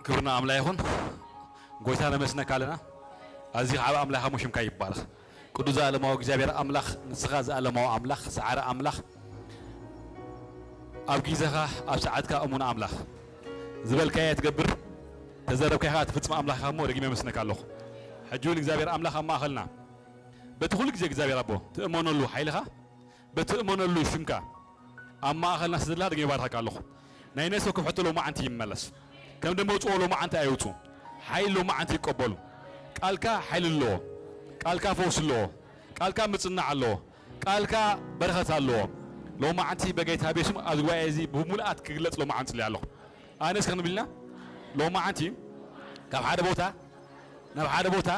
ክብርና ኣምላኽ ይኹን። ጎይታ ነመስነካ ኣለና። ኣዚ ዓብ ኣምላኽ ኣሞ ሽምካ ይባረኽ። ቅዱስ ዘኣለማዊ እግዚኣብሔር ኣምላኽ፣ ንስኻ ዘኣለማዊ ኣምላኽ፣ ሰዓረ ኣምላኽ፣ ኣብ ግዜኻ፣ ኣብ ሰዓትካ እሙን ኣምላኽ፣ ዝበልካዮ ትገብር፣ ተዘረብካዮ ኸኣ ትፍጽም ኣምላኽ ኢኻ እሞ፣ ደጊመ የመስነካ ኣለኹ። ሕጂ እውን እግዚኣብሔር ኣምላኽ ኣብ ማእኸልና፣ በቲ ኩሉ ግዜ እግዚኣብሔር ኣቦ፣ ትእመነሉ ሓይልኻ፣ በትእመነሉ ሽምካ ኣብ ማእኸልና ስለ ዘለኻ ደጊመ ይባርኸካ ኣለኹ። ናይ ነፍሲ ወከፍ ሕቶ ሎማዓንቲ ይመለስ። ከም ደመውፅኦ ሎማዓንቲ ኣይውፁ። ሓይሊ ሎማዓንቲ ይቀበሉ። ቃልካ ሓይሊ ኣለዎ። ቃልካ ፈውሲ ኣለዎ። ቃልካ ምፅናዕ ኣለዎ። ቃልካ በረኸት ኣለዎ። ሎማዓንቲ በጌታ ቤሱም ኣብዚ ጉባኤ እዚ ብምሉኣት ክግለፅ ሎማዓንቲ ፅልያ ኣለኹ። ኣነ እስከ ክንብል ኢና ሎማዓንቲ ካብ ሓደ ቦታ ናብ ሓደ ቦታ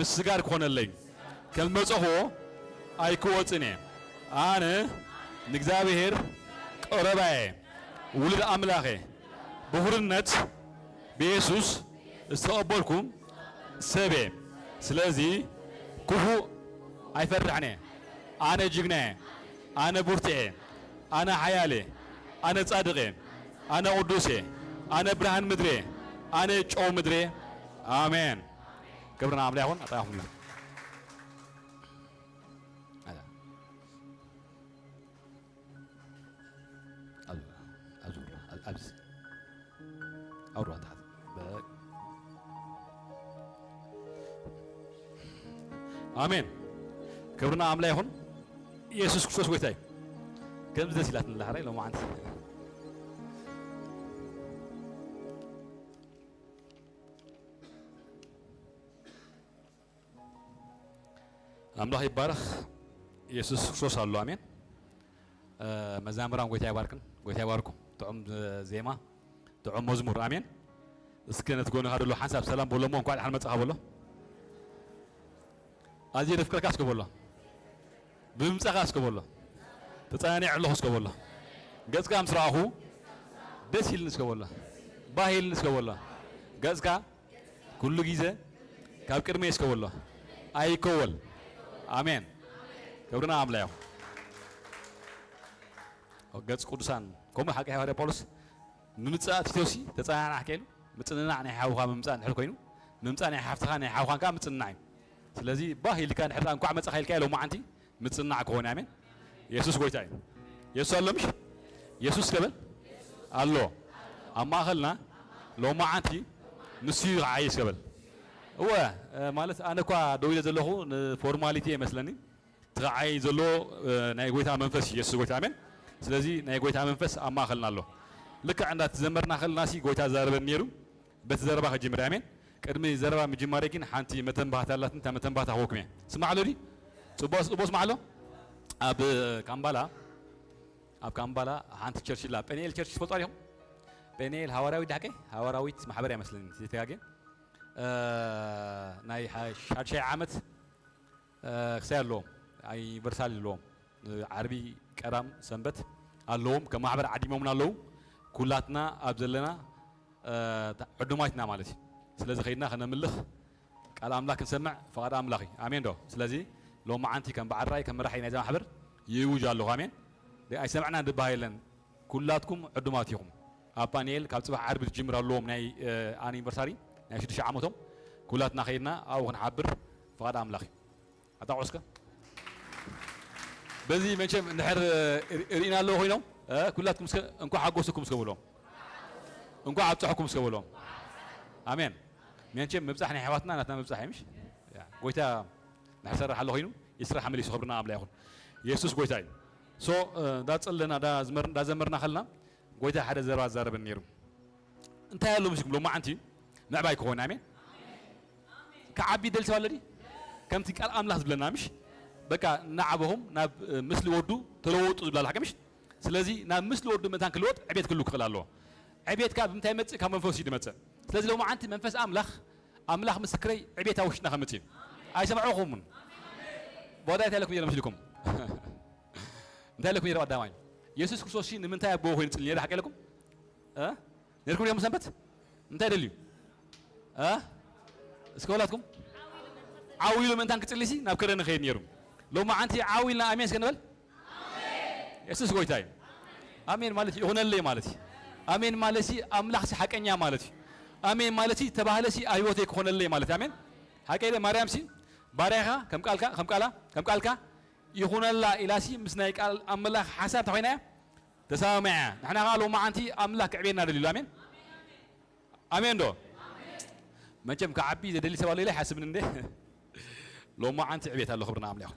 ምስጋር ክኾነለይ። ከም ዝመጸኽዎ ኣይክወጽን እየ። ኣነ ንእግዚኣብሔር ቀረባየ፣ ውሉድ ኣምላኽ እየ፣ ብኹርነት ብየሱስ ዝተቐበልኩ ሰብ እየ። ስለዚ ክፉእ ኣይፈርሕን እየ። ኣነ ጅግና እየ። ኣነ ብርቱዕ እየ። ኣነ ሓያል እየ። ኣነ ጻድቕ እየ። ኣነ ቅዱስ እየ። ኣነ ብርሃን ምድሪ እየ። ኣነ ጨው ምድሪ እየ። ኣሜን። ክብሪ ንኣምላኽ ይኹን። ኣጣይኹምና። ኣዛ። ኣብ-፣ ኣብዚ፣ ኣብ-፣ ኣብዚ። ኣውራ ተሓት። በ-፣ ኣሜን። ክብሪ ንኣምላኽ ይኹን። ኢየሱስ ክርስቶስ ጎይታ እዩ። ከምዚ ደስ ኢላትኒ ኣላ ሕራይ ሎማዓንቲ። ኣምላኽ ይባረኽ። ኢየሱስ ክርስቶስ ኣሎ። ኣሜን። እ፣ መዛምራን ጎይታ ይባርክን፣ ጎይታ ይባርኩም። ጥዑም ዜማ፣ ጥዑም መዝሙር። ኣሜን። እስከ ነቲ ጎንኻ ዘሎ ሓንሳብ ሰላም በሎ እሞ እንኳዕ ደሓን መጻኻ በሎ። ኣዝየ ዘፍቅረካ እስከ በሎ። ብምምጻኻ እስከ በሎ። ተጸናኒዐ ኣለኹ እስከ በሎ። ገጽካ ምስ ረኣኹ ደስ ኢልኒ እስከ በሎ። ባህ ኢልኒ እስከ በሎ። ገጽካ ኩሉ ግዜ ካብ ቅድመይ እስከ በሎ። ኣይከወል። ኣሜን። ክብርና ኣምላኽ ይኹን። ገጽ ቅዱሳን ከምኡ ሓቂ ሃዋርያ ጳውሎስ ምምጻእ ቲቶሲ ተጸናናሕ ከይሉ ምጽንናዕ ናይ ሓውኻ ምምጻእ እንድሕር ኮይኑ ምምጻእ ናይ ሓፍትኻ ናይ ሓውኻን ከኣ ምጽንናዕ እዩ። ስለዚ ባህ ኢልካ እንድሕር ደኣ እንኳዕ መጻኻ ኢልካ ሎማዓንቲ ምጽናዕ ክኾን። ኣሜን። የሱስ ጎይታ እዩ። የሱስ ኣሎ ምሽ? የሱስ ከበል ኣሎ። ኣብ ማእኸልና ሎማዓንቲ ንሱ እዩ ክዓይሽ ከበል። እወ፣ እ፣ ማለት ኣነ እኳ ደው ኢለ ዘለኹ ንፎርማሊቲ እየ መስለኒ። እቲ ክዓይ ዘሎ፣ እ፣ ናይ ጎይታ መንፈስ እዩ። የሱስ ጎይታ። ኣሜን። ስለዚ ናይ ጎይታ መንፈስ ኣብ ማእኸልና ኣሎ። ልክዕ እንዳተዘመርና ከለና ሲ ጎይታ ዝዛረበኒ ነይሩ። በቲ ዘረባ ክጅምር እየ። ኣሜን። ቅድሚ ዘረባ ምጅማረይ ግን ሓንቲ መተንባህታ ኣላትኒ፣ እታ መተንባህታ ክህበኩም እየ። ስማዕ ኣሎ ድዩ? ጽቡቕ፣ ጽቡቕ ስማዕ ኣሎ። ኣብ ካምባላ፣ ኣብ ካምባላ ሓንቲ ቸርች ኣላ። ጴንኤል ቸርች ትፈልጡ ዲኹም? ጴንኤል ሃዋርያዊት ዳሕቀ? ሃዋርያዊት ማሕበር እያ መስለኒ፣ ዘይተጋግየ። እ፣ ናይ ሓ-፣ ሻድሻይ ዓመት እ፣ ክሳይ ኣለዎም። ኣኒቨርሳሪ ኣለዎም። እ፣ ዓርቢ፣ ቀዳም፣ ሰንበት ኣለዎም። ከም ማሕበር ዓዲሞምና ኣለዉ። ኩላትና ኣብ ዘለና፣ እ፣ ታ-፣ ዕዱማት ኢና ማለት እዩ። ስለዚ ከይድና ከነምልኽ፣ ቃል ኣምላኽ ክንሰምዕ ፍቓድ ኣምላኽ እዩ። ኣሜን ዶ? ስለዚ ሎማዓንቲ ከም በዓል ራእይ፣ ከም መራሒ ናይዛ ማሕበር ይእውጅ ኣለኹ። ኣሜን። ኣይሰምዕናን ዝበሃል የለን። ኩላትኩም ዕዱማት ኢኹም። ኣብ ፓኒኤል ካብ ጽባሕ ዓርቢ ዝጅምር ኣለዎም ናይ፣ እ፣ ኣኒቨርሳሪ ናይ ሽዱሽተ ዓመቶም። ኩላትና ከይድና ኣብኡ ክንሓብር ፍቓድ ኣምላኽ እዩ። ኣታ ቆስከ። በዚ መቸም እንድሕር ር-፣ ርኢና ኣለዎ ኮይኖም፣ እ፣ ኩላትኩም እስከ እንኳዕ ሓጎስኩም እስከ በሎም። እንኳዕ ኣብፀሐኩም እስከ በሎም። ኣሜን። መቸም ምብፃሕ ናይ ኣሕዋትና ናትና ምብፃሕ እዩ፣ ምሽ? ያ፣ ጎይታ እንድሕር ሰርሕ ኣሎ ኮይኑ፣ ይስራሕ መሊሱ፣ ክብርና ኣምላኽ ይኹን። የሱስ ጎይታ እዩ። ሶ፣ እ፣ እንዳጸለና፣ እንዳዝመር-፣ እንዳዘመርና ከለና፣ ጎይታ ሓደ ዘረባ ዛረበኒ ነይሩ። እንታይ ኣሎ ምስኩም ሎማዓንቲ ምዕባይ ክኾን፣ ኣሜን። ክዓቢ ደሊ ሰብ ኣሎ ድዩ? ከምቲ ቃል ኣምላኽ ዝብለና፣ ምሽ? በቃ፣ እናዓበኹም ናብ፣ እ፣ ምስሊ ወዱ ተለወጡ ዝብላ ኣላ፣ ሓቂ ምሽ? ስለዚ ናብ ምስሊ ወዱ ምእንታን ክልወጥ ዕቤት ክህሉ ክኽእል ኣለዎ። ዕቤት ከኣ ብምንታይ ይመጽእ? ካብ መንፈስ እዩ ዝመጽእ። ስለዚ ሎማዓንቲ መንፈስ ኣምላኽ፣ ኣምላኽ ምስክረይ፣ ዕቤት ኣብ ውሽጥና ከምጽእ እዩ። ኣይሰምዕኹምን። ቦዳ እንታይ ኢለኩም ነይረ መስልኩም? እንታይ ኢለኩም ነይረ ቀዳማይ? የሱስ ክርስቶስ ሲ ንምንታይ ኣቦ ኮይኑ ጽሊ ነይረ ሓቂ ኢለኩም? እ? ነርኩም ዲኹም ሰንበት? እንታይ ደልዩ? እ? እስከ ወላትኩም? ዓው ኢሉ ምእንታን ክጽሊ ሲ ናብ ከረን ይኸይድ ነይሩ። ሎማዓንቲ ዓው ኢልና ኣሜን እስከ ንበል? የሱስ ጎይታ እዩ። ኣሜን ማለት ይኹነለይ ማለት እዩ። ኣሜን ማለት ሲ ኣምላኽ ሲ ሓቀኛ ማለት እዩ። ኣሜን ማለት ሲ ተባህለ ሲ ኣብ ህይወተይ ክኾነለይ ማለት ኣሜን። ሓቀይ ደ ማርያም ሲ ባርያኻ ከም ቃልካ ከም ቃላ ከም ቃልካ ይኹነላ ኢላ ሲ ምስ ናይ ቃል ኣምላኽ ሓሳብ ተኾይና እያ ተሰማሚዓ እያ። ንሕና ኸዓ ሎማዓንቲ ኣምላኽ ክዕቤና ደልዩ ኣሎ። ኣሜን ኣሜን ዶ? መቸም ክዓቢ ዘደሊ ሰብ ኣሎ ኢለ ይሓስብን እንደ ሎማዓንቲ ዕቤት ኣሎ። ክብርና ኣምላኽ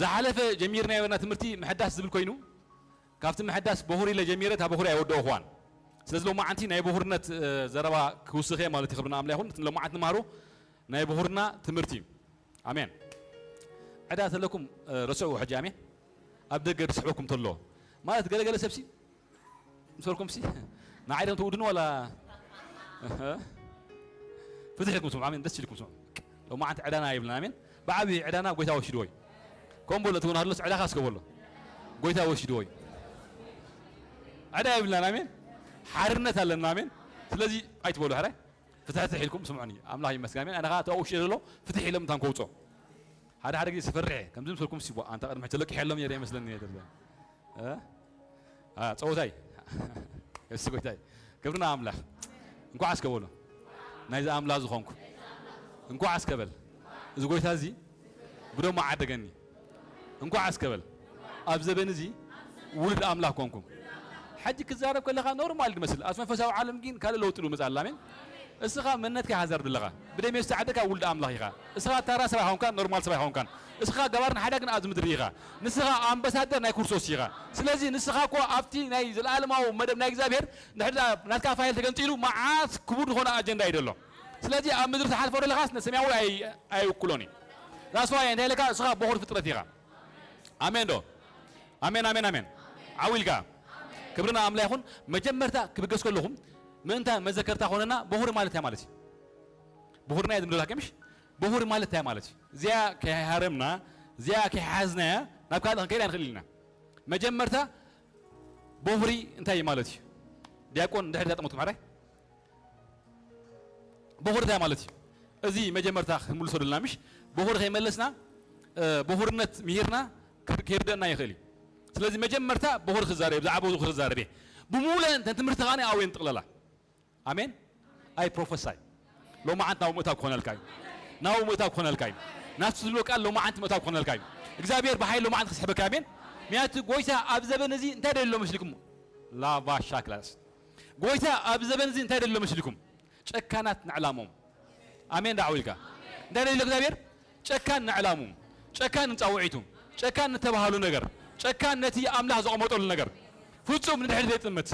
ዝሓለፈ ጀሚርናዮ ነበርና ትምህርቲ ምሕዳስ ዝብል ኮይኑ ካብቲ ምሕዳስ በኹሪ ኢለ ጀሚረ እታ በኹሪ ኣይወደእኹዋን። ስለዚ ሎማዓንቲ ናይ በኹርነት ዘረባ ክውስኽ እየ ማለት እዩ። ክብርና ኣምላኽ ይኹን። እቲ ሎማዓንቲ ንመሃሮ ናይ በኹርና ትምህርቲ እዩ። ኣሜን። ዕዳ ተለኩም ረስዕዎ ሕጂ ኣሜን። ኣብ ደገ ድስሕበኩም ተሎ ማለት ገለገለ ሰብሲ ምስ በልኩም ሲ ንዓይ ደም ትውድኑ ዋላ ፍትሕ ኢልኩም ስምዑ። ኣሜን። ደስ ኢልኩም ስምዑ። ሎማዓንቲ ዕዳና የብልና ኣሜን። ብዓብዪ ዕዳና ጎይታ ወሲድዎ እዩ። ከምኡ በሎ እቲ እውን ኣሎስ ዕዳኻ እስከ በሎ ጎይታ ወሲድዎ እዩ። ዕዳ የብልናን ኣሜን። ሓርነት ኣለና ኣሜን። ስለዚ ኣይትበሉ ሕራይ ፍትሕትሕ ኢልኩም ስምዑኒ። ኣምላኽ ይመስገን ኣሜን። ኣነ ኸዓ እቲ ኣብኡ ውሽጢ ዘሎ ፍትሕ ኢሎም እንታን ከውፅኦ ሓደ ሓደ ግዜ ስፈርሕ እየ። ከምዚ ምስልኩም ሲቦ ኣንታ ቅድሚ ሕጂ ተለቂሐሎም ነይረ ይመስለኒ እየ ተብለ እ? አ፣ ጸወታይ የሱስ ጎይታይ ክብርና ኣምላኽ እንኳዕ እስከ በሉ ናይዚ ኣምላኽ ዝኾንኩ እንኳዕ እስከ በል እዚ ጎይታ እዚ ብደሙ ዓደገኒ እንኳዕ እስከ በል ኣብ ዘበን እዚ ውሉድ ኣምላኽ ኮንኩ። ሕጂ ክዛረብ ከለኻ ኖርማል ዝመስል ኣብቲ መንፈሳዊ ዓለም ግን ካልእ ለውጢ ልመጽእ ኣላ ኣሜን። እስኻ መንነትካ ይሓዘር ዘለኻ ብደም የሱስ ዓደካ ውልድ ኣምላኽ ኢኻ። እስኻ ታራ ሰብ ኣይኮንካን፣ ኖርማል ሰብ ኣይኮንካን። እስኻ ገባርን ሓዳግን ኣብዚ ምድሪ ኢኻ። ንስኻ ኣምባሳደር ናይ ክርስቶስ ኢኻ። ስለዚ ንስኻ እኮ ኣብቲ ናይ ዘለኣለማዊ መደብ ናይ እግዚኣብሔር ንሕድኣ ናትካ ፋይል ተገንጺሉ መዓት ክቡር ዝኾነ ኣጀንዳ እዩ ዘሎ። ስለዚ ኣብ ምድሪ ትሓልፎ ዘለኻስ ንሰማያዊ ኣይ- ኣይውክሎን እዩ። ራስዋ እንታይ ኢለካ እስኻ በኹር ፍጥረት ኢኻ። ኣሜን ዶ? ኣሜን ኣሜን ኣሜን። ዓው ኢልካ ክብርና ኣምላ ይኹን። መጀመርታ ክብገስ ከለኹም ምእንታ መዘከርታ ኮነና በኹሪ ማለት እንታይ ማለት እዩ? በኹርና እየ ዝምልላ ከምሽ በኹሪ ማለት እንታይ ማለት እዩ? እዚኣ ከይሃረምና እዚኣ ከይሓዝናያ ናብ ካልእ ክንከይድ ኣይንኽእል ኢና። መጀመርታ በኹሪ እንታይ ማለት እዩ? ዲያቆን እንድሕር ዳጠመቱ ማዕራይ በኹሪ እንታይ ማለት እዩ? እዚ መጀመርታ ክንምልሶ ደልና ምሽ በኹሪ ከይመለስና እ፣ በኹርነት ምሂርና ክር- ከይርደእና ይኽእል እዩ። ስለዚ መጀመርታ በኹሪ ክዛረብ ብዛዕባ በኹሪ ክዛረብ እየ። ብሙሉእ እንተ ትምህርቲ ኸዓ ኣብየ ንጥቕለላ። ኣሜን። ኣይ ፕሮፈሳይ ሎማዓንት ናብኡ ምእታው ክኾነልካ እዩ። ናብኡ ምእታው ክኾነልካ እዩ። ናብቲ ዝብሎ ቃል ሎማዓንት ምእታው ክኾነልካ እዩ። እግዚኣብሔር ብሓይሊ ሎማዓንት ክስሕበካ እዩ። ኣሜን። ምክንያቱ ጎይታ ኣብ ዘበን እዚ እንታይ ደልሎ መስልኩም? ላቫ ሻክላስ ጎይታ ኣብ ዘበን እዚ እንታይ ደልሎ መስልኩም? ጨካናት ንዕላሞም ኣሜን ዳዕው ኢልካ እንታይ ደልሎ እግዚኣብሔር ጨካን ንዕላሙ ጨካን ንፃውዒቱ ጨካን ንተባሃሉ ነገር ጨካን ነቲ ኣምላኽ ዘቐመጠሉ ነገር ፍጹም ንድሕሪ ዘይጥምት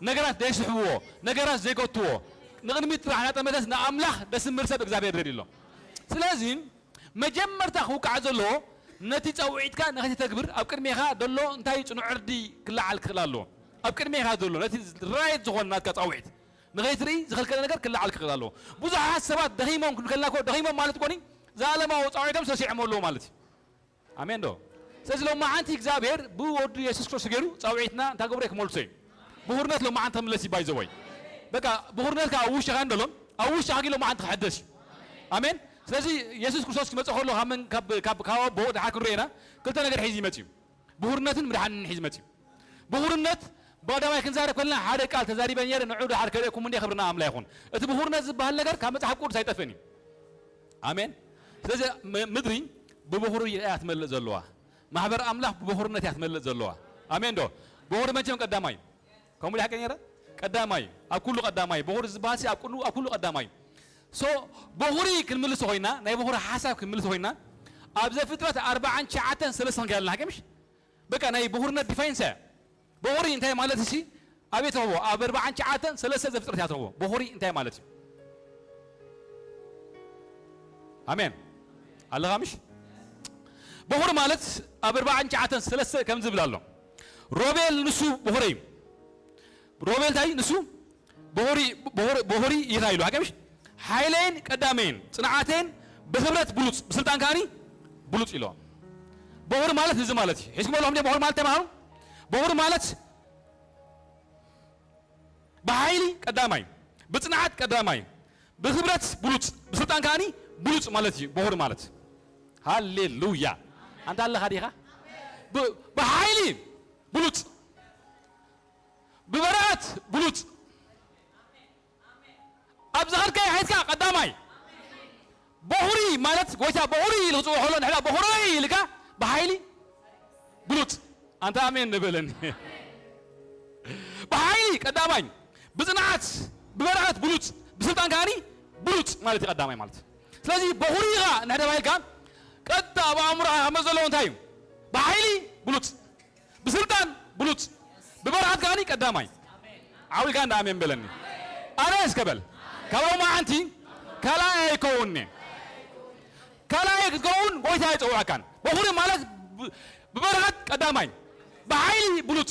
ነገራት ዘይስሕብዎ ነገራት ዘይጎትዎ ንቕድሚት ጥራሕ ናጠመተስ ንኣምላኽ ደስምር ሰብ እግዚኣብሔር ደልሎ ስለዚ መጀመርታ ክውቃዕ ዘለዎ ነቲ ጸውዒትካ ንኸይተተግብር ኣብ ቅድሜኻ ዘሎ እንታይ ጽኑዕ ዕርዲ ክለዓል ክኽእል ኣለዎ። ኣብ ቅድሜኻ ዘሎ ነቲ ራይት ዝኾነ ናትካ ጸውዒት ንኸይትርኢ ዝኸልከለ ነገር ክለዓል ክኽእል ኣለዎ። ብዙሓት ሰባት ደኺሞም ክንብል ከለና እኮ ደኺሞም ማለት እኮ ዘለኣለማዊ ጻውዒቶም ሰሲዖም ኣለዉ ማለት እዩ። ኣሜን ዶ? ስለዚ ሎማዓንቲ እግዚኣብሔር ብወዱ የሱስ ክርስቶስ ገይሩ ጻውዒትና እንታይ ክገብሮ ክመልሶ እዩ። ብኹርነት ሎማዓንቲ ክምለስ እዩ ባይዘወይ በቃ ብኹርነትካ ኣብ ውሽኻ እንደሎ ኣብ ውሽኻ ግን ሎማዓንቲ ክሕደስ እዩ። ኣሜን። ስለዚ የሱስ ክርስቶስ ክመጽእ ከሎ ካብ መን ካብ ካብ ካብ ኣቦ ድሓር ክንሪኦ ኢና። ክልተ ነገር ሒዙ ይመጽእ እዩ። ብኹርነትን ምድሓንን ሒዙ መጽእ እዩ። ብኹርነት ብቐዳማይ ክንዛረብ ከለና ሓደ ቃል ተዛሪበ ነይረ ንዑ ድሓር ከርእየኩም እንደ ክብርና ኣምላ ይኹን። እቲ ብኹርነት ዝበሃል ነገር ካብ መጽሓፍ ቅዱስ ኣይጠፍእን እዩ። ኣሜን። ስለዚ ም- ምድሪ ብብኹሪ እያ ትመልእ ዘለዋ። ማሕበር ኣምላኽ ብብኹርነት እያ ትመልእ ዘለዋ። ኣሜን ዶ? ብኹሪ መቸም ቀዳማይ እዩ። ከምኡ ድሓቂ ነይረ ቀዳማይ እዩ። ኣብ ኩሉ ቀዳማይ እዩ። ብኹሪ ዝበሃል ሲ ኣብ ኩሉ ኣብ ኩሉ ቀዳማይ እዩ። ሶ ብኹሪ ክንምልስ ኮይና ናይ ብኹሪ ሓሳብ ክንምልስ ኮይና ኣብ ዘፍጥረት ኣርባዓን ትሽዓተን ሰለስተ ክንከይድ ኣለና ሓቂ ምሽ በቃ ናይ ብኹርነት ዲፋይንስ እያ። በኹሪ እንታይ ማለት እሲ ኣበይ ትረኽቦ? ኣብ ኣርባዓን ትሽዓተን ሰለስተ ዘፍጥረት እያ ትረኽቦ። በኹሪ እንታይ ማለት እዩ? ኣሜን ኣለኻ ምሽ? በኹሪ ማለት ኣብ ኣርባዓን ትሽዓተን ሰለስተ ከም ዝብል ኣሎ። ሮቤል ንሱ በኹሪ እዩ። ሮቤል እንታይ ንሱ በኹሪ በኹሪ በኹሪ ይታ ኢሉ ሓቂ ምሽ? ሓይለይን ቀዳመይን ጽንዓተይን ብኽብረት ብሉጽ ብስልጣን ከኣኒ ብሉጽ ኢሎ። በኹሪ ማለት እዚ ማለት እዩ። ሒዝኩም ኣለኹም ድየ በኹሪ ማለት እንታይ ማለት ነው? በኹሪ ማለት ብሓይሊ ቀዳማይ፣ ብጽንዓት ቀዳማይ፣ ብኽብረት ብሉጽ፣ ብስልጣን ከኣኒ ብሉጽ ማለት እዩ። በኹሪ ማለት ሃሌሉያ። ኣንታ ኣለኻ ዲኻ? ብ- ብሓይሊ ብሉጽ፣ ብበረኣት ብሉጽ ዝኸድካዮ ሒዝካ ቀዳማይ። በኹሪ ማለት ጎይታ በኹሪ ኢሉ ክጽውዖ ከሎ፣ ንሕና በኹሪ ኢልካ ብሓይሊ ብሉጽ። ኣንታ ኣሜን ንበለኒ። ብሓይሊ ቀዳማይ፣ ብጽንዓት፣ ብበረኸት ብሉጽ፣ ብስልጣን ከኣኒ ብሉጽ ማለት እዩ ቀዳማይ ማለት። ስለዚ በኹሪ ኢኻ እንድሕር ተባሂልካ፣ ቀጥታ ኣብ ኣእምሮኻ ክመጽእ ዘለዎ እንታይ እዩ? ብሓይሊ ብሉጽ፣ ብስልጣን ብሉጽ፣ ብበረኸት ከኣኒ ቀዳማይ። ዓው ኢልካ እንዳ ኣሜን በለኒ። ኣነ እስከ በል፣ ካብ ሎማዓንቲ ካልኣይ ኣይከውን'የ። ካልኣይ ክትከውን ጎይታ ኣይጸውዐካን። በኹሪ ማለት ብ-፣ ብበረኸት ቀዳማይ፣ ብሓይሊ ብሉጽ፣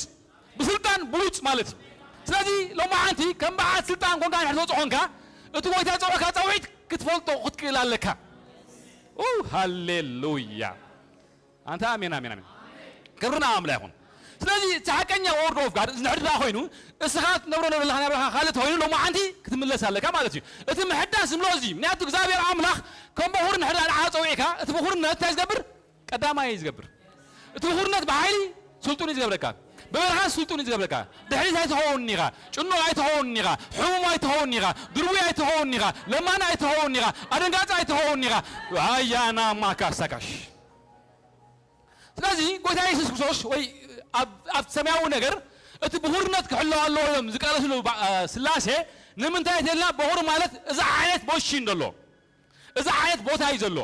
ብስልጣን ብሉጽ ማለት እዩ። ስለዚ ሎማዓንቲ ከም በዓል ስልጣን ኮንካ እንድሕር ትወጽእ ኮንካ፣ እቲ ጎይታ ዝጸውዐካ ጻውዒት ክትፈልጦ ክትክእል ኣለካ። ኡ፣ ሃሌሉያ። ኣንታ ኣሜን፣ ኣሜን፣ ኣሜን። ክብሪ ንኣምላኽ ይኹን። ስለዚ እቲ ሓቀኛ word of God እዚ እንድሕር ደኣ ኮይኑ፣ እስኻ ትነብሮ ነበርካ ናብራኻ ካልእ ተኾይኑ፣ ሎማዓንቲ ክትምለስ ኣለካ ማለት እዩ። እቲ ምሕዳስ ዝምልኦ እዚ እዩ። ምክንያቱ እግዚኣብሔር ኣምላኽ ከም በኹር እንድሕር ደኣ ንዓኻ ጸዊዕካ፣ እቲ በኹርነት እንታይ ዝገብር? ቀዳማይ እዩ ዝገብር። እቲ በኹርነት ብሓይሊ ስልጡን እዩ ዝገብረካ። ብበረኻ ስልጡን እዩ ዝገብረካ። ድሕሪት ኣይትኸውን ኢኻ፣ ጭኑቕ ኣይትኸውን ኢኻ፣ ሕሙም ኣይትኸውን ኢኻ፣ ድርቡይ ኣይትኸውን ኢኻ፣ ለማኒ ኣይትኸውን ኢኻ፣ ኣደንጋጺ ኣይትኸውን ኢኻ። ኣያና ማካሳካሽ። ስለዚ ጎይታ የሱስ ክርስቶስ ወይ ኣብ፣ ኣብ ሰማያዊ ነገር እቲ ብኹርነት ክሕሎ ኣለዎ እዮም ዝቃለስሉ ባ-፣ እ፣ ስላሴ ንምንታይ ተልና በኹር ማለት እዚ ዓይነት ቦሽን ዘሎ፣ እዚ ዓይነት ቦታ እዩ ዘሎ።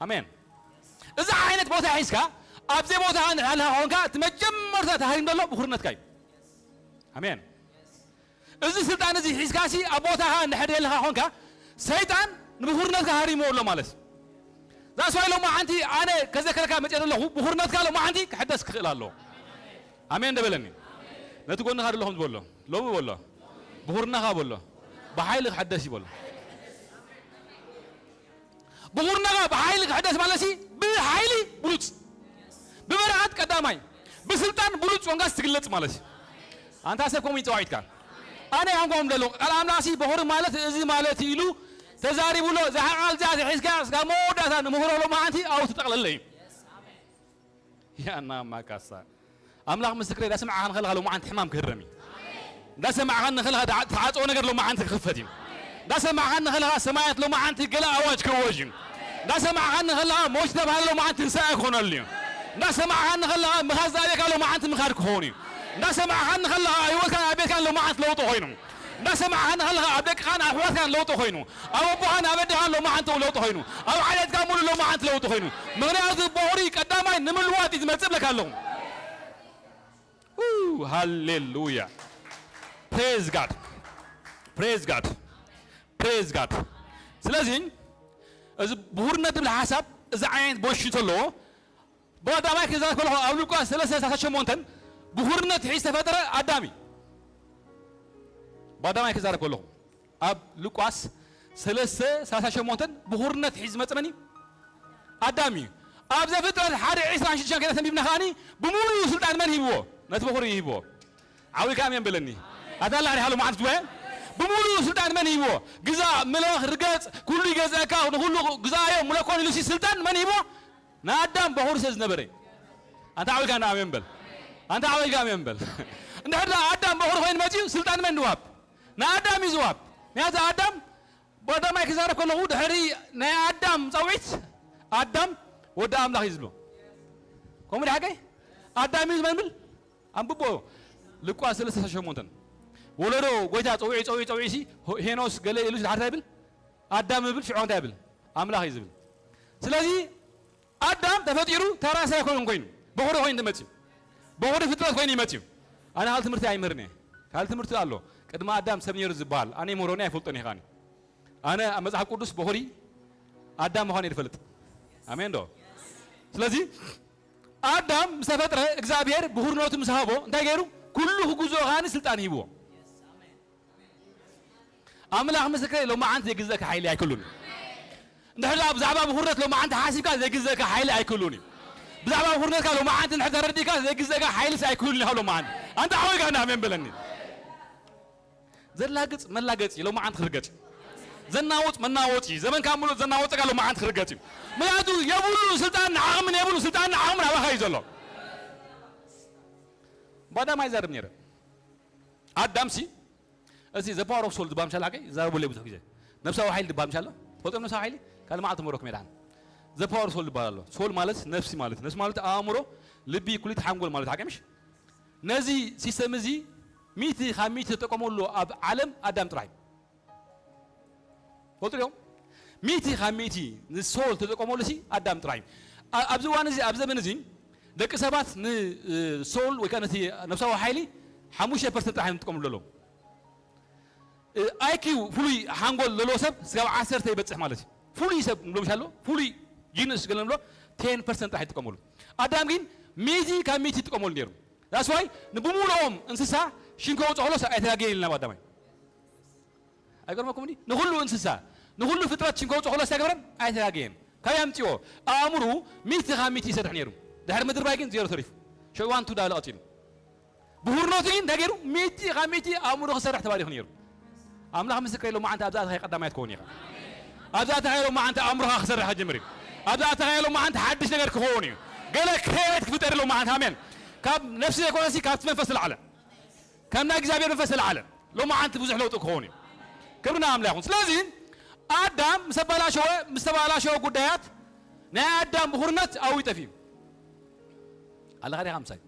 ኣሜን። እዚ ዓይነት ቦታ ሒዝካ ኣብዚ ቦታ ንሕልኻ ኾንካ እቲ መጀመርታ ተሃሪም ዘሎ ብኹርነትካ እዩ። ኣሜን። እዚ ስልጣን እዚ ሒዝካ ሲ ኣብ ቦታኻ እንድሕር የለኻ ኾንካ ሰይጣን ንብኹርነትካ ሃሪሞ ኣሎ ማለት። ዛስ ዋይ ሎማዓንቲ ኣነ ከዘከረካ መፅአ ዘለኹ ብኹርነትካ ሎማዓንቲ ክሕደስ ክኽእል ኣለዎ። ኣሜን ደበለኒ። ነቲ ጎንኻ ደሎ ከም ዝበሎ ሎሚ በሎ ብኹርናኻ በሎ ብሓይሊ ክሕደስ ይበሎ። ብኹርናኻ ብሓይሊ ክሕደስ ማለት ሲ ብሓይሊ ብሉፅ፣ ብበረኸት ቀዳማይ፣ ብስልጣን ብሉፅ ወንጋስ ትግለፅ ማለት እዩ። ኣንታ ሰብ ከምኡ ይፀዋዒትካ ኣነ ያንጎም ደሎ ቃል ኣምላኽ ሲ በኹሪ ማለት እዚ ማለት ኢሉ ተዛሪቡሎ። እዛ ቃል እዚኣ ሒዝካ ስጋ መወዳእታ ንምኽሮ ሎማዓንቲ ኣብኡ ትጠቕለለ እዩ። ያና ማካሳ ኣምላኽ ምስክረይ፣ እንዳሰማዕኻ ንኸለኻ ሎማዓንቲ ሕማም ክህረም እዩ። እንዳሰማዕኻ ንኸለኻ ትዓጽዎ ነገር ሎማዓንቲ ክኽፈት እዩ። እንዳሰማዕኻ ንኸለኻ ሰማያት ሎማዓንቲ ገለ ኣዋጅ ክወጅ እዩ። እንዳሰማዕኻ ንኸለኻ ሞት ተባህለ ሎማዓንቲ ትንሳኤ ክኾነሉ እዩ። እንዳሰማዕኻ ንኸለኻ ምኻድ ዝኣበየካ ሎማዓንቲ ምኻድ ክኸውን እዩ። እንዳሰማዕኻ ንኸለኻ ህይወትካን ኣብ ቤትካን ሎማዓንቲ ለውጢ ኮይኑ። እንዳሰማዕኻኒ ከለኻ ኣብ ደቅኻን ኣሕዋትካን ለውጢ ኮይኑ፣ ኣብ ኣቦኻን ኣብ ኣዴኻን ሎማዓንቲ ለውጢ ኮይኑ፣ ኣብ ዓሌትካ ሙሉ ሎማዓንቲ ለውጢ ኮይኑ። ምኽንያቱ በኹሪ ቀዳማይ ንምልዋጥ እዩ ዝመጽእ እብለካ ኣለኹ። ኡ፣ ሃሌሉያ። Praise God. Praise God. Praise God. ስለዚ እዚ ብኹርነት ዝብል ሓሳብ እዚ ዓይነት ቦሽን ዘለዎ ብቐዳማይ ክዛረብ ከለኹ ኣብ ሉቃስ ሰለስተ ሰላሳ ሸሞንተን ብኹርነት ሒዝ ዝተፈጠረ ኣዳም እዩ። ብቐዳማይ ክዛረብ ከለኹ ኣብ ሉቃስ ሰለስተ ሰላሳ ሸሞንተን ብኹርነት ሒዝ ዝመጸ መን እዩ? ኣዳም እዩ። ኣብ ዘፍጥረት ሓደ ዕስራን ሽዱሽተን ከይና ተንቢብና ከኣኒ ብምሉኡ ስልጣን መን ሂብዎ? ነቲ በኹሪ ሂብዎ። ዓው ኢልካ ኣሜን በለኒ። ኣታ ኣላ ሪሃ ሎማዓንቲ ትወ ብምሉኡ ስልጣን መን ሂብዎ? ግዛእ፣ ምለኽ፣ ርገጽ፣ ኩሉ ይገዝአካ፣ ንኹሉ ግዛእዮ፣ ምለኮን ኢሉ ሲ ስልጣን መን ሂብዎ? ንኣዳም በኹሪ ስለ ዝነበረ። ኣንታ ዓው ኢልካ ኣሜን በል። ኣንታ ዓው ኢልካ ኣሜን በል። እንድሕር ደኣ ኣዳም በኹሪ ኮይኑ መጺኡ ስልጣን መን ዝወሃብ? ንኣዳም እዩ ዝወሃብ። ምክንያቱ ኣዳም ብቐዳማይ ክዛረብ ከለኹ ድሕሪ ናይ ኣዳም ጻውዒት ኣዳም ወዲ ኣምላኽ እዩ ዝብሎ። ከምኡ ድሓቀይ ኣዳም እዩ ዝመብል ኣንብቦ። ሉቃስ ሰለስተ ሸሞንተን ወለዶ ጎይታ ጸዊዑ ጸዊዑ ጸዊዑ ሲ ሄኖስ ገለ ኢሉ ድሓር እንታይ ይብል? ኣዳም ይብል ሽዑ እንታይ ይብል? ኣምላኽ እዩ ዝብል። ስለዚ ኣዳም ተፈጢሩ ተራ ሰብ ኣይኮነን ኮይኑ፣ በኹሪ ኮይኑ መጺኡ። በኹሪ ፍጥረት ኮይኑ ይመጺኡ። ኣነ ካልእ ትምህርቲ ኣይምህርን እየ። ካልእ ትምህርቲ ኣሎ። ቅድሚ ኣዳም ሰብ ነይሩ ዝበሃል። ኣነ ይምህሮኒ ኣይፈልጦን እየ ከኣኒ። ኣነ ኣብ መጽሓፍ ቅዱስ በኹሪ ኣዳም ምዃኑ እየ ዝፈልጥ። ኣሜን ዶ? ስለዚ ኣዳም ምስ ተፈጥረ እግዚኣብሔር ብኹርነቱ ምስ ሃቦ እንታይ ገይሩ? ኩሉ ክግዝኦ ከኣኒ ስልጣን ሂብዎ። ኣምላኽ ምስክረይ፣ ሎማዓንቲ ዘይግዘእካ ሓይሊ ኣይክሉን እዩ። እንድሕር ደኣ ብዛዕባ ብኹርነት ሎማዓንቲ ሓሲብካ ዘይግዘእካ ሓይሊ ኣይክሉን እዩ። ብዛዕባ ብኹርነትካ ሎማዓንቲ እንድሕር ተረዲእካ ዘይግዘእካ ሓይልስ ኣይክሉን እዩ። ካብ ሎማዓንቲ ኣንታ ዓዊካ እንዳ ኣሜን በለኒ። ዘላግጽ መላገጺ ሎማዓንቲ ክርገጽ እዩ። ዘናውጽ መናወጺ ዘመንካ ሙሉእ ዘናወጸካ ሎማዓንቲ ክርገጽ እዩ። ምክንያቱ የብሉ ስልጣን ንዓቕምን የብሉ ስልጣን ንዓቕምን ኣባኻ እዩ ዘሎ። ባዳማ ይዛረብ ነይረ። ኣዳምሲ እዚ the power of soul ዝበሃል ምሻል ሓቀይ ዛረቡ ለይ ብዙሕ ግዜ ነፍሳዊ ሓይሊ ዝበሃል ምሻሎ ፈልጦም ነፍሳዊ ሓይሊ ካልእ መዓልቲ መረኩም የድሓን። The power of soul ዝበሃል ኣሎ። ሶል ማለት ነፍሲ ማለት ነፍሲ ማለት ኣእምሮ፣ ልቢ፣ ኩሊት፣ ሓንጎል ማለት ሓቀ ምሽ። ነዚ ሲስተም እዚ ሚእቲ ካብ ሚእቲ ተጠቀመሉ ኣብ ዓለም ኣዳም ጥራይ ፈልጡ ዲኹም? ሚእቲ ካብ ሚእቲ ንሶል ተጠቀመሉ ሲ ኣዳም ጥራይ። ኣ- ኣብዚ እዋን እዚ ኣብ ዘመን እዚ ደቂ ሰባት ንሶል ወይ ከዓ ነቲ ነፍሳዊ ሓይሊ ሓሙሽተ ፐርሰንት ጥራሕ እዮም ዝጥቀምሉ ዘለዉ። ኣይኪው ፍሉይ ሓንጎል ዘለዎ ሰብ ስጋብ ዓሰርተ ይበፅሕ ማለት እዩ። ፍሉይ ሰብ ንብሎ ምሻሎ ፍሉይ ጂንስ ገለ ንብሎ ቴን ፐርሰንት ጥራሕ ይጥቀመሉ። ኣዳም ግን ሚእቲ ካብ ሚእቲ ይጥቀመሉ ነይሩ። ዳስዋይ ንብሙሉኦም እንስሳ ሽንከ ውፅእ ከሎስ ኣይተጋገየን ኢልና ኣዳማይ። ኣይገርመኩም ዲ ንኹሉ እንስሳ ንኹሉ ፍጥረት ሽንከ ውፅእ ከሎስ ኣይገበረን ኣይተጋገየን። ካብ ያምፅኦ ኣእምሩ ሚእቲ ካብ ሚእቲ ይሰርሕ ነይሩ። ድሕሪ ምድርባይ ግን ዜሮ ተሪፉ ሸዋንቱ ዳለ ቀፂሉ። ብሁርነቱ ግን እንታይ ገይሩ? ሚእቲ ካብ ሚእቲ ኣእምሮ ክሰርሕ ተባሪኹ ነይሩ። ኣምላኽ ምስክር ኢሎ መዓንተ ኣብዛ ኣተኻይ ቀዳማይ ትኸውን ኢኻ። ኣብዛ ኣተኻይ ኢሎ መዓንተ ኣእምሮኻ ክሰርሕ ክጅምር እዩ። ኣብዛ ኣተኻይ ኢሎ መዓንተ ሓድሽ ነገር ክኸውን እዩ። ገለ ክህበት ክፍጠር ኢሎ መዓንተ ኣሜን። ካብ ነፍሲ ዘይኮነሲ ካብቲ መንፈስ ዝለዓለ ከም ናይ እግዚኣብሔር መንፈስ ዝለዓለ ሎመዓንቲ ብዙሕ ለውጢ ክኸውን እዩ። ክብሪ ንኣምላኽ ይኹን። ስለዚ ኣዳም ምስ ኣባላሸወ ምስ ተባላሸወ ጉዳያት ናይ ኣዳም ብኹርነት ኣብኡ ይጠፍእ እዩ። ኣለኻ ዲኻ ምሳይ?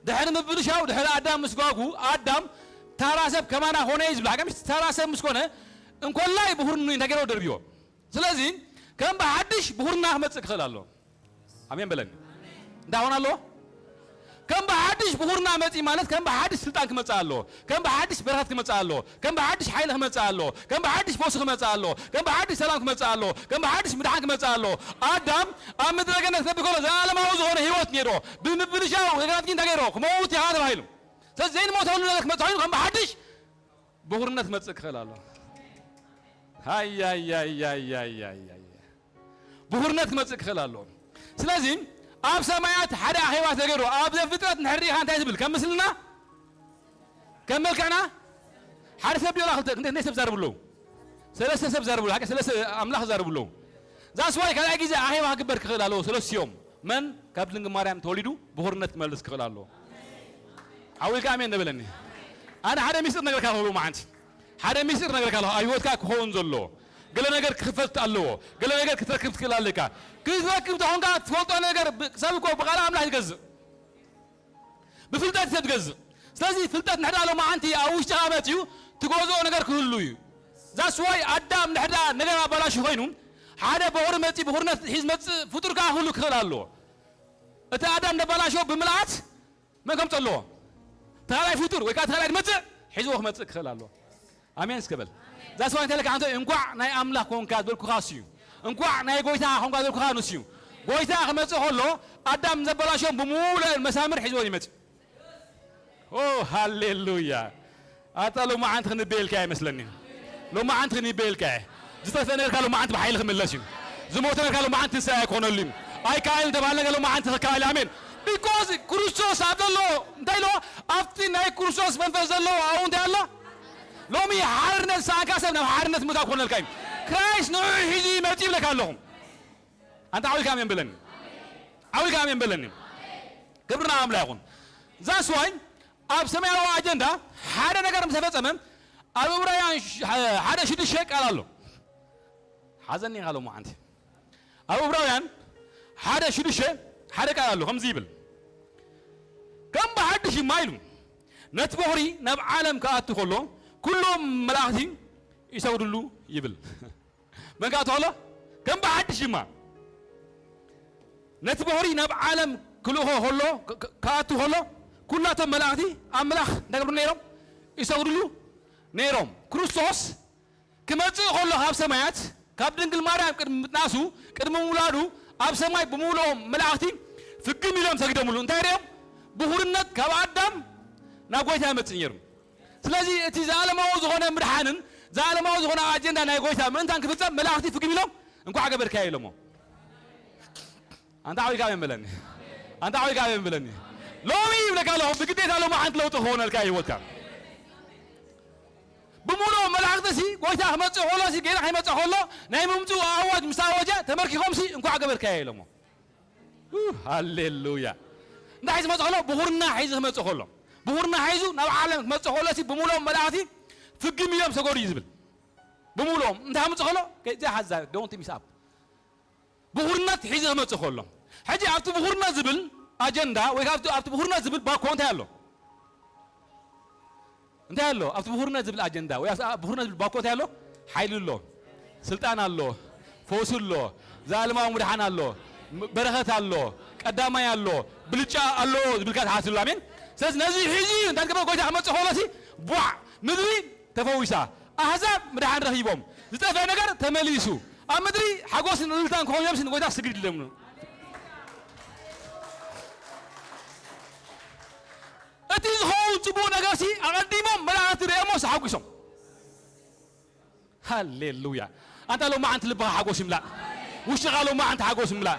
ድሕሪ ምብልሻው ድሕሪ ኣዳም ምስጓጉ ኣዳም ታራ ሰብ ከማና ኾነ እዩ ዝብል ሓቀምሽ። ታራ ሰብ ምስ ኮነ እንኮላይ ብኹርኑ እንታይ ገይሮ ደርብዮ። ስለዚ ከም ብሓድሽ ብኹርና ክመጽእ ክኽእል ኣሎ። ኣሜን በለኒ። እንታይ ኾን ኣለዎ? ከም ብሓድሽ ብኹርና መጺ ማለት ከም ብሓድሽ ስልጣን ክመጽእ ኣለዎ። ከም ብሓድሽ በረኸት ክመጽእ ኣለዎ። ከም ብሓድሽ ሓይሊ ክመጽእ ኣለዎ። ከም ብሓድሽ ፈውሲ ክመጽእ ኣለዎ። ከም ብሓድሽ ሰላም ክመጽእ ኣለዎ። ከም ብሓድሽ ምድሓን ክመጽእ ኣለዎ። ኣዳም ኣብ ምድረ ገነት ክነብር ከሎ ዘለኣለማዊ ዝኾነ ህይወት ነይርዎ። ብምብልሻው ነገራት ግን እንታይ ገይርዎ? ክመውት ኢኻ ተባሂሉ። ስለዚ ዘይንሞተሉ ነገር ክመጽእ ኮይኑ ከም ብሓድሽ ብኹርነት ክመጽእ ክኽእል ኣሎ። ሃያያያያያያ ብኹርነት ክመጽእ ክኽእል ኣሎ። ስለዚ ኣብ ሰማያት ሓደ ኣኼባ ተገይሩ ኣብ ዘፍጥረት ንሕሪ ኢኻ እንታይ ዝብል ከም ምስልና ከም መልክዕና ሓደ ሰብ ዲዮላ ክልተ ክንደይ ክንደይ ሰብ ዛርብሉ ሰለስተ ሰብ ዛርብሉ ሓቂ ሰለስተ ኣምላኽ ዛርብሉ። ዛስዋይ ካልኣይ ግዜ ኣኼባ ክግበር ክኽእል ኣለዎ። ሰለስቲኦም መን ካብ ድንግል ማርያም ተወሊዱ ብኹርነት ክመልስ ክኽእል ኣለዎ። ዓው ኢልካ ኣሜን ነበለኒ። ኣነ ሓደ ሚስጥር ነገርካ ኣለኹ መዓንቲ ሓደ ሚስጥር ነገርካ ኣለኹ ኣብ ህይወትካ ክኸውን ዘሎ ገለ ነገር ክኽፈት ኣለዎ። ገለ ነገር ክትረክብ ትክእል ኣለካ። ክትረክብ ተኾንካ ትፈልጦ ነገር ብ- ሰብ እኮ ብቓል ኣምላኽ ይገዝእ ብፍልጠት ሰብ ትገዝእ። ስለዚ ፍልጠት ንሕዳ ሎመዓንቲ ኣብ ውሽጥኻ መፅዩ ትገዝኦ ነገር ክህሉ እዩ። ዛስዋይ ኣዳም ንሕዳ ነገር ኣባላሹ ኮይኑ ሓደ በኹሪ መፂ ብኹርነት ሒዝ መፅእ ፍጡር ከዓ ክህሉ ክኽእል ኣለዎ። እቲ ኣዳም ደባላሾ ብምልኣት መን ከምፀ ኣለዎ? ተኻላይ ፍጡር ወይ ከዓ ተኻላይ መፅእ ሒዝዎ ክመፅእ ክኽእል ኣለዎ። ኣሜን እስከ በል። ዛስዋይ እንታይ ለካ ሓንቶ እንኳዕ ናይ ኣምላኽ ኮንካ ዝበልኩኻ እሱ እዩ። እንኳዕ ናይ ጎይታ ኮንካ ዝበልኩኻ ንሱ እዩ። ጎይታ ክመፅእ ከሎ ኣዳም ዘበላሾም ብምሉእን መሳምር ሒዝዎ ይመፅእ። ኦ ሃሌሉያ። ኣታ ሎማዓንቲ ክንበየልካ ይመስለኒ። ሎማዓንቲ ክንበየልካ እየ። ዝጠፍአ ነገርካ ሎማዓንቲ ብሓይሊ ክምለስ እዩ። ዝሞተ ነገርካ ሎማዓንቲ ትንሳኤ ክኾነሉ እዩ። ኣይከኣልን ተባህለ ነገር ሎማዓንቲ ክከኣል ኣሜን። ቢኮዝ ክርስቶስ ኣብ ዘለዎ እንታይ ኣለዎ ኣብቲ ናይ ክርስቶስ መንፈስ ዘለዎ ኣብኡ እንታይ ኣሎ? ሎሚ ሓርነት ዝሰኣንካ ሰብ ናብ ሓርነት ምእታው ክኾነልካ እዩ። ክራይስት ንዑ ሒዙ ይመጽእ ይብለካ ኣለኹ። ኣንታ ዓዊልካ ኣሜን በለኒ። ዓዊልካ ኣሜን በለኒ። ክብርና ኣምላኽ ይኹን። ዛስዋይ ኣብ ሰማያዊ ኣጀንዳ ሓደ ነገር ምስ ተፈጸመ ኣብ ዕብራውያን ሽ- ሓደ ሽዱሽተ ቃል ኣሎ። ሓዘኒ ኢኻ ሎማዓንቲ ኣብ ዕብራውያን ሓደ ሽዱሽተ ሓደ ቃል ኣሎ ከምዚ ይብል ከም ብሓድሽ ድማ ኢሉ ነቲ በኹሪ ናብ ዓለም ክኣቱ ከሎ ኩሎም መላእኽቲ ይሰግድሉ ይብል። መን ክኣቱ ከሎ ከም ብሓድሽ ድማ ነቲ በኹሪ ናብ ዓለም ክልእኾ ከሎ ክኣቱ ከሎ ኩላቶም መላእኽቲ ኣምላኽ እንታይ ገብሩ ነይሮም ይሰግድሉ ነይሮም። ክርስቶስ ክመጽእ ከሎ ካብ ሰማያት ካብ ድንግል ማርያም ቅድሚ ምጥናሱ ቅድሚ ምውላዱ ኣብ ሰማይ ብምውልኦም መላእኽቲ ፍግም ኢሎም ሰጊዶምሉ እንታይ ሪኦም ብኹርነት ካብ ኣዳም ናብ ጎይታ ይመጽእ ነይሩ። ስለዚ እቲ ዘለማዊ ዝኾነ ምድሓንን ዘለማዊ ዝኾነ ኣጀንዳ ናይ ጎይታ ምእንታን ክፍጸም መላእኽቲ ፍግም ኢሎም እንኳዕ ገበርካዮ ኢሎሞ። ኣንታ ዓዊካ ኣሜን በለኒ። ኣንታ ዓዊካ ኣሜን በለኒ። ሎሚ ይብለካ ኣለኹ ብግዴታ ሎሚ ሓንቲ ለውጢ ክኾነልካ ህይወትካ። ብምሉእ መላእኽቲ ሲ ጎይታ ክመጽእ ከሎ ሲ ጌና ከይመጽእ ከሎ ናይ ምምጽኡ ኣዋጅ ምስ ኣወጀ ተመርኪኾም ሲ እንኳዕ ገበርካዮ ኢሎሞ። ሃሌሉያ። እንታይ ሒዙ መጽእ ከሎ ብኹርና ሒዙ ክመጽእ ከሎ ብኹርና ሒዙ ናብ ዓለም ክመጽእ ከሎ ሲ ብምሉኦም መላእኽቲ ፍግም ኢሎም ሰገዱ እዩ ዝብል። ብምሉኦም እንታይ ከምፅእ ከሎ ዘይሓዛ don't miss up። ብኹርነት ሒዙ ክመፅእ ከሎ፣ ሕጂ ኣብቲ ብኹርነት ዝብል ኣጀንዳ ወይ ኣብቲ ኣብቲ ብኹርነት ዝብል ባኮ እንታይ ኣሎ? እንታይ ኣሎ ኣብቲ ብኹርነት ዝብል ኣጀንዳ ወይ ኣብቲ ብኹርነት ዝብል ባኮ እንታይ ኣሎ? ሓይሊ ኣሎ፣ ስልጣን ኣሎ፣ ፈውሲ ኣሎ፣ ዘላለማዊ ምድሓን ኣሎ፣ ም- በረኸት ኣሎ፣ ቀዳማይ ኣሎ፣ ብልጫ ኣሎ ዝብልካ ትሓስሉ። ኣሜን። ስለዚ ነዚ ሒዙ እንታይ ገበረ? ጎይታ ክመፅእ ከሎሲ ቧዕ ምድሪ ተፈዊሳ፣ ኣህዛብ ምድሓን ረኺቦም፣ ዝጠፍአ ነገር ተመሊሱ፣ ኣብ ምድሪ ሓጎስን እልልታን ክኾን ኢሎምሲ ንጎይታ ስግድ ኢሎም። እቲ ዝኸውን ጽቡቕ ነገርሲ ኣቐዲሞም መላእኽቲ ርእዮሞ ተሓጒሶም። ሃሌሉያ። ኣንታ ሎማዓንቲ ልብኻ ሓጎስ ይምላእ። ውሽጥኻ ሎማዓንቲ ሓጎስ ይምላእ።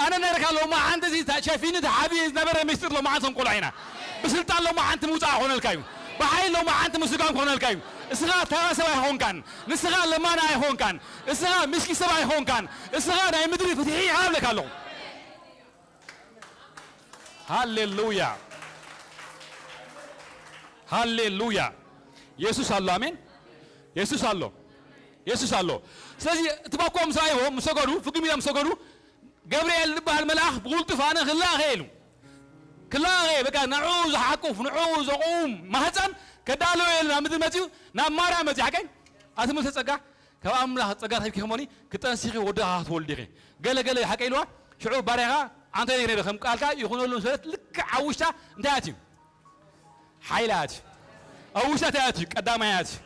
ኣነ ነርካ ሎማዓንቲ እዚ ሸፊኑ ተሓቢኡ ዝነበረ ምስጢር ሎማዓንቲ ክንቆልዖ ኢና። ብስልጣን ሎማዓንቲ ምውጻእ ክኾነልካ እዩ። ብሓይሊ ሎማዓንቲ ምስጋን ክኾነልካ እዩ። እስኻ ተራ ሰብ ኣይኾንካን። ንስኻ ለማና ኣይኾንካን። እስኻ ምስኪ ሰብ ኣይኾንካን። እስኻ ናይ ምድሪ ፍትሒ ኢኻ እብለካ ኣለኹ። ሃሌሉያ፣ ሃሌሉያ። የሱስ ኣሎ። ኣሜን። የሱስ ኣሎ። የሱስ ኣሎ። ስለዚ እቲ ባኮ ምስ ረኣይዎ ምስ ሰገዱ፣ ፍግም ኢሎም ምስ ሰገዱ፣ ገብርኤል ዝበሃል መልኣኽ ብቕልጡፍ ኣነ ክላእኸ ኢሉ። ክላእኸ፣ በቃ ንዕኡ ዝሓቁፍ፣ ንዕኡ ዘቑም ማህፀን ከዳለወ ኢሉ ናብ ምድሪ መፂኡ፣ ናብ ማርያም መፂኡ። ሓቀይ? ኣቲ ምልተ ጸጋ፣ ካብ ኣምላኽ ጸጋ ረኺብኪ ከሞኒ፣ ክጠንሲኺ ወዲ ኸዓ ክትወልዲ ኢኺ። ገለ ገለ ሓቀይ ኢልዋ፣ ሽዑ ባርያኻ ኣንተ ነይረ ከም ቃልካ ይኹነሉ ምስ በለት፣ ልክዕ ኣብ ውሽጣ እንታይ ኣትዩ? ሓይሊ ኣትዩ። ኣብ ውሽጣ እንታይ ኣትዩ? ቀዳማይ ኣትዩ።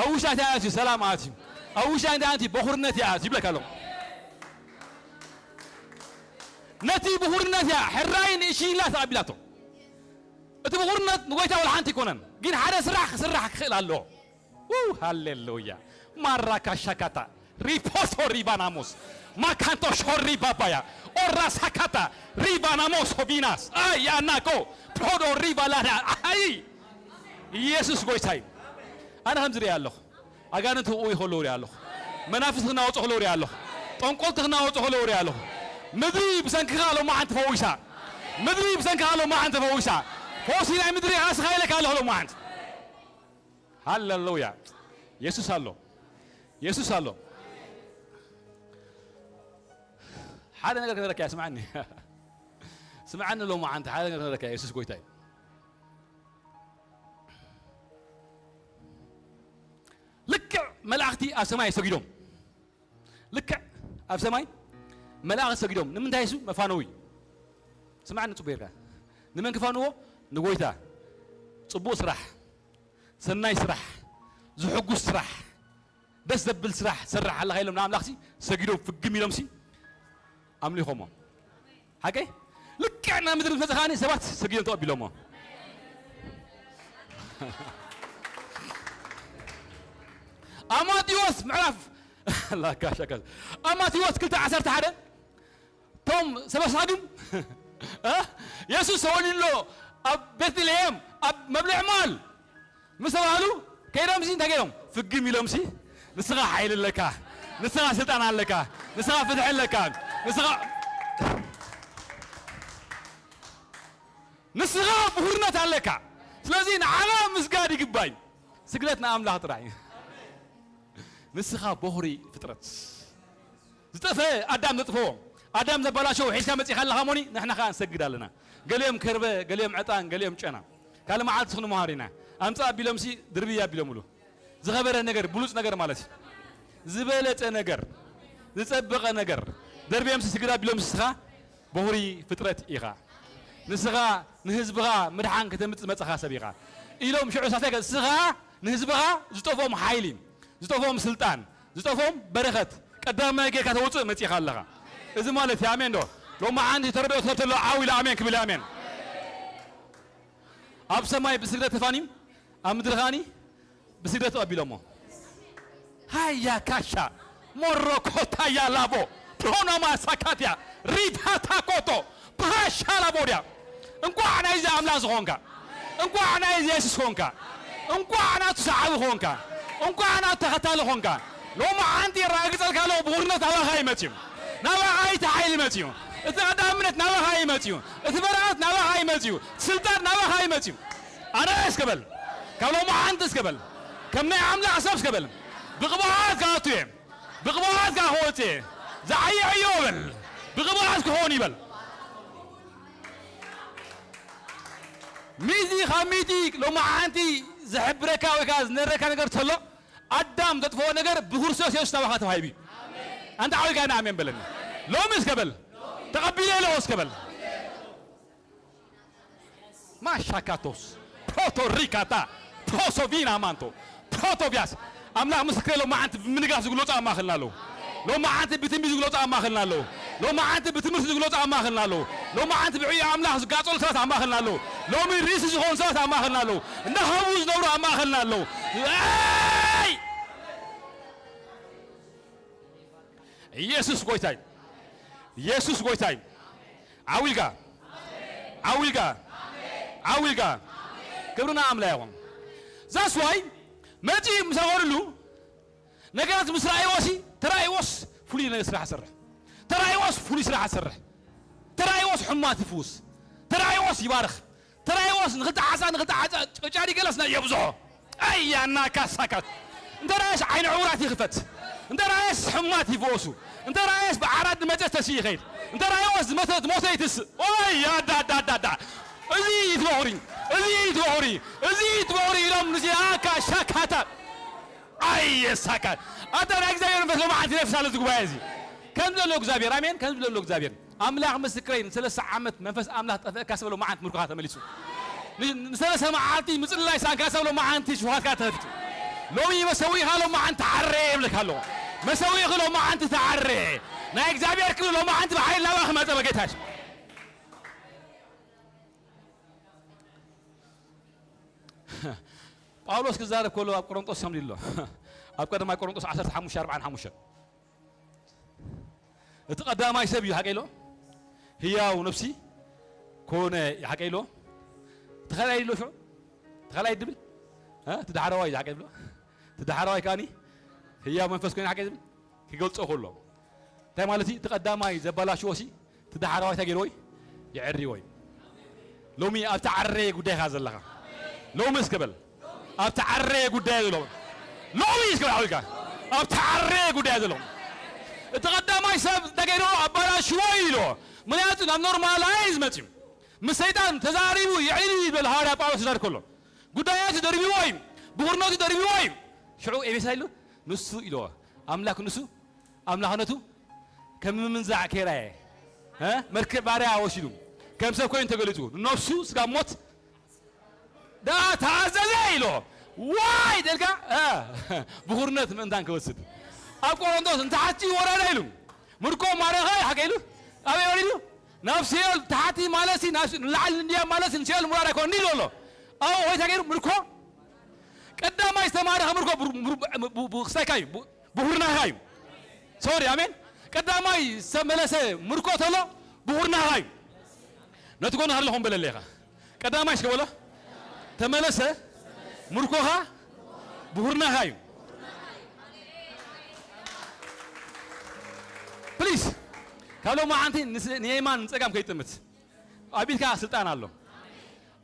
ኣብ ውሽጣ እንታይ ኣትዩ? ሰላም ኣትዩ። ኣብ ውሽጣ እንታይ ኣትዩ? በኹርነት ኣትዩ ይብለካ ኣሎ። ነቲ ብኹርነት እያ ሕራይ ንእሽይላ ተቐቢላቶ። እቲ ብኹርነት ንጎይታ ወላ ሓንቲ ኣይኮነን፣ ግን ሓደ ስራሕ ክስራሕ ክኽእል ኣለዎ። ው፣ ሃሌሉያ። ማራካ ሻካታ ሪፖሶ ሪባናሞስ ማካንቶ ሾሪ ባባያ ኦራ ሳካታ ሪባናሞስ ሆቪናስ ኣያናኮ ፕሮዶ ሪባላዳ። ኣይ፣ ኢየሱስ ጎይታይ። ኣነ ከምዚ ሪኣ ኣለኹ። ኣጋንንቲ ክእውዩ ከለዉ ሪኣ ኣለኹ። መናፍስቲ ክናወፁ ከለዉ ሪኣ ኣለኹ። ጠንቆልቲ ክናወፁ ከለዉ ሪኣ ኣለኹ። ምድሪ ብሰንክኻ ሎማዓንቲ ተፈዊሳ። ምድሪ ብሰንክኻ ሎማዓንቲ ተፈዊሳ። ፈውሲ ናይ ምድሪ ኣስኻ ኢለካ ኣለኹ ሎማዓንቲ። ሃሌሉያ። የሱስ ኣሎ። የሱስ ኣሎ። ሓደ ነገር ክነግረካ እየ፣ ስምዓኒ። ስምዓኒ ሎማዓንቲ ሓደ ነገር ክነግረካ እየ፣ የሱስ ጎይታ እዩ። ልክዕ መላእኽቲ ኣብ ሰማይ ሰጊዶም። ልክዕ ኣብ ሰማይ መላእኽቲ ሰጊዶም። ንምንታይ? የሱ መፋነዊ እዩ። ስምዓኒ ጽቡቕ ጌርካ። ንመን ክፋንዎ? ንጎይታ። ጽቡቕ ስራሕ፣ ሰናይ ስራሕ፣ ዝሕጉስ ስራሕ፣ ደስ ዘብል ስራሕ ትሰርሕ ኣለኻ ኢሎም ንኣምላኽሲ ሰጊዶም ፍግም ኢሎምሲ ኣምሊኾሞ። ሓቀይ? ልክዕ ናብ ምድሪ ምስ መጻኻኒ ሰባት ሰጊዶም ተቐቢሎሞ። ኣብ ማቴዎስ ምዕራፍ ላካ ሸካ። ኣብ ማቴዎስ ክልተ ዓሰርተ ሓደ እቶም ሰበ ሳግም እ? የሱስ ተወሊዱ ኣሎ ኣብ ቤትልሔም ኣብ መብልዕ ማል ምስ ተባህሉ ከይዶምሲ እንታይ ገይሮም? ፍግም ኢሎምሲ ንስኻ ሓይሊ ኣለካ፣ ንስኻ ስልጣን ኣለካ፣ ንስኻ ፍትሒ ኣለካ፣ ንስኻ ንስኻ ብኹርነት ኣለካ። ስለዚ ንዓኻ ምስጋድ ይግባይ። ስግደት ንኣምላኽ ጥራይ። ንስኻ ቦኽሪ ፍጥረት። ዝጠፈ ኣዳም ዘጥፈዎ፣ ኣዳም ዘበላሸው ሒዝካ መጺኻ ኣለኻ ሞኒ፣ ንሕና ኸኣ ንሰግድ ኣለና። ገሊኦም ከርበ፣ ገሊኦም ዕጣን፣ ገሊኦም ጨና። ካልእ መዓልቲ ክንመሃር ኢና። ኣምጽእ ኣቢሎምሲ ድርብይ ኣቢሎምሉ። ዝኸበረ ነገር፣ ብሉጽ ነገር ማለት እዩ። ዝበለጸ ነገር፣ ዝጸበቐ ነገር። ደርብዮምሲ ስግድ ኣቢሎምሲ ንስኻ ቦኽሪ ፍጥረት ኢኻ። ንስኻ ንህዝብኻ ምድሓን ከተምጽእ ዝመጻኻ ሰብ ኢኻ። ኢሎም ሽዑ ሳታይ ንስኻ ንህዝብኻ ዝጠፍኦም ሓይሊ፣ ዝጠፍኦም ስልጣን፣ ዝጠፍኦም በረኸት ቀዳማይ ጌርካ ተውጽእ መጺኻ ኣለኻ። እዚ ማለት እዩ። ኣሜን ዶ? ሎማዓንቲ ተረድኦ ሰብ ተሎ ዓው ኢሉ ኣሜን ክብል ኣሜን። ኣብ ሰማይ ብስግደት ተፋንዩ፣ ኣብ ምድሪ ኸኣኒ ብስግደት ተቐቢሎሞ። ሃያ ካሻ ሞሮኮታ ያላቦ ፕሮኖማ ሳካትያ ሪታታ ኮቶ ፓሻ ላቦድያ። እንቋዕ ናይዚ ኣምላኽ ዝኾንካ፣ እንቋዕ ናይዚ የሱስ ኾንካ፣ እንቋዕ ናቱ ሰዓቢ ኾንካ፣ እንቋዕ ናቱ ተኸታሊ ኾንካ። ሎሚ ሓንቲ የረጋግጸልካ ኣለኹ፣ ብኹርነት ናባኻ ይመጽዩ፣ ናባኻ እቲ ሓይሊ ይመጽዩ፣ እቲ ቀዳምነት ናባኻ ይመጽዩ፣ እቲ በረኸት ናባኻ ይመጽዩ፣ እቲ ስልጣን ናባኻ ይመጽዩ። ኣነ እስከ በል፣ ካብ ሎሚ ሓንቲ እስከ በል፣ ከም ናይ ኣምላኽ ሰብ እስከ በል። ብቕብኣት ክኣቱ እየ። ብቕብኣት ክወጽእ እየ። ዝዓየ ዕዮ በል። ብቕብኣት ክኸውን ይበል። ሚእቲ ካብ ሚእቲ ሎማዓንቲ ዝሕብረካ ወይ ከዓ ዝነረካ ነገር ተሎ ኣዳም ዘጥፍኦ ነገር ብክርስቶስ የሱስ ናባኻ ተዋሂቡ እዩ። ኣንታ ዓዊካ ና ኣሜን በለኒ። ሎሚ እስከ በል። ተቐቢለ ኣለኹ እስከ በል። ማሻካቶስ ፖቶሪካታ ፖሶቪና ማንቶ ፖቶቪያስ ኣምላኽ ምስክሬ ሎማዓንቲ ብምንጋፍ ዝግለጹ ኣብ ማእኸልና ኣለዉ። ሎማዓንቲ ብትንቢት ዝግለጹ ኣብ ማእኸልና ኣለዉ። ሎማዓንቲ ብትምህርቲ ዝግለጹ ኣብ ማእኸልና ኣለዉ። ሎማዓንቲ ብዕዮ ኣምላኽ ዝጋጸሉ ሰባት ኣብ ማእኸልና ኣለዉ። ሎሚ ርእሲ ዝኾኑ ሰባት ኣብ ማእኸልና ኣለዉ። እንዳሃቡ ዝነብሩ ኣብ ማእኸልና ኣለዉ። ኣይ! ኢየሱስ ጎይታይ፣ ኢየሱስ ጎይታይ። ዓዊልካ፣ ዓዊልካ፣ ዓዊልካ። ክብርና ኣምላኽ ይኹን። ዛስዋይ መጺ ምስ ኣወርሉ ነገራት ምስ ረኣይዎሲ፣ ተራእይዎስ ፍሉይ ነገር ስራሕ ሰርሕ። ተራእይዎስ ፍሉይ ስራሕ ሰርሕ። ተራእይዎስ ሕማት ይፍውስ። ተራእይዎስ ይባርኽ። ተራእይዎስ ንኽልተ ዓሳ፣ ንኽልተ ዓሳ ጨጫሪ ገለስ ናይ የብዝሖ። ኣያና ካሳካት። እንተ ረኣየስ ዓይኒ ዕውራት ይኽፈት። እንተ ረኣየስ ሕማት ይፍወሱ። እንተ ረኣየስ ብዓራት ዝመጸ ተስኢ ይኸይድ። እንተ ረኣይዎስ ዝመተ፣ ዝሞተ ይትስእ። ኦይ፣ ኣዳ፣ ኣዳ፣ ኣዳ፣ ኣዳ። እዚ ይትበኹሪ፣ እዚ ይትበኹሪ፣ እዚ ይትበኹሪ ኢሎም ንዚኣ ካሻካታ። ኣየ ሳካት። ኣታ ናይ እግዚኣብሔር መንፈስ ሎማዓንቲ ነፍስ ኣሎ እዚ ጉባኤ እዚ። ከም ዘሎ እግዚኣብሔር፣ ኣሜን፣ ከም ዘሎ እግዚኣብሔር። ኣምላኽ ምስክረይ፣ ንሰለስተ ዓመት መንፈስ ኣምላኽ ጠፍአካ ሰብ ሎማዓንቲ ምርኮኻ ተመሊሱ። ን-፣ ንሰለስተ መዓልቲ ምጽላይ ሳንካ ሰብ ሎማዓንቲ ሽውሃትካ ተኸፊቱ። ሎሚ መሰዊእኻ ሎማዓንቲ ተዓረ ይብለካ ኣለኹ። መሰዊእኺ ሎማዓንቲ ተዓረ። ናይ እግዚኣብሔር ክብሪ ሎማዓንቲ ብሓይሊ ናባኺ መጸ በጌታ ሽም። ጳውሎስ ክዛረብ ከሎ ኣብ ቆሮንጦስ ከምዚ ኢሉ ኣሎ። ኣብ ቀዳማይ ቆሮንጦስ ዓሰርተ ሓሙሽተ ኣርብዓን ሓሙሽተን። እቲ ቀዳማይ ሰብ እዩ ሓቀ ኢሎ። ህያው ነፍሲ ኮነ ሓቀ ኢሎ። ተኸላይ ኢሎ ሽዑ። ተኸላይ ድብል። እ? እቲ ዳሕረዋይ እዩ ሓቀ ዝብሎ። እቲ ዳሕረዋይ ከኣኒ ህያው መንፈስ ኮይነ ሓቀ ዝብል። ክገልጾ ከሎ። እንታይ ማለት እዩ? እቲ ቀዳማይ ዘባላሽዎ ሲ፣ እቲ ዳሕረዋይ እንታይ ገይርዎ እዩ? የዕርዎ እዩ። ሎሚ ኣብቲ ዓረየ ጉዳይ ኢኻ ዘለኻ። ሎሚ እስከ በል። ኣብቲ ዓረየ ጉዳይ ዘሎ። ሎሚ እስከ በል ዓዊልካ። ኣብቲ ዓረየ ጉዳይ ዘሎ። እቲ ቀዳማይ ሰብ እንታይ ገይርዎ? ኣባላሽዎ ኢልዎ። ምኽንያቱ ናብ ኖርማላይዝ መጽዩ። ምስ ሰይጣን ተዛሪቡ የዕልል ይበል ሃዋርያ ጳውሎስ ተዛሪ ከሎ። ጉዳያቱ ደርቢዎ እዩ። ብኹርነቱ ደርቢዎ እዩ። ሽዑ ኤፌሳ ኢሉ ንሱ ኢልዎ። ኣምላክ ንሱ ኣምላኽነቱ ከም ምምንዛዕ ኬራየ፣ እ? መርከብ ባርያ ወሲዱ ከም ሰብ ኮይኑ ተገሊጹ። ንነፍሱ ስጋ ሞት ደኣ ተኣዘዘ ኢሎ። ዋይ ደልካ፣ እ? ብኹርነት ምእንታን ክወስድ። ኣብ ቆሮንቶስ እንተ ሓቲ ወረደ ኢሉ። ምርኮ ማረኸ ሓቀ ኢሉ። ኣበይ ወሪዱ? ናብ ሲኦል ተሓቲ ማለት ሲ፣ ናብ ሲ-፣ ንላዕሊ እንድያ ማለት ሲ፣ ንሲኦል ምውራድ ኣይኮነ እንዲሉ ኣሎ። ኣብኡ ሆይታ ገይሩ ምርኮ ቀዳማይ ዝተማረኸ ምርኮ ብሩ-፣ ብሩ-፣ ብ-፣ ብ-፣ ክስታይካ እዩ። ብ-፣ ብኹርናኻ እዩ። ሶሪ፣ ኣሜን። ቀዳማይ ዝተመለሰ ምርኮ ተሎ ብኹርናኻ እዩ። ነቲ ጎንኻ ዘለኹም በለለይ ኢኻ። ቀዳማይ እስከ በሎ። ተመለሰ ምርኮኻ ብኹርናኻ እዩ። ፕሊዝ፣ ካብ ሎማዓንቲ ንስ-፣ ንየማን ንጸጋም ከይጥምት። ኣብ ኢድካ ስልጣን ኣሎ።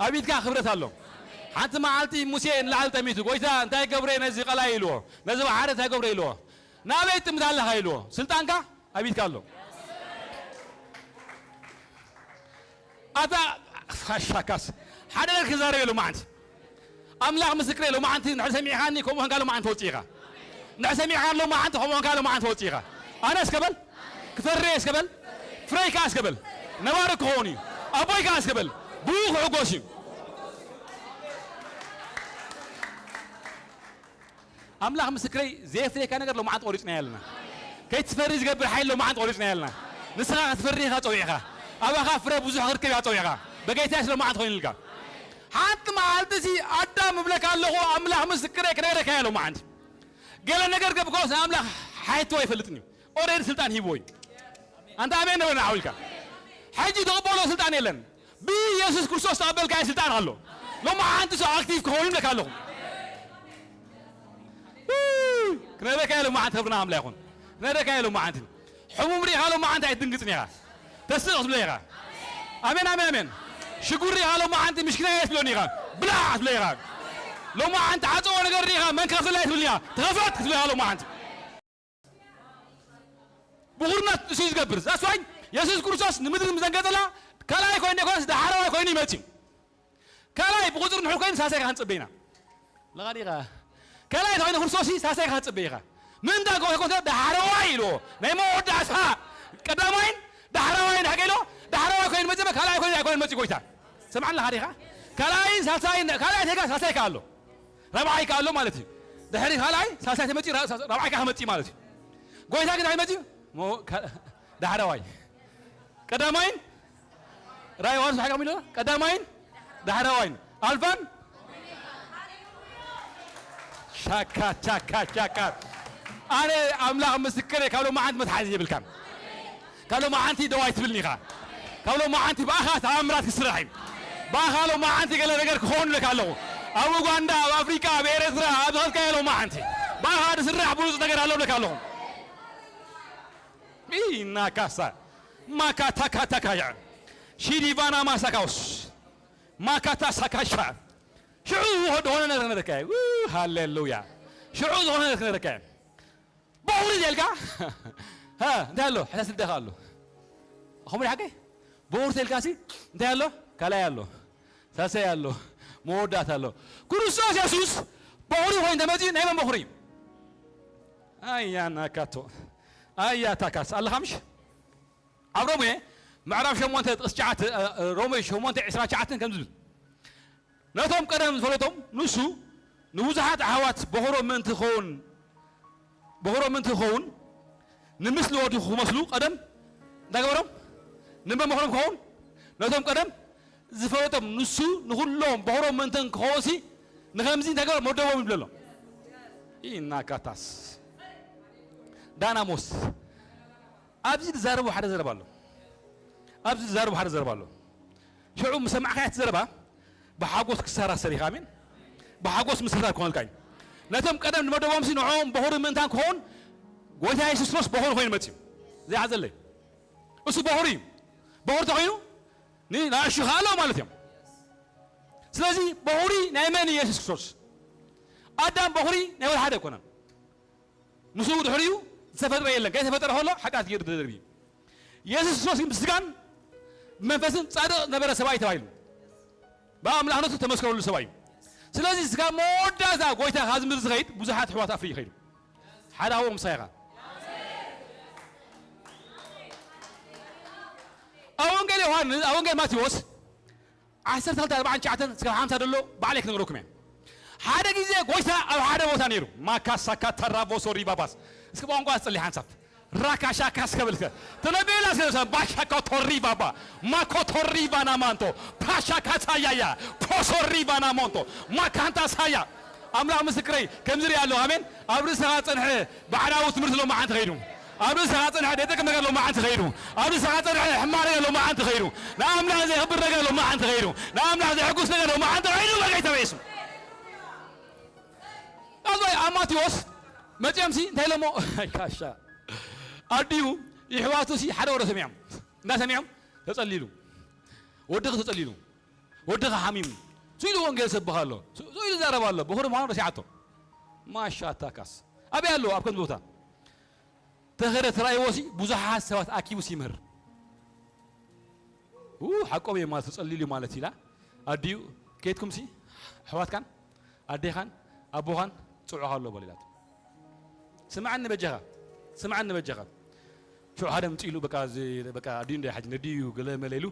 ኣብ ኢድካ ክብረት ኣሎ። ሓንቲ መዓልቲ ሙሴ ንላዕሊ ጠሚቱ፣ "ጎይታ፣ እንታይ ገብረ ነዚ ቀላይ?" ኢልዎ። "ነዚ ባሕሪ እንታይ ገብረ?" ኢልዎ። "ናበይ ትጥምት ኣለኻ?" ኢልዎ። "ስልጣንካ ኣብ ኢድካ ኣሎ።" ኣታ ፋሻካስ ሓደ ነገር ክዛረብ የሎ መዓንቲ። ኣምላኽ ምስክረይ፣ ሎማዓንቲ ንድሕር ሰሚዕኻኒ፣ ከምኡ ኾንካ ሎማዓንቲ ወፂእኻ። ንድሕር ሰሚዕኻኒ ሎማዓንቲ፣ ከምኡ ኾንካ ሎማዓንቲ ወፂእኻ። ኣነ እስከ በል፣ ክፈርየ እስከ በል፣ ፍረይ ከኣ እስከ በል፣ ነባሪ ክኸውን እዩ። ኣቦይ ከኣ እስከ በል፣ ብኡ ክሕጎስ እዩ። ኣምላኽ ምስክረይ፣ ዘየፍርየካ ነገር ሎማዓንቲ ቆሪጽና ያለና። ከይትፈሪ ዝገብር ሓይሊ ሎማዓንቲ ቆሪጽና ያለና። ንስኻ ክትፈሪ ኢኻ ጸዊዕኻ። ኣባኻ ፍረ ብዙሕ ክርከብ ኢኻ ጸዊዕኻ። በጌታ የሱስ ሎማዓንቲ ኮይኑልካ። ሓንቲ መዓልቲ ሲ ኣዳም እብለካ ኣለኹ፣ ኣምላኽ ምስክረይ ክነግረካ እየ ሎማዓንቲ። ገለ ነገር ገብከዎስ ንኣምላኽ ሓይቶ ኣይፈልጥን እዩ። ኦሬዲ ስልጣን ሂብዎ እዩ። ኣንታ ኣሜን ንበል ንዓው ኢልካ። ሕጂ ተቐበሎ ስልጣን የለን። ብኢየሱስ ክርስቶስ ተቐበልካዮ ስልጣን ኣሎ። ሎማዓንቲ ሰው ኣክቲቭ ክኸውን ይብለካ ኣለኹ። ክነግረካ እየ ሎማዓንቲ ክብርና ኣምላኽ ይኹን። ክነግረካ እየ ሎማዓንቲ። ሕሙም ሪኢኻ ሎማዓንቲ ኣይትድንግጽን ኢኻ። ተስቕ ትብሎ ኢኻ። ኣሜን፣ ኣሜን፣ ኣሜን። ሽጉር ሪኢኻ ሎማዓንቲ ምሽኪና እየ ትብሎኒ ኢኻ። ብላዕ ትብሎ ኢኻ። ሎማዓንቲ ዓጸዎ ነገር ዲኻ መን ከፍላ ትብልያ? ተኸፈት ክትብልያ ሎማዓንቲ። ብኹርነት ንሱ እዩ ዝገብር። ዛስዋይ የሱስ ክርስቶስ ንምድሪ ምዘንገጸላ ካልኣይ ኮይኑ ይኮነስ ዳሕረዋይ ኮይኑ ይመጽእ እዩ። ካልኣይ ብቑጽሪ ንሑር ኮይኑ ሳልሳይ ከንጽበ ኢና። ለኻ ዲኻ? ካልኣይ ተኾይኑ ክርስቶስ እዩ ሳልሳይ ከንጽበ ኢኻ። ምእንታ ከ-፣ ኮተ ዳሕረዋይ ኢልዎ። ናይ መወዳእታ ቀዳማይን ዳሕረዋይን ሕገ ኢልዎ። ዳሕረዋይ ኮይኑ መጽእ ካልኣይ ኮይኑ ኣይኮነን መጽእ ጎይታ። ሰምዓኒ ለኻ ዲኻ? ካልኣይን ሳልሳይን፣ ካልኣይ ተጋ ሳልሳይ ከ ኣሎ። ራብዓይ ከ ኣሎ ማለት እዩ። ድሕሪ ካልኣይ ሳልሳይ ተመጽእ ራ-፣ ሳ-፣ ራብዓይ ከ መጽእ ማለት እዩ። ጎይታ ግን ኣይመጽእ። ሞ-፣ ካ-፣ ዳሕረዋይ ቀዳማይን ራእይ ዮሃንስ ሓቂ ሚሎ ቀዳማይን ዳሕረዋይን ኣልፋን ሻካ ቻካ ቻካ። ኣነ ኣምላኽ ምስክር እየ፣ ካብ ሎማዓንቲ መትሓዚ የብልካን። ካብ ሎማዓንቲ ደው ኣይትብልኒ ኢኻ። ካብ ሎማዓንቲ ብኣኻ ተኣምራት ክስራሕ እዩ። ብኣኻ ሎማዓንቲ ገለ ነገር ክኸውን ኢለካ ኣለኹ። ኣብ ኡጋንዳ፣ ኣብ ኣፍሪቃ፣ ኣብ ኤርትራ፣ ኣብ ዝኸድካዮ ሎማዓንቲ ብኣኻ ዝስራሕ ብሉጽ ነገር ኣሎ እብለካ ኣለኹ። ኢናካሳ ማካታካታካያ ሺዲቫና ማሳካውስ ማካታ ሳካሻ ሽዑ ዝኾነ ነገር ክነረካ እዩ። ሃሌሉያ። ሽዑ ዝኾነ ነገር ክነረካ እዩ። በኹሪ ዘልካ ሀ እንታይ ኣሎ? ሕሳስ ልደኻ ኣሎ። ከምኡ ሓቀይ በኹሪ ተልካሲ እንታይ ኣሎ? ካልኣይ ኣሎ፣ ሳልሳይ ኣሎ፣ መወዳእታ ኣሎ። ክርስቶስ የሱስ በኹሪ ኮይኑ ተመጺኡ ናይ መን በኹሪ እዩ? ኣያ ናካቶ ኣያ ታካስ ኣለኻ ምሽ? ኣብ ሮሜ ምዕራፍ ሸሞንተ ጥቕሲ ትሽዓተ፣ እ፣ እ፣ ሮሜ ሸሞንተ ዕስራ ትሽዓተ ከምዚ ዝብል፣ ነቶም ቀደም ዝፈለጦም ንሱ ንብዙሓት ኣሕዋት በኹሮም ምእንቲ ክኸውን፣ በኹሮም ምእንቲ ክኸውን ንምስሊ ወዱ ክመስሉ ቀደም እንታይ ገበሮም? ንመን በኹሮም ክኸውን? ነቶም ቀደም ዝፈለጦም ንሱ ንኹሎም በኹሮም ምእንተን ክኸውንሲ ንኸምዚ እንታይ ገበሮም? መደቦም ይብለሎም። ኢናካታስ ዳናሞስ ኣብዚ ዝዛረቡ ሓደ ዘረባ ኣሎ። ኣብዚ ዝዛረቡ ሓደ ዘረባ ኣሎ። ሽዑ ምስ ሰማዕካያ እቲ ዘረባ ብሓጎስ ክሳራ ሰሪኻ፣ ኣሜን። ብሓጎስ ምስክር ክኾነልካ እዩ። ነቶም ቀደም ንመደቦምሲ ንዕኦም በኹሪ ምእንታን ክኸውን ጎይታ የሱስ ክርስቶስ በኹሪ ኮይኑ መጽዩ። ዘይሓዘለይ እሱ በኹሪ እዩ። በኹሪ ተኾይኑ ንኣሹ ከ ኣለዉ ማለት እዮም። ስለዚ በኹሪ ናይ መን እዩ? የሱስ ክርስቶስ። ኣዳም በኹሪ ናይ ወላ ሓደ ኣይኮነን። ምስኡ ድሕሪኡ ዝተፈጥረ የለን። ከይተፈጠረ ከሎ ሓጢኣት ገይሩ ተደርቢ። የሱስ ክርስቶስ ግን ብስጋን ብመንፈስን ጻድቕ ነበረ ሰብኣይ ተባሂሉ። ብኣምላኽነቱ ተመስከረሉ ሰብኣይ እዩ። ስለዚ ስጋ መወዳእታ ጎይታ ካብዚ ምድሪ ዝኸይድ ብዙሓት ኣሕዋት ኣፍርዩ ይኸይዱ። ሓደ ኣብኦም ምሳኻ ኢኻ። ኣብ ወንጌል ዮሃንስ፣ ኣብ ወንጌል ማቴዎስ ዓሰርተ ክልተ ኣርባዓን ትሽዓተን እስከ ሓምሳ ደሎ ባዕለይ ክነግረኩም እየ። ሓደ ግዜ ጎይታ ኣብ ሓደ ቦታ ነይሩ። ማካሳካ ተራቦ ሶሪ ባባስ። እስከ ቋንቋ ኣስጽሊ ሓንሳብ። ራካሻካ እስከ በል እስከ። ተነብየላ እስከ ሰብ ባሻካ ቶሪ ባባ። ማኮ ቶሪ ባና ማንቶ። ፓሻካ ሳያያ። ፖሶሪ ባና ሞንቶ። ማካንታ ሳያ። ኣምላኽ ምስክረይ፣ ከምዚ ርኢ ኣለኹ። ኣሜን። ኣብ ርእስኻ ጸንሐ ባዕዳዊ ትምህርቲ ሎማዓንቲ ኸይዱ። ኣብ ርእስኻ ጸንሐ ዘይጠቅም ነገር ሎማዓንቲ ኸይዱ። ኣብ ርእስኻ ጸንሐ ሕማቕ ነገር ሎማዓንቲ ኸይዱ። ንኣምላኽ ዘየኽብር ነገር ሎማዓንቲ ኸይዱ። ንኣምላኽ ዘየሕጉስ ነገር ሎማዓንቲ ኸይዱ። በጌታ በየሱስ። ኣዞይ ኣብ ማቴዎስ መጺኦምሲ እንታይ ኢሎሞ? ኣይ ካሻ። ኣዲኡ ይሕዋቱሲ ሓደ ወረ ሰሚዖም። እንዳ ሰሚዖም ተጸሊሉ። ወድኺ ተጸሊሉ። ወድኺ ሓሚሙ። ስኢሉ ወንጌል ሰብኽ ኣሎ። ስ-፣ ስኢሉ ይዛረብ ኣሎ። ብኹሪ ምዃኑ ረሲዓቶ። ማሻ ታካስ። ኣበይ ኣሎ? ኣብ ከምዚ ቦታ። ተኸረ ተራእይዎሲ ብዙሓት ሰባት ኣኪቡሲ ይምህር። ኡ፣ ሓቆም እዮም ማለት ተጸሊሉ እዩ ማለት ኢላ። ኣዲኡ፣ "ከይድኩምሲ ኣሕዋትካን ኣዴኻን ኣቦኻን ጽውዑኻ ኣሎ" በሉ ኢላቶ። ስምዓኒ በጃኻ፣ ስምዓኒ በጃኻ። ሽዑ ሓደ ምጽእ ኢሉ፣ በቃ፣ እዚ፣ በቃ፣ ኣዲኡ እንደ ሓጂ ነዲኡ ገለ መለ ኢሉ፣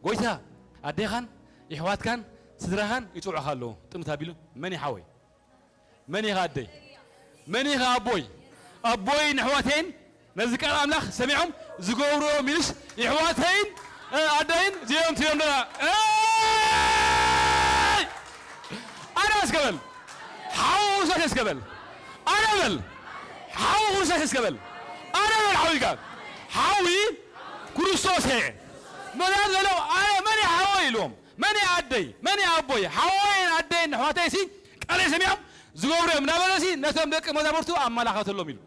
"ጎይታ፣ ኣዴኻን የሕዋትካን ስድራኻን ይጽውዑኻ ኣለዉ" ጥምት ኣቢሉ፣ "መን እዩ ሓወይ? መን ኢኻ ኣደይ? መን ኢኻ ኣቦይ? ኣቦይ ንኣሕዋተይን ነዚ ቃል ኣምላኽ ሰሚዖም ዝገብርዎም ኢሉስ የሕዋተይን፣ እ፣ ኣደይን እዚኦም እዮም ደላ። ኤይ! ኣነ እስከ በል። ሓው ክርስቶስ እስከ በል። ኣነ በል። ሓው ክርስቶስ እስከ በል። ኣነ በል ሓው ኢልካ። ሓዊ ክርስቶስ እየ። መዳን ዘለው ኣነ መን እየ ሓወይ ኢልዎም። መን እየ ኣደይ? መን እየ ኣቦይ? ሓወይን ኣደይን ኣሕዋተይሲ ቃለይ ሰሚዖም ዝገብሩ እዮም እናበለሲ ነቶም ደቂ መዛሙርቱ ኣመላኸተሎም ኢሉ።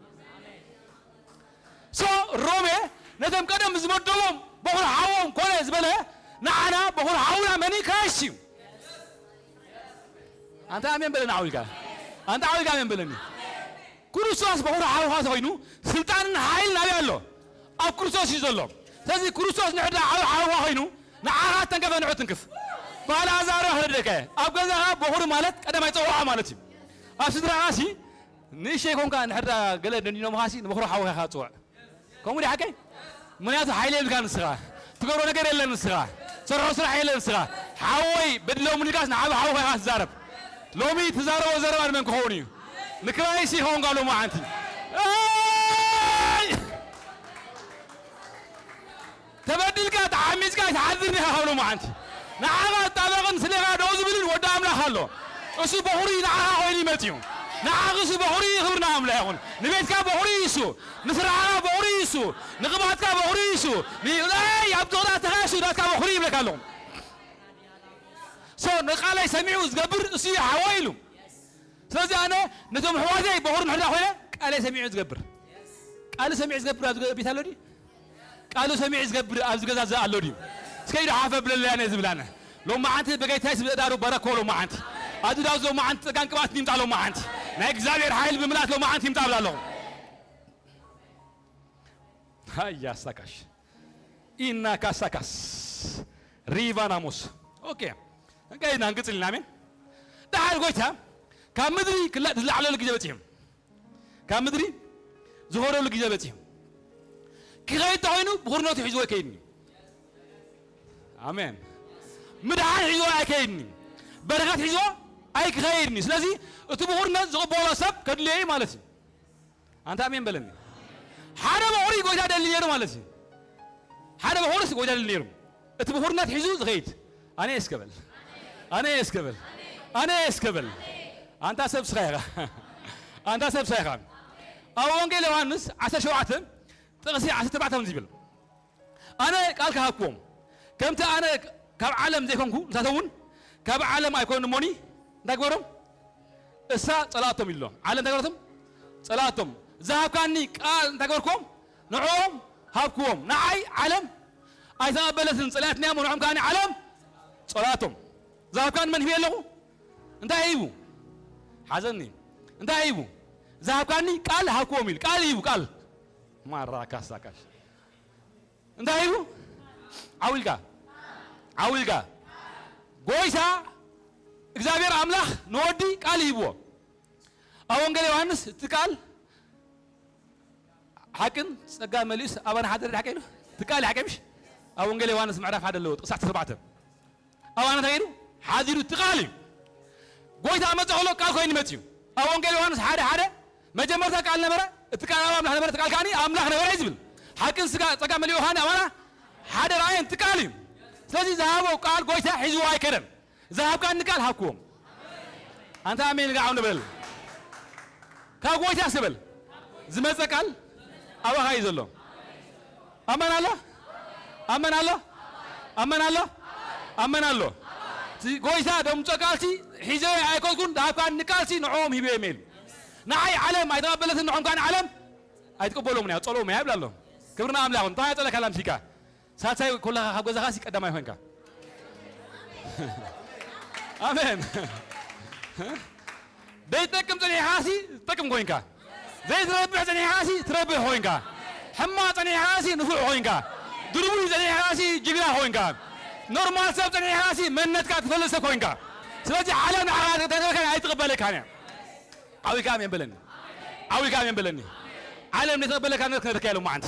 ሶ ሮሜ ነቶም ቀደም ዝመደቦም በኹሪ ሓዎም ኮነ ዝበለ ንዓና በኹሪ ሓውና መን እዩ? ክራይስት እዩ። ኣንታ ኣሜን በለኒ ዓው ኢልካ። ኣንታ ዓው ኢልካ ኣሜን በለኒ። ክርስቶስ በኹሪ ሓውኻ ተኾይኑ፣ ስልጣንን ሓይልን ኣበይ ኣሎ? ኣብ ክርስቶስ እዩ ዘሎ። ስለዚ ክርስቶስ ንሕድራ ዓው ሓውኻ ኮይኑ፣ ንዓኻ ተንከፈ ንዑ ትንክፍ። ባል ኣዛሮ ክረደከ። ኣብ ገዛኻ በኹሪ ማለት ቀዳማይ ጸዋዓ ማለት እዩ። ኣብ ስድራኻሲ ንእሽተይ ኮንካ ንሕድራ ገለ ደንዲኖምኻሲ ንበኹሪ ሓውኻ ኢኻ ትጽውዕ። ከምኡ ዲሓ ሓቀይ? ምኽንያቱ ሓይሊ የብልካ ንስኻ። ትገብሮ ነገር የለን ንስኻ። ትሰርሖ ስራሕ የለን ንስኻ። ሓወይ በድሎም ኢልካስ ንዓቢ ሓውኻ ኢኻ ትዛረብ። ሎሚ ትዛረቦ ዘረባ ንመን ክኸውን እዩ? ንክራይስ ይኸውን ጋሎ መዓንቲ። ኣይ! ተበዲልካ ተዓሚጽካ ኣይትሓድርን ኢኻ ካብ ሎመዓንቲ። ንዓኻ ዝጣበቕን ስሌኻ ደው ዝብልን ወዲ ኣምላኽ ኣሎ። እሱ በኹሪ ንዓኻ ኮይኑ ይመጽእ እዩ። ንዓኺ እሱ በኹሪ ክብሪ ንኣምላኽ ይኹን። ንቤትካ በኹሪ እዩ እሱ። ንስራሕኻ በኹሪ እዩ እሱ። ንቕባትካ በኹሪ እዩ እሱ። ን-፣ ኣይ፣ ኣብ ዞታትኻ እሱ ናትካ በኹሪ ይብለካ ኣለኹ። ሶ ንቃለይ ሰሚዑ ዝገብር እሱ እዩ ሓወይ ኢሉ። ስለዚ ኣነ ነቶም ኣሕዋተይ በኹሪ ምሕድራ ኮይነ ቃለይ ሰሚዑ ዝገብር። ቃሉ ሰሚዑ ዝገብር ኣብዚ ገ-፣ ቤት ኣሎ ድዩ? ቃሉ ሰሚዑ ዝገብር ኣብዚ ገዛ እዚ ኣሎ ድዩ? እስከ ኢዱ ሓፍ ኣብለለይ ኣነ ዝብል ኣነ። ሎመዓንቲ በጌታዬ ስም እዳሩ በረኮ ሎመዓንቲ። ኣዚ ዳውዝ ሎመዓንቲ ጸጋን ቅባትን ይምጻእ ሎመዓንቲ። ናይ እግዚኣብሔር ሓይሊ ብምልኣት ሎመዓንቲ ይምጻእ እብል ኣለኹ። ሃያ ሳካሽ። ኢና ካሳካስ። ሪቫናሞስ። ኦኬ። እንቀይድና እንቅጽል ኢና። ኣሜን። ደሓር ጎይታ ካብ ምድሪ ክላ-፣ ዝለዓለሉ ግዜ በጺሑ። ካብ ምድሪ ዝኾረሉ ግዜ በጺሑ። ክኸይድ ተኾይኑ ብኹርነቱ ሒዝዎ ኣይከይድን እዩ። ኣሜን። ምድሓን ሒዝዎ ኣይከይድን እዩ። በረኸት ሒዝዎ ኣይክኸይድን እዩ። ስለዚ እቲ ብኹርነት ዝቕበሎ ሰብ ከድልዮ እዩ ማለት እዩ። ኣንታ ኣሜን በለኒ። ሓደ በኹሪ ጎይታ ደሊ ነይሩ ማለት እዩ። ሓደ በኹርስ ጎይታ ደሊ ነይሩ። እቲ ብኹርነት ሒዙ ዝኸይድ። ኣነ እስከ በል። ኣነ እስከ በል። ኣነ እስከ በል። ኣንታ ሰብ ስኻ ኢኻ። ኣንታ ሰብ ስኻ ኢኻ። ኣብ ወንጌል ዮሃንስ ዓሰርተ ሸውዓተ ጥቕሲ ዓሰርተ ኣርባዕተ ከምዚ ይብል። ኣነ ቃል ክሃብክዎም፣ ከምቲ ኣነ ካብ ዓለም ዘይኮንኩ፣ ንሳቶም እውን ካብ ዓለም ኣይኮኑን እሞኒ፣ እንታይ ግበሮም? እሳ ጸላእቶም ኢሎም። ዓለም እንታይ ገበረቶም? ጸላእቶም። ዝሃብካኒ ቃል እንታይ ገበርክዎም? ንዕኦም ሃብክዎም። ንዓይ ዓለም ኣይተቐበለትን፣ ጸላእትና እሞ ንዕኦም ከኣ ዓለም ጸላእቶም። ዝሃብካኒ መን ሂበ ኣለኹ? እንታይ ሂቡ? ሓዘኒ። እንታይ ሂቡ? ዝሃብካኒ ቃል ሃብክዎም ኢሉ። ቃል ሂቡ፣ ቃል። ማራ ካሳካሽ። እንታይ ኢሉ? ዓው ኢልካ። ዓው ኢልካ። ጎይታ እግዚኣብሔር ኣምላኽ ንወዲ ቃል ሂብዎ። ኣብ ወንጌል ዮሃንስ እቲ ቃል ሓቅን ጸጋ መሊኡስ ኣባና ሓደረ ድሓቀ ኢሉ። እቲ ቃል ይሓቀ ምሽ? ኣብ ወንጌል ዮሃንስ ምዕራፍ ሓደ ኣለዎ፣ ጥቕሲ ዓሰርተ ኣርባዕተ። ኣባና እንታይ ኢሉ? ሓዚሩ እቲ ቃል እዩ። ጎይታ መጸ ከሎ ቃል ኮይኑ መጽዩ። ኣብ ወንጌል ዮሃንስ ሓደ ሓደ መጀመርታ ቃል ነበረ፣ እቲ ቃል ኣብ ኣምላኽ ነበረ፣ እቲ ቃል ከኣኒ ኣምላኽ ነበረ እዩ ዝብል። ሓቅን ስጋ፣ ጸጋ መሊኡ ከኣኒ ኣባና ሓደ ራእየን እቲ ቃል እዩ። ስለዚ ዝሃቦ ቃል ጎይታ ሒዝዎ ኣይከደን። ዝሃብካኒ ቃል ሃብክዎም። ኣንታ ኣሜን ጋዓው ንበል። ካብ ጎይታ ስበል። ዝመጸ ቃል ኣባኻ እዩ ዘሎ። ኣመን ኣሎ? ኣመን ኣሎ? ኣመን ኣሎ? ኣመን ኣሎ? እቲ ጎይታ ደምጾ ቃልሲ ሒዘ ኣይኮንኩን፣ ዝሃብካኒ ቃልሲ ንዕኦም ሂበዮም ኢሉ። ንዓይ ዓለም ኣይተቐበለትን፣ ንዖም ካን ዓለም ኣይትቀበሎም እያ፣ ጸልኦም እያ ይብል ኣሎ። ክብሪ ንኣምላኽ። እንታይ ኣጸለካ ላምሲካ? ሳልሳይ ኮለኻ ካብ ገዛኻሲ ቀዳማይ ኮይንካ። ኣሜን። ዘይትጠቅም ጸኒሕኻሲ ትጠቅም ኮይንካ። ዘይትረብሕ ጸኒሕኻሲ ትረብሕ ኮይንካ። ሕማቕ ጸኒሕኻሲ ንፉዕ ኮይንካ። ድርቡይ ጸኒሕኻሲ ጅግና ኮይንካ። ኖርማል ሰብ ጸኒሕኻሲ መንነትካ ትፈልጥ ሰብ ኮይንካ። ስለዚ ዓለም ንዓኻ ተተረከ ኣይትቕበለካን እያ። ዓው ኢልካ ኣሜን በለኒ። ዓው ኢልካ ኣሜን በለኒ። ዓለም ዘይትቕበለካ ነገር ክነግረካ እየ ሎማዓንቲ።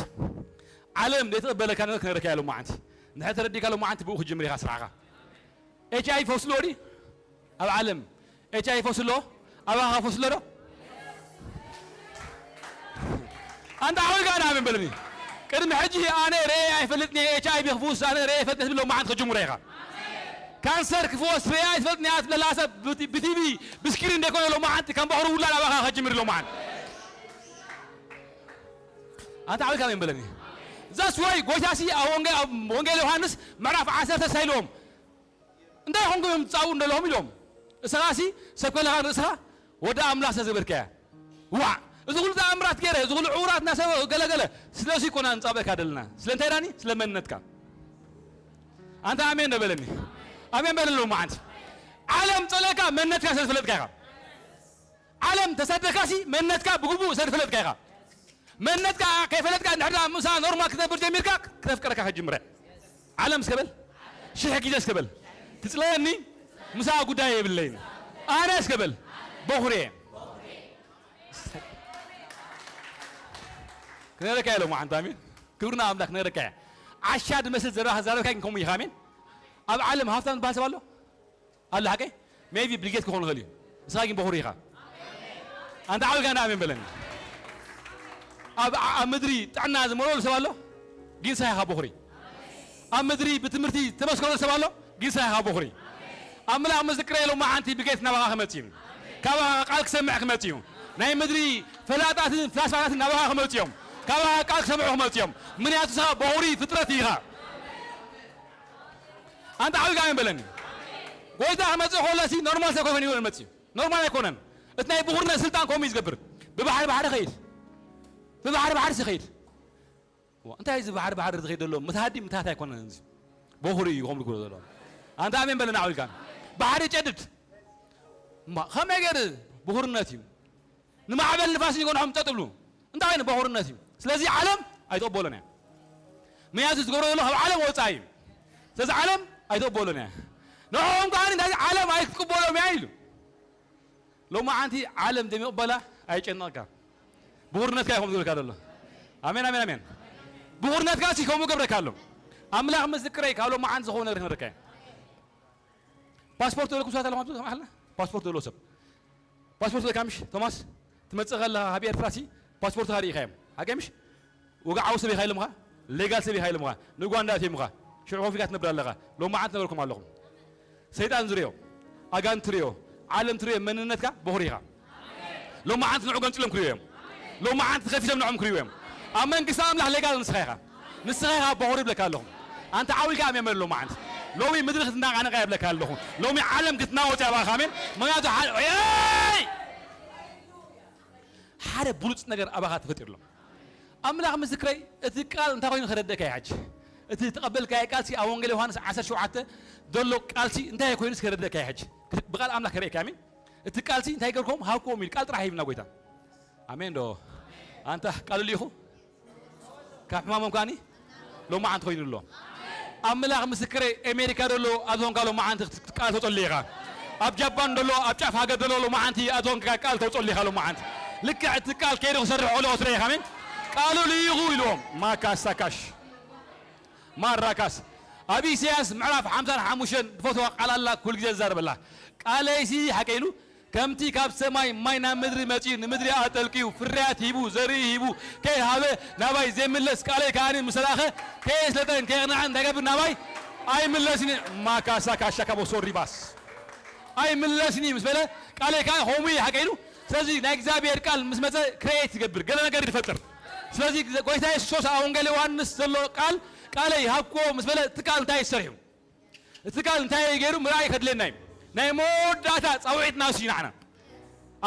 ዓለም ዘይትቕበለካ ነገር ክነግረካ እየ ሎማዓንቲ። እንድሕር ተረዲእካ ሎማዓንቲ ብኡ ክትጅምር ኢኻ ስራሕኻ። ኤች ኣይ ቪ ፈውስ ኣሎ ድዩ? ኣብ ዓለም ኤች ኣይ ቪ ፈውስ ኣሎ? ኣባኻ ፈውስ ኣሎ ዶ? ኣንታ ዓው ኢልካ ኣሜን በለኒ። ቅድሚ ሕጂ ኣነ ርእየ ኣይፈልጥን እየ፣ ኤች ኣይ ቪ ክፍውስ ኣነ ርእየ ኣይፈልጥን እየ ትብል ሎማዓንቲ ክትጅምሮ ኢኻ። ካንሰር ክፍወስ ርእየ ኣይትፈልጥን እያ ትብለላ ሰብ ብቲ-፣ ብቲቪ ብስክሪን ዘይኮነ ሎማዓንቲ ከም በኹሪ ውላድ ኣባኻ ከጅምር ሎማዓንቲ። ኣንታ ዓው ኢልካ ኣሜን በለኒ። That's why ጎይታሲ ኣብ ወንጌል፣ ኣብ ወንጌል ዮሃንስ ምዕራፍ ዓሰርተ እንታይ ኢልዎም? እንታይ ኾንኩም እዮም ትጻብኡ እንደለኹም ኢሎም። እስኻሲ ሰብ ከለኻ ንርእስኻ ወዲ ኣምላኽ ስለ ዝገበርካያ። ዋዕ! እዚ ኩሉ ተኣምራት ገይረ፣ እዚ ኩሉ ዕውራት እናሰበ ገለ ገለ፣ ስለ እሱ ይኮና ንጻበካ ደለና። ስለ እንታይ ዳኒ? ስለ መንነትካ። ኣንታ ኣሜን ዶ በለኒ። ኣሜን በለኒ ሎማዓንቲ። ዓለም ጸለካ መንነትካ ስለ ዝፈለጥካ ኢኻ። ዓለም ተሰደካሲ መንነትካ ብግቡእ ስለ ዝፈለጥካ ኢኻ። መንነትካ ከይፈለጥካ እንድሕር ደኣ ምሳኣ ኖርማል ክትነብር ጀሚርካ ክተፍቅረካ ክትጅምረ። ዓለም እስከ በል፣ ሽሕ ግዜ እስከ በል፣ ትጽለየኒ፣ ምሳኣ ጉዳይ የብለይን። ኣነ እስከ በል፣ በኹርየ። ክነግረካ እየ ሎማዓንቲ፣ ኣሜን። ክብሪ ንኣምላኽ፣ ክነግረካ እየ። ዓሻ ዝመስል ዘረባ ክዛረበካ ግን ከምኡ ኢኻ፣ ኣሜን። ኣብ ዓለም ሃብታም ዝበሃል ሰብ ኣሎ? ኣሎ ሓቀይ? ሜይቢ ቢል ጌት ክኾን ይኽእል እዩ። ንስኻ ግን በኹሪ ኢኻ። ኣንታ ዓው ኢልካ እንዳ ኣሜን በለኒ። ኣብ፣ ኣብ ምድሪ ጥዕና ዝመልኦሉ ሰብ ኣሎ? ግን ንስኻ ኢኻ በኹሪ። ኣብ ምድሪ ብትምህርቲ ዝተመስከረሉ ሰብ ኣሎ? ግን ንስኻ ኢኻ በኹሪ። ኣምላኽ ምስክረይ ሎማዓንቲ ቢል ጌት ናባኻ ክመጽእ እዩ። ካባኻ ቃል ክሰምዕ ክመጽእ እዩ። ናይ ምድሪ ፈላጣትን ፍላስፋታትን ናባኻ ክመጽኡ እዮም። ካባኻ ቃል ክሰምዑ ክመጽኡ እዮም። ምኽንያቱ ንስኻ በኹሪ ፍጥረት ኢኻ። ኣንታ ዓው ኢልካ ኣሜን በለኒ። ጎይታ ክመጽእ ከሎ ሲ ኖርማል ሰብ ኮይኑ ይወል መጽእ። ኖርማል ኣይኮነን። እቲ ናይ ብኹርነት ስልጣን ከምኡ እዩ ዝገብር። ብባሕሪ ባሕሪ ኸይድ። ብባሕሪ ባሕሪ ሲ ኸይድ። ዋ፣ እንታይ እዚ ባሕሪ ባሕሪ ዝኸይድ ዘሎ? ምትሃዲ ምትሃት ኣይኮነን እዚ። በኹሪ እዩ ከምኡ ዝገብሮ ዘሎ። ኣንታ ኣሜን በለኒ ዓው ኢልካ። ባሕሪ ጨድድ። እማ ከመይ ገይሩ? ብኹርነት እዩ። ንማዕበል ንፋስን ይጎንሖም ጸጥ ብሉ። እንታይ ኮይኑ? በኹርነት እዩ። ስለዚ ዓለም ኣይትቕበሎን እያ። ምኽንያቱ ዝገብሮ ዘሎ ካብ ዓለም ወጻኢ እዩ። ስለዚ ዓለም ኣይትቕበሎን እያ። ንዕኦም ከኣ እንታይ ዓለም ኣይትቅበሎም እያ ኢሉ። ሎማዓንቲ ዓለም ዘይምቕበላ ኣይጨንቐካ። ብኹርነትካ እዩ ከምኡ ዝገብረካ ዘሎ። ኣሜን፣ ኣሜን፣ ኣሜን። ብኹርነትካ ሲ ከምኡ ገብረካ ኣሎ። ኣምላኽ ምስክረይ ካብ ሎማዓንቲ ዝኾነ ነገር ክነግረካ እየ። ፓስፖርት ዘለኩም ሰባት ኣለኹም ኣብዚ ማእኸልና? ፓስፖርት ዘለዎ ሰብ። ፓስፖርት ዘለካ ምሽ ቶማስ? ትመጽእ ከለኻ ካብ ኤርትራ ሲ ፓስፖርትኻ ርኢኻዮም። ሓቀይ ምሽ? ወግዓዊ ሰብ ኢኻ ኢሎምኻ? ሌጋል ሰብ ኢኻ ኢሎምኻ? ንኡጋንዳ ኣትዮምኻ? ሽዑ ኮፍ ኢልካ ትነብር ኣለኻ። ሎማዓንቲ ነበርኩም ኣለኹም። ሰይጣን ዝርእዮ፣ ኣጋንንቲ ትርእዮ፣ ዓለም ትርእዮ መንነትካ በኹሪ ኢኻ። ሎማዓንቲ ንዑ ገንጺሎም ክርእዩ እዮም። ሎማዓንቲ ከፊቶም ንዖም ክርእዩ እዮም። ኣብ መንግስቲ ኣምላኽ ሌጋል ንስኻ ኢኻ። ንስኻ ኢኻ በኹሪ ይብለካ ኣለኹ። ኣንታ ዓው ኢልካ ኣሜን በል ሎማዓንቲ። ሎሚ ምድሪ ክትናቓነቕ እያ ይብለካ ኣለኹ። ሎሚ ዓለም ክትናወጽ እያ ብኣኻ ኣሜን። ምኽንያቱ ሓ-፣ ኤይ! ሓደ ብሉጽ ነገር ኣባኻ ተፈጢሩ ኣሎ። ኣምላኽ ምስክረይ፣ እቲ ቃል እንታይ ኮይኑ ከረድእካ እየ ሕጂ። እቲ ተቐበልካዮ ቃልሲ ኣብ ወንጌል ዮሃንስ ዓሰርተ ሸውዓተ ዘሎ ቃልሲ እንታይ ኮይኑስ ከረድእካ እየ ሕጂ። ብቃል ኣምላኽ ከርእየካ፣ ኣሜን። እቲ ቃልሲ እንታይ ገርኩም ሃብኩም ኢሉ ቃል ጥራሕ ሂብና ጎይታ። ኣሜን ዶ? ኣንታ ቃል ልኢኹ ካብ ሕማሞም ከኣኒ ሎማዓንቲ ኮይኑ ኣሎ። ኣምላኽ ምስክረይ፣ ኣሜሪካ ዘሎ ኣዝሆንካ ሎማዓንቲ ቃል ተጸሊ ኢኻ። ኣብ ጃፓን ዘሎ፣ ኣብ ጫፍ ሃገር ዘሎ ሎማዓንቲ ኣዝሆንካ ቃል ተጸሊ ኢኻ ሎማዓንቲ። ልክዕ እቲ ቃል ከይዱ ክሰርሕ ከሎ ትርኢ ኢኻ። ኣሜን። ቃሉ ልኢኹ ኢልዎም። ማካሳካሽ ማራካስ። ኣብ ኢሳያስ ምዕራፍ ሓምሳን ሓሙሽተን ዝፈትዋ ቃል ኣላ፣ ኩሉ ግዜ ዝዛረበላ። ቃለይሲ ሓቀ ኢሉ፣ ከምቲ ካብ ሰማይ ማይ ናብ ምድሪ መጺኡ፣ ንምድሪ ኣጠልቅዩ፣ ፍርያት ሂቡ፣ ዘርኢ ሂቡ፣ ከይሃበ ናባይ ዘይምለስ፣ ቃለይ ከኣ ምስ ለኣኸ፣ ከየስለጠን ከየቕንዐን እንታይ ገብር ናባይ ኣይምለስን። ማካሳ ካሻ ካቦ ሶሪባስ። ኣይምለስን እዩ ምስ በለ፣ ቃለይ ከኣ ከምኡ እዩ ሓቀ ኢሉ። ስለዚ ናይ እግዚኣብሔር ቃል ምስ መጸ ክሬት ይገብር፣ ገለ ነገር ይፈጥር። ስለዚ ጎይታ የሱስ ክርስቶስ ኣብ ወንጌል ዮሃንስ ዘሎ ቃል፣ ቃለይ ሃብክዎ ምስ በለ፣ እቲ ቃል እንታይ እዩ ሰሪሑ? እቲ ቃል እንታይ እዩ ገይሩ? ምርኣይ ከድልየና እዩ። ናይ መወዳእታ ጻውዒትና እሱ እዩ ንዓና።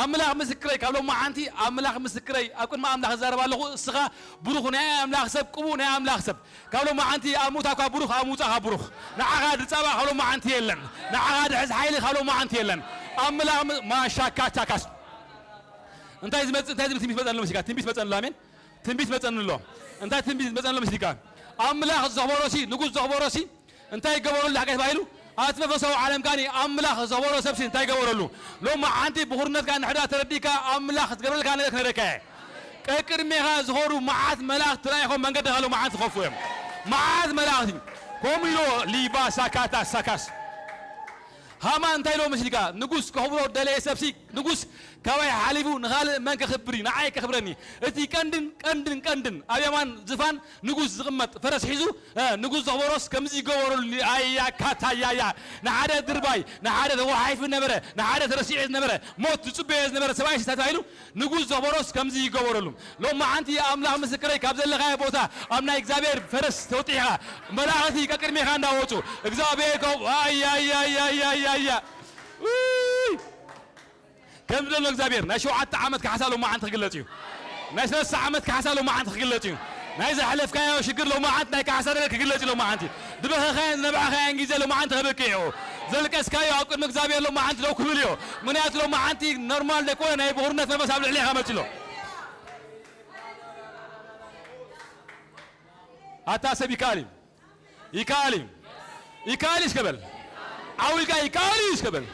ኣምላኽ ምስክረይ፣ ካብ ሎማዓንቲ ኣምላኽ ምስክረይ፣ ኣብ ቅድሚ ኣምላኽ እዛረብ ኣለኹ። እስኻ ብሩኽ ናይ ኣምላኽ ሰብ፣ ቅቡእ ናይ ኣምላኽ ሰብ። ካብ ሎማዓንቲ ኣብ ምውታእካ ብሩኽ፣ ኣብ ምውጻእካ ብሩኽ። ንዓኻ ድጻባ ካብ ሎማዓንቲ የለን። ንዓኻ ድሕዝ ሓይሊ ካብ ሎማዓንቲ የለን። ኣምላኽ ም-፣ ማሻካቻካስ። እንታይ ዝመጽእ፣ እንታይ ዝብል ትንቢት መጸኒ ኣሎ መሲልካ? ትንቢት መጸኒ ኣሎ፣ ኣሜን። ትንቢት መጸኒ ኣሎ። እንታይ ትንቢት መጸኒ ኣሎ መሲልካ? ኣምላኽ ዘኽበሮሲ፣ ንጉስ ዘኽበሮሲ፣ እንታይ ይገበረሉ ሓቀይ ተባሂሉ? ኣቲ መንፈሳዊ ዓለም ካኒ ኣምላኽ ዘኽበሮ ሰብሲ እንታይ ይገበረሉ? ሎማዓንቲ ብኹርነትካ ንሕዳ ተረዲእካ ኣምላኽ ዝገበረልካ ነገር ክነግረካ እየ። ቀቅድሜኻ ዝኾሩ መዓት መላእኽቲ ተላኢኾም መንገድኻ ሎማዓንቲ ክኸፍቱ እዮም። መዓት መላእኽቲ። ከምኡ ኢሎ ሊባ ሳካታ ሳካስ። ሃማ እንታይ ኢሎ መሲልካ? ንጉስ ከኽብሮ ደለየ ሰብሲ፣ ንጉስ ካባይ ሓሊፉ ንኻልእ መን ከኽብር እዩ? ንዓይ ከኽብረኒ። እቲ ቀንድን፣ ቀንድን፣ ቀንድን ኣብ የማን ዝፋን ንጉስ ዝቕመጥ ፈረስ ሒዙ፣ እ፣ ንጉስ ዘኽበሮስ ከምዚ ይገበረሉ። ኣያ ካታያያ። ንሓደ ድርባይ፣ ንሓደ ተወሓይፉ ዝነበረ፣ ንሓደ ተረሲዑ ዝነበረ፣ ሞት ዝጽበዮ ዝነበረ ሰብኣይ ሲሳ ተባሂሉ ንጉስ ዘኽበሮስ ከምዚ ይገበረሉ። ሎማዓንቲ ኣምላኽ ምስክረይ፣ ካብ ዘለኻዮ ቦታ ኣብ ናይ እግዚኣብሔር ፈረስ ተወጢሕኻ፣ መላእኽቲ ቀቅድሜኻ እንዳወጹ፣ እግዚኣብሔር ከ-፣ ኣያያያያያያ። ውይ! ከም ዘሎ እግዚኣብሔር ናይ ሸውዓተ ዓመት ካሕሳ ሎማዓንቲ ክግለጽ እዩ። ናይ ሰለስተ ዓመት ካሕሳ ሎማዓንቲ ክግለጽ እዩ። ናይ ዘሕለፍካዮ ሽግር ሎማዓንቲ ናይ ካሕሳ ነገር ክግለጽ እዩ። ሎማዓንቲ ዝበኸኻዮን ዝነብዕኻዮን ግዜ ሎማዓንቲ ከብቅዕ እዩ። ዘልቀስካዮ ኣብ ቅድሚ እግዚኣብሔር ሎማዓንቲ ደው ክብል እዮ። ምኽንያቱ ሎማዓንቲ ኖርማል ዘይኮነ ናይ ብኹርነት መንፈስ ኣብ ልዕሌኻ መጺ ኣሎ። ኣታ ሰብ ይከኣል እዩ። ይከኣል እዩ። ይከኣል እዩ እስከ በል። ዓው ኢልካ ይከኣል እዩ እስከ በል።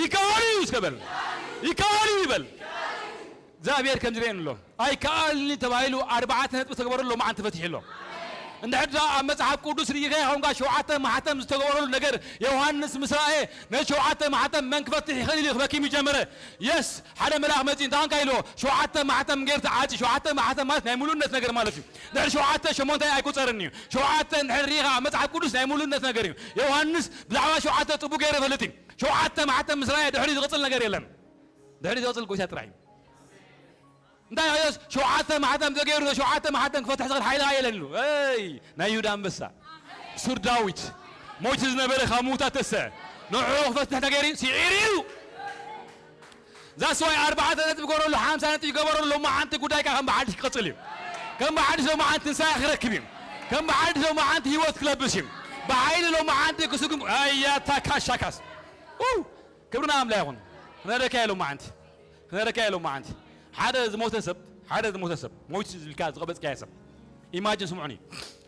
ይከኣል እዩ እስከ በል። ይከኣል እዩ ይበል። እግዚኣብሔር ከምዚ ርኤን ኣሎ። ኣይከኣልን ተባሂሉ ኣርባዕተ ነጥቢ ዝተገበረሉ ሎማዓንቲ ተፈቲሑ ኣሎ። እንድሕር ደኣ ኣብ መጽሓፍ ቅዱስ ርኢኻ ይኸውን፣ ሸውዓተ ማሕተም ዝተገበረሉ ነገር ዮሃንስ ምስ ረኣየ፣ ነቲ ሸውዓተ ማሕተም መን ክፈትሕ ይኽእል ኢሉ ክበኪ ጀመረ። የስ፣ ሓደ መልኣኽ መጺኡ እንታይ ኾንካ ኢልዎ፣ ሸውዓተ ማሕተም ገይሩ ተዓጽዩ። ሸውዓተ ማሕተም ማለት ናይ ምሉእነት ነገር ማለት እዩ። ድሕሪ ሸውዓተ ሸሞንተ ኣይቁጸርን እዩ። ሸውዓተ እንድሕር ርኢኻ ኣብ መጽሓፍ ቅዱስ ናይ ምሉእነት ነገር እዩ። ዮሃንስ ብዛዕባ ሸውዓተ ጽቡቕ ገይሩ ይፈልጥ እዩ። ሸውዓተ ማሕተም ምስ ረኣየ ድሕሪ ዝቕጽል ነገር የለን። ድሕሪ ዝቕጽል ጎይታ ጥራይ እዩ። እንታይ ኢየሱስ ሸውዓተ ማሕተም ተገይሩ፣ ሸውዓተ ማሕተም ክፈትሕ ዝኽእል ሓይሊ የለን ኢሉ። እይ፣ ናይ ይሁዳ ኣንበሳ፣ ሱር ዳዊት፣ ሞይቱ ዝነበረ ካብ ምዉታት ተስዐ፣ ንዕኡ ክፈትሕ ተገይሩ እዩ፣ ስዒሩ እዩ። ዛስ ዋይ ኣርባዕተ ነጥቢ ገበረሉ፣ ሓምሳ ነጥቢ ገበረሉ፣ ሎማዓንቲ ጉዳይካ ከም ብሓድሽ ክቕጽል እዩ። ከም ብሓድሽ ሎማዓንቲ ትንሳኤ ክረክብ እዩ። ከም ብሓድሽ ሎማዓንቲ ህይወት ክለብስ እዩ። ብሓይሊ ሎማዓንቲ ክስጉም፣ ኣያ ታካሻካስ። ው! ክብሪ ንኣምላኽ ይኹን። ክነረካ ኢሎም መዓንቲ። ክነረካ ኢሎም መዓንቲ። ሓደ ዝሞተ ሰብ፣ ሓደ ዝሞተ ሰብ፣ ሞይቱ ኢልካ ዝቐበጽካዮ ሰብ። ኢማጅን ስምዑኒ።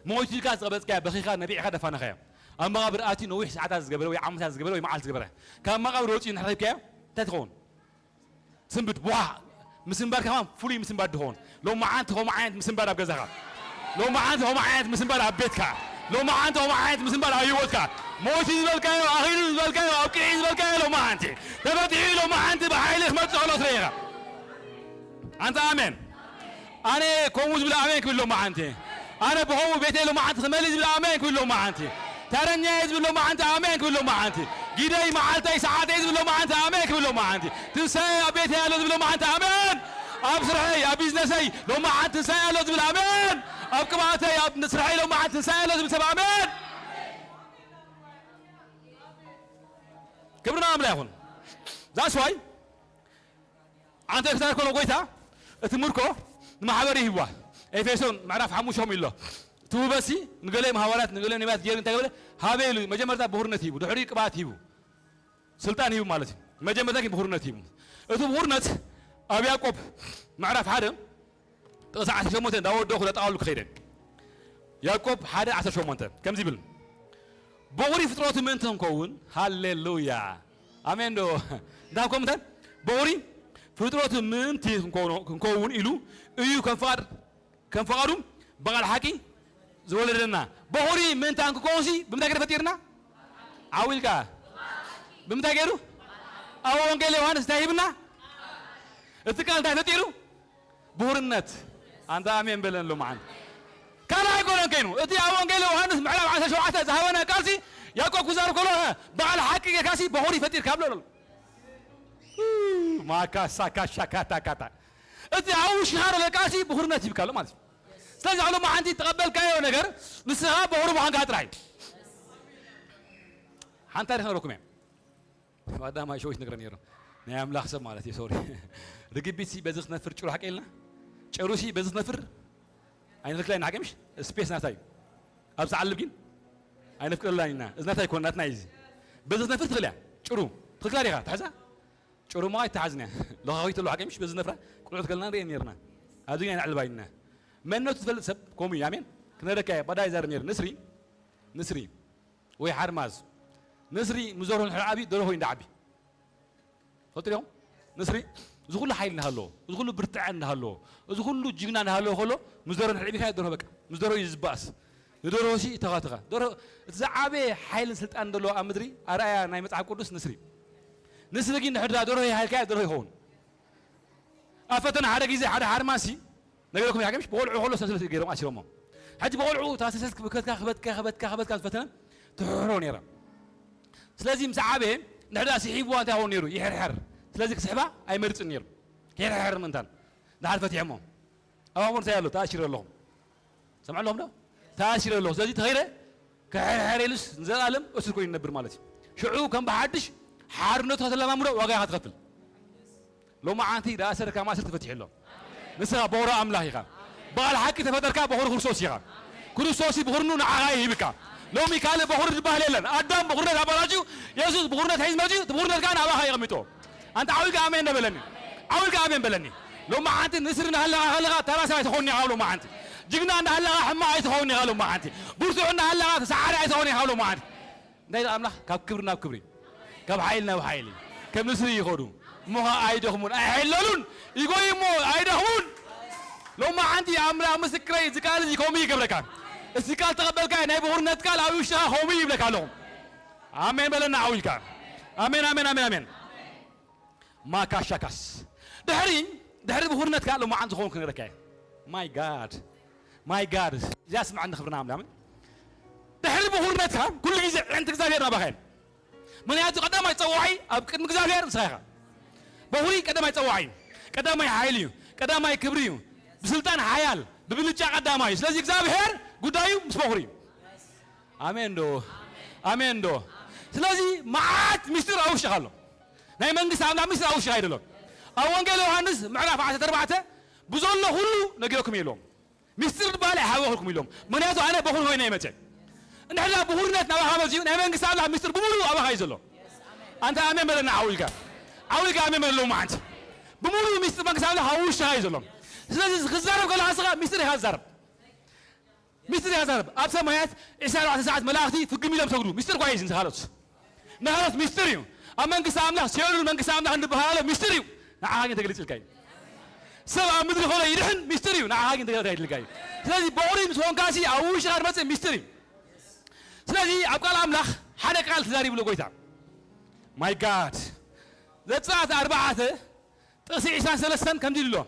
ሞይቱ ኢልካ ዝቐበጽካዮ፣ በኺኻ፣ ነቢዕካ፣ ደፋንኻዮ። ኣብ መቓብር ኣትዩ ነዊሕ ሰዓታት ዝገበረ ወይ ዓመታት ዝገበረ ወይ መዓልቲ ዝገበረ። ካብ መቓብር ወጺኡ እንድሕር ረኺብካዮ፣ እንታይ ትኸውን? ስንብድ፣ ቡሃ። ምስንባድካ ከማን ፍሉይ ምስንባድ ድኸውን። ሎማዓንቲ ከምኡ ዓይነት ምስንባድ ኣብ ገዛኻ። ሎማዓንቲ ከምኡ ዓይነት ምስንባድ ኣብ ቤትካ። ሎማዓንቲ ከምኡ ዓይነት ምስንባድ ኣብ ህይወትካ። ሞይቱ ዝበልካዮ፣ ኣኺሉ ዝበልካዮ፣ ኣብቂዑ ዝበልካዮ ሎማዓንቲ። ተፈቲሑ ሎማዓንቲ ብሓይሊ ክመጽእ ከሎ ትርኢ ኢኻ። ኣንታ ኣሜን። ኣነ ከምኡ ዝብል ኣሜን ክብል ሎማዓንቲ። ኣነ ብኸምኡ ቤተይ ሎማዓንቲ ክመልእ ዝብል ኣሜን ክብል ሎማዓንቲ። ተረኛየ ዝብል ሎማዓንቲ ኣሜን ክብል ሎማዓንቲ። ጊደይ መዓልተይ ሰዓተይ ዝብል ሎማዓንቲ ኣሜን ክብል ሎማዓንቲ። ትንሳኤ ኣብ ቤተይ ኣሎ ዝብል ሎማዓንቲ ኣሜን። ኣብ ስርሐይ፣ ኣብ ቢዝነሰይ ሎማዓንቲ ትንሳኤ ኣሎ ዝብል ኣሜን። ኣብ ቅብኣተይ፣ ኣብ ስርሐይ ሎማዓንቲ ትንሳኤ ኣሎ ዝብል ሰብ ኣሜን። ክብሪ ንኣምላኽ ይኹን። That's why ኣንተ ክዛር ከሎ ጎይታ እቲ ምርኮ ንማሕበር ይህብዋ። ኤፌሶን ምዕራፍ ሓሙሽተ ከምኡ ኢሎ። እቲ ውበሲ ንገለ ሃዋርያት ንገለ ነቢያት ገይሩ እንታይ ገበረ? ሃበ ኢሉ። መጀመርታ ብኹርነት ሂቡ፣ ድሕሪ ቅብኣት ሂቡ፣ ስልጣን ሂቡ ማለት እዩ። መጀመርታ ግን ብኹርነት ሂቡ። እቲ ብኹርነት ኣብ ያዕቆብ ምዕራፍ ሓደ ጥቕሲ ዓሰርተ ሸሞንተ እንዳወደኹ እንዳጠቓሉ ክኸይደ። ያዕቆብ ሓደ ዓሰርተ ሸሞንተ ከምዚ ይብል፣ በኹሪ ፍጥረቱ ምእንቲ ክንከውን፣ ሃሌሉያ፣ ኣሜን ዶ? እንታይ ክንከውን ምእንታን? በኹሪ ፍጥረቱ ምእንቲ ክንከውን፣ ክንከውን ኢሉ እዩ ከም ፍቓድ፣ ከም ፍቓዱ ብቓል ሓቂ ዝወለደና። በኹሪ ምእንታን ክንከውንሲ ብምንታይ ገይሩ ፈጢርና? ዓው ኢልካ። ብምንታይ ገይሩ? ኣብ ወንጌል ዮሃንስ እንታይ ሂብና? እቲ ቃል እንታይ ፈጢሩ? ብኹርነት። ኣንታ ኣሜን በለን ሎማዓንቲ። ካልእ ኣይኮነን ከይኑ። እቲ ኣብ ወንጌል ዮሃንስ ምዕራፍ ዓሰርተ ሸውዓተ ዝሃበና ቃልሲ ያዕቆብ ክዛረብ ከሎ፣ በዓል ሓቂ ጌርካሲ በኹሪ ፈጢርካ ብሎ ኣሎ። ማካሳ ካሻ ካታ ካታ። እቲ ኣብ ውሽጥኻ ዘሎ ቃልሲ ብኹርነት ይብካ ኣሎ ማለት እዩ። ስለዚ ኣብ ሎማዓንቲ ተቐበልካዮ ነገር ንስኻ በኹሪ ምዃንካ ጥራይ እዩ። ሓንቲ ታሪኽ ነግረኩም እየ። ቀዳማይ ሸዊት ነግረ ነይሩ። ናይ ኣምላኽ ሰብ ማለት እዩ፣ ሶሪ። ርግቢትሲ በዚ ክትነፍር ጭሩ ሓቂ ኢልና? ጭሩሲ በዚ ክትነፍር ኣይንኽልክላ ኢና፣ ሓቂ ምሽ? ስፔስ ናታ እዩ። ኣብ ዝዓልብ ግን ኣይነፍቅደላን ኢና። እዚ ናታ ኣይኮን፣ ናትና እዩ እዚ። በዚ ክትነፍር ትኽእል እያ። ጭሩ ትኽክላ ዲኻ? ትሕዛ? ጭሩ እሞ ኣይተሓዝን እያ። ለኻኺት ኣሎ፣ ሓቂ ምሽ? በዚ ነፍራ ቁልዑት ከለና ንሪኤን ነርና። ኣብዚ ግን ኣይነዕልባን ኢና። መንነቱ ትፈልጥ ሰብ ከምኡ እዩ። ኣሜን። ክነረካ እየ። ባዳ ይዛረብ ነይሩ። ንስሪ፣ ንስሪ ወይ ሓርማዝ። ንስሪ ምስ ደርሆ እንድሕር ዓብዩ፣ ደርሆ እዩ እንዳዓቢ። ትፈልጡ ዲኹም? ንስሪ እዚ ኩሉ ሓይሊ እንዳሃለዎ፣ እዚ ኩሉ ብርትዐ እንዳሃለዎ፣ እዚ ኩሉ ጅግና እንዳሃለዎ ከሎ፣ ምስ ደርሆ እንድሕር ዓቢኻዮ፣ ደርሆ በቃ፣ ምስ ደርሆ እዩ ዝባእስ። ንደርሆ ሲ ይተኻተኻ። ደርሆ፣ እቲ ዝዓበየ ሓይልን ስልጣን ዘለዎ ኣብ ምድሪ ኣርኣያ ናይ መጽሓፍ ቅዱስ ንስሪ። ንስሪ ግን እንድሕር ደኣ ደርሆ ይሃልካዮ፣ ደርሆ ይኸውን። ኣብ ፈተና ሓደ ግዜ ሓደ ሓርማዝ ሲ፣ ነገርኩም ያገምሽ ብቆልዑ ከሎ ሰንሰለት ገይሮም ኣሲሮሞ። ሕጂ ብቆልዑ እታ ሰንሰለት ክበትካ፣ ክበትካ፣ ክበትካ፣ ክበትካ ዝፈተነ ትሕሕሮ ነይራ። ስለዚ ምስ ዓበየ እንድሕር ደኣ ስሒብዋ እንታይ ይኸውን ነይሩ? ይሕርሕር። ስለዚ ክስሕባ ኣይመርጽን ነይሩ። ይሕርሕር ምእንታን። ደሓር ፈቲሖሞ። ኣብ ኣእምሮ እንታይ ኣሎ? ተኣሲረ ኣለኹም። ሰምዑ ኣለኹም ዶ? ተኣሲረ ኣለኹ። ስለዚ ተኸይረ ክሕርሕር ኢሉስ ንዘለኣለም እሱር ኮይኑ ይነብር ማለት እዩ። ሽዑ ከም ብሓድሽ ሓርነቱ ከተለማምዶ ዋጋ ኢኻ ትኸፍል። ሎማዓንቲ ዝኣሰረካ ማእሰር ተፈቲሑ ኣሎ። ንስኻ በኹሪ ኣምላኽ ኢኻ። በዓል ሓቂ ተፈጠርካ በኹሪ ክርስቶስ ኢኻ። ክርስቶስ ብኹርኑ ንዓኻ ይህብካ። ሎሚ ካልእ በኹሪ ዝበሃል የለን። ኣዳም በኹርነት ኣባላሽዩ፣ የሱስ በኹርነት ሒዝ መጺኡ፣ እቲ በኹርነት ከኣ ናባኻ የቐሚጦ። ኣንታ ዓው ኢልካ ኣሜን ዶ በለኒ። ዓው ኢልካ ኣሜን በለኒ። ሎሚ ሓንቲ ንስሪ እናሃለኻ ከለኻ ተራ ሰብ ኣይትኸውን ኢኻ ሎሚ ሓንቲ። ጅግና እናሃለኻ ሕማቕ ኣይትኸውን ኢኻ ሎሚ ሓንቲ። ብርቱዕ እናሃለኻ ተሰዓሪ ኣይትኸውን ኢኻ ሎሚ ሓንቲ። እንታይ ኢሉ ኣምላኽ? ካብ ክብሪ ናብ ክብሪ፣ ካብ ሓይሊ ናብ ሓይሊ፣ ከም ንስሪ ይኸዱ። እሞ ኸዓ ኣይደኽሙን፣ ኣይሕለሉን፣ ይጎዩ እሞ ኣይደኽሙን። ሎሚ ሓንቲ ኣምላኽ ምስክረይ፣ እዚ ቃል እዚ ከምኡ ይገብረካ። እዚ ቃል ተቐበልካ፣ ናይ ብኹርነት ቃል ኣብ ውሽጥኻ ከምኡ ይብለካ ኣለኹ። ኣሜን በለና ዓው ኢልካ። ኣሜን፣ ኣሜን፣ ኣሜን፣ ኣሜን። ማካሻካስ። ድሕሪ፣ ድሕሪ ብኹርነትካ ሎማዓንቲ ዝኾን ክነረካ እየ። My God። My God። እዚኣ ስምዓኒ ክብርና ኣምላኽ። ኣሜን። ድሕሪ ብኹርነትካ ኩሉ ግዜ ዕንቲ እግዚኣብሔር ናባኻ እየን። ምኽንያቱ ቀዳማይ ጸዋዒ ኣብ ቅድሚ እግዚኣብሔር ንስኻ ኢኻ። በኹሪ ቀዳማይ ጸዋዒ እዩ። ቀዳማይ ሓይሊ እዩ። ቀዳማይ ክብሪ እዩ። ብስልጣን ሓያል፣ ብብልጫ ቀዳማይ እዩ። ስለዚ እግዚኣብሔር ጉዳዩ ምስ በኹሪ እዩ። ኣሜን ዶ? ኣሜን ዶ? ስለዚ መዓት ሚስጥር ኣብ ውሽጥኻ ኣሎ። ናይ መንግስቲ ኣምላኽ ሚስጥር ኣብ ውሽጥኻ እዩ ዘሎ። ኣብ ወንጌል ዮሃንስ ምዕራፍ ዓሰርተ ኣርባዕተ ብዘሎ ኩሉ ነጊረኩም እየ ኢሎም። ሚስጥር ዝበሃል ኣይሃበኹልኩም ኢሎም። ምኽንያቱ ኣነ በኹር ኮይነ እየ መጸ። እንድሕር ዳ ብኹርነት ናባኻ መጺኡ ናይ መንግስቲ ኣምላኽ ሚስጥር ብምሉኡ ኣባኻ እዩ ዘሎ። ኣንታ ኣሜን በለና ዓው ኢልካ። ዓው ኢልካ ኣሜን በለና ሎማዓንቲ። ብምሉኡ ሚስጥር መንግስቲ ኣምላኽ ኣብ ውሽጥኻ እዩ ዘሎ። ስለዚ ክዛረብ ከለኻ ንስኻ ሚስጥር ኢኻ ትዛረብ። ሚስጥር ኢኻ ትዛረብ። ኣብ ሰማያት ዕስራን ኣርባዕተን ሰዓት መላእኽቲ ፍግም ኢሎም ሰግዱ። ሚስጥር እኳ እዩ እዚ ንኻልኦት። ንኻልኦት ሚስጥር እዩ። ኣብ መንግስቲ ኣምላኽ ሲኦልን መንግስቲ ኣምላኽን ዝበሃሎ ሚስጥር እዩ። ንዓኻ ግን ተገሊጽልካ እዩ። ሰብ ኣብ ምድሪ ከሎ ይድሕን ሚስጥር እዩ። ንዓኻ ግን ተገሊጽልካ እዩ። ስለዚ በኹሪ ምስ ኮንካሲ ኣብ ውሽጥኻ ዝመጽእ ሚስጥር እዩ። ስለዚ ኣብ ቃል ኣምላኽ ሓደ ቃል ተዛሪቡ ኣሎ ጎይታ። My God። ዘጸኣት ኣርባዕተ ጥቕሲ ዕስራን ሰለስተን ከምዚ ኢሉ ኣሎ።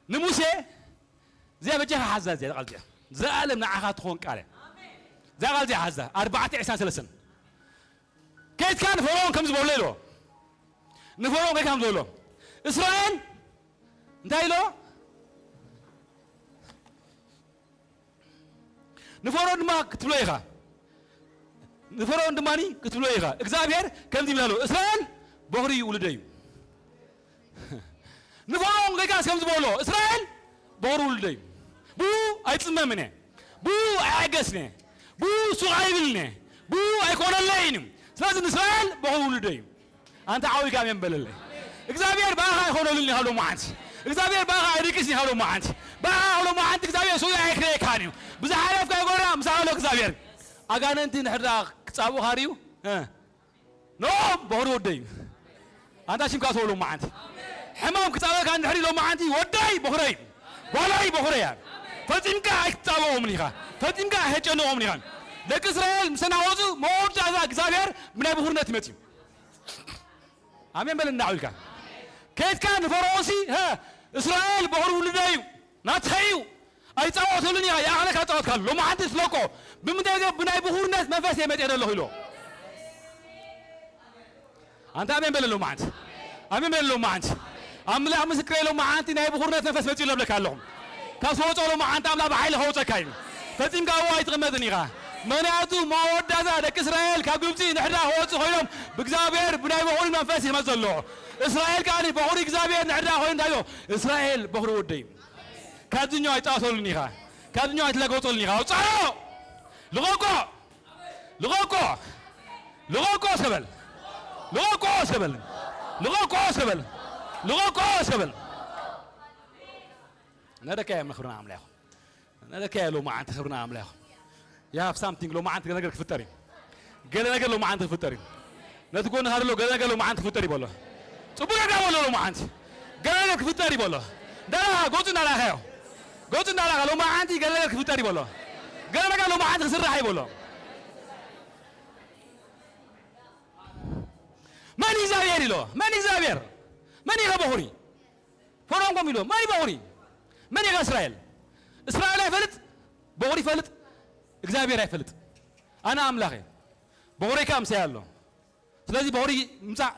ንሙሴ እዚኣ በጃኻ ሓዛ፣ እዚኣ ቃል እዚኣ ዘላለም ንዓኻ ትኾን ቃል እያ። እዛ ቃል እዚኣ ሓዛ። ኣርባዕተ ዕስራን ሰለስተን። ከይድካ ንፈርዖን ከምዚ በሎ ኢልዎ። ንፈርዖን ከይድካ ከምዚ በሎ። እስራኤል እንታይ ኢልዎ? ንፈርዖን ድማ ክትብሎ ኢኻ። ንፈርዖን ድማ ክትብሎ ኢኻ። እግዚኣብሔር ከምዚ ይብል ኣሎ፣ እስራኤል በኹሪ ውሉደይ እዩ። ንፈርዖን ጌጋስ ከም ዝበሎ፣ እስራኤል በኹሪ ውሉደይ እዩ። ብኡ ኣይጽመምን እየ። ብኡ ኣይዕገስን እየ። ብኡ ሱቕ ኣይብልን እየ። ብኡ ኣይኮነለይን እዩ። ስለዚ ንእስራኤል በኹሪ ውሉደይ እዩ። ኣንታ ዓው ኢልካ ኣሜን በለለይ። እግዚኣብሔር ብኣኻ ኣይኾነሉን ኢኻ ሎማዓንቲ። እግዚኣብሔር ብኣኻ ኣይደቂስን ኢኻ ሎማዓንቲ። ብኣኻ ሎማዓንቲ እግዚኣብሔር ሰው ኣይክረየካን እዩ። ብዝሓለፍካዮ ጎደና ምሳኻ ኣሎ እግዚኣብሔር። ኣጋንንቲ እንድሕር ደኣ ክጻብኡኻ ርእዩ፣ እ፣ ንኦም በኹሪ ወደይ እዩ። ኣንታ ሽምካ ሰው ሎማዓንቲ። ሕማም ክጻበካ እንድሕር ሎማዓንቲ ወደይ በኹረይ እዩ። ጓለይ በኹረይ እያ። ፈጺምካ ኣይትጻብኦምን ኢኻ። ፈጺምካ ኣይትጨንቖምን ኢኻ። ደቂ እስራኤል ምስ ተናወጹ መወዳእታ እግዚኣብሔር ብናይ ብኹርነት ይመጽእ እዩ። ኣሜን በል እንዳው ኢልካ። ከይድካ ንፈርዖንሲ፣ "ሀ፣ እስራኤል በኹሪ ውሉደይ እዩ፣ ናተይ እዩ፣ ኣይጻወተሉን ኢኻ፣ ይኣኽለካ ጻወትካሉ። ሎማዓንቲ ስለቆ፣ ብምንታይ ገ-፣ ብናይ ብኹርነት መንፈስ እየ መጺአ ዘለኹ" ኢሎ። ኣንታ ኣሜን በል ሎማዓንቲ። ኣሜን በል ሎማዓንቲ። ኣምላኽ ምስክረይ ሎማዓንቲ ናይ ብኹርነት መንፈስ መጺኡ ኣለካ ኣለኹም። ካብ ዝወጾ ሎማዓንቲ ኣምላኽ ብሓይሊ ከውጸካ እዩ። ፈጺምካ ኣብኡ ኣይትቕመጥን ኢኻ። ምኽንያቱ መወዳእታ ደቂ እስራኤል ካብ ግብጺ ንሕድራ ክወጹ ኮይኖም ብእግዚኣብሔር ብናይ በኹሪ መንፈስ ይመጽእ ዘሎ። እስራኤል ከኣ በኹሪ እግዚኣብሔር ንሕድራ ኮይኑ እንታይ ኢሎ? እስራኤል በኹሪ ወደይ እዩ። ካብዚኛው ኣይጻወተሉን ኢኻ። ካብዚኛው ኣይትላገወጸሉን ኢኻ። ኣውጻኦ! ልቐቆ! ልቐቆ! ልቐቆ ሰበል! ልቐቆ ሰበል! ልቐቆ ሰበል! ልቐቆ ሰበል! ነደካ እዮም ክብርና ኣምላኽ። ነደካ እዮም ሎማዓንቲ ክብርና ኣምላኽ። You have something ሎማዓንቲ ገለ ነገር ክፍጠር እዩ። ገለ ነገር ሎማዓንቲ ክፍጠር እዩ። ነቲ ጎንኻ ዘሎ ገለ ነገር ሎማዓንቲ ክፍጠር እዩ በሎ። ጽቡቕ ጌጋ በሎ ሎማዓንቲ። ገለ ነገር ክፍጠር እዩ በሎ። እንዳላኻ፣ ገጹ እንዳላኻዮ። ገጹ እንዳላኻ ሎማዓንቲ ገለ ነገር ክፍጠር እዩ በሎ። ገለ ነገር ሎማዓንቲ ክስራሕ እዩ በሎ። መን እግዚኣብሔር ኢሎ? መን እግዚኣብሔር? መን ኢኻ በኹሪ? ፈርዖን ከም ኢሎ፣ መን እዩ በኹሪ? መን ኢኻ እስራኤል? እስራኤል ኣይፈልጥ፣ በኹሪ ይፈልጥ፣ እግዚኣብሔር ኣይፈልጥ። ኣነ ኣምላኽ እየ። በኹረይ ከኣ ምሳይ ኣሎ። ስለዚ በኹሪ ምጻእ፣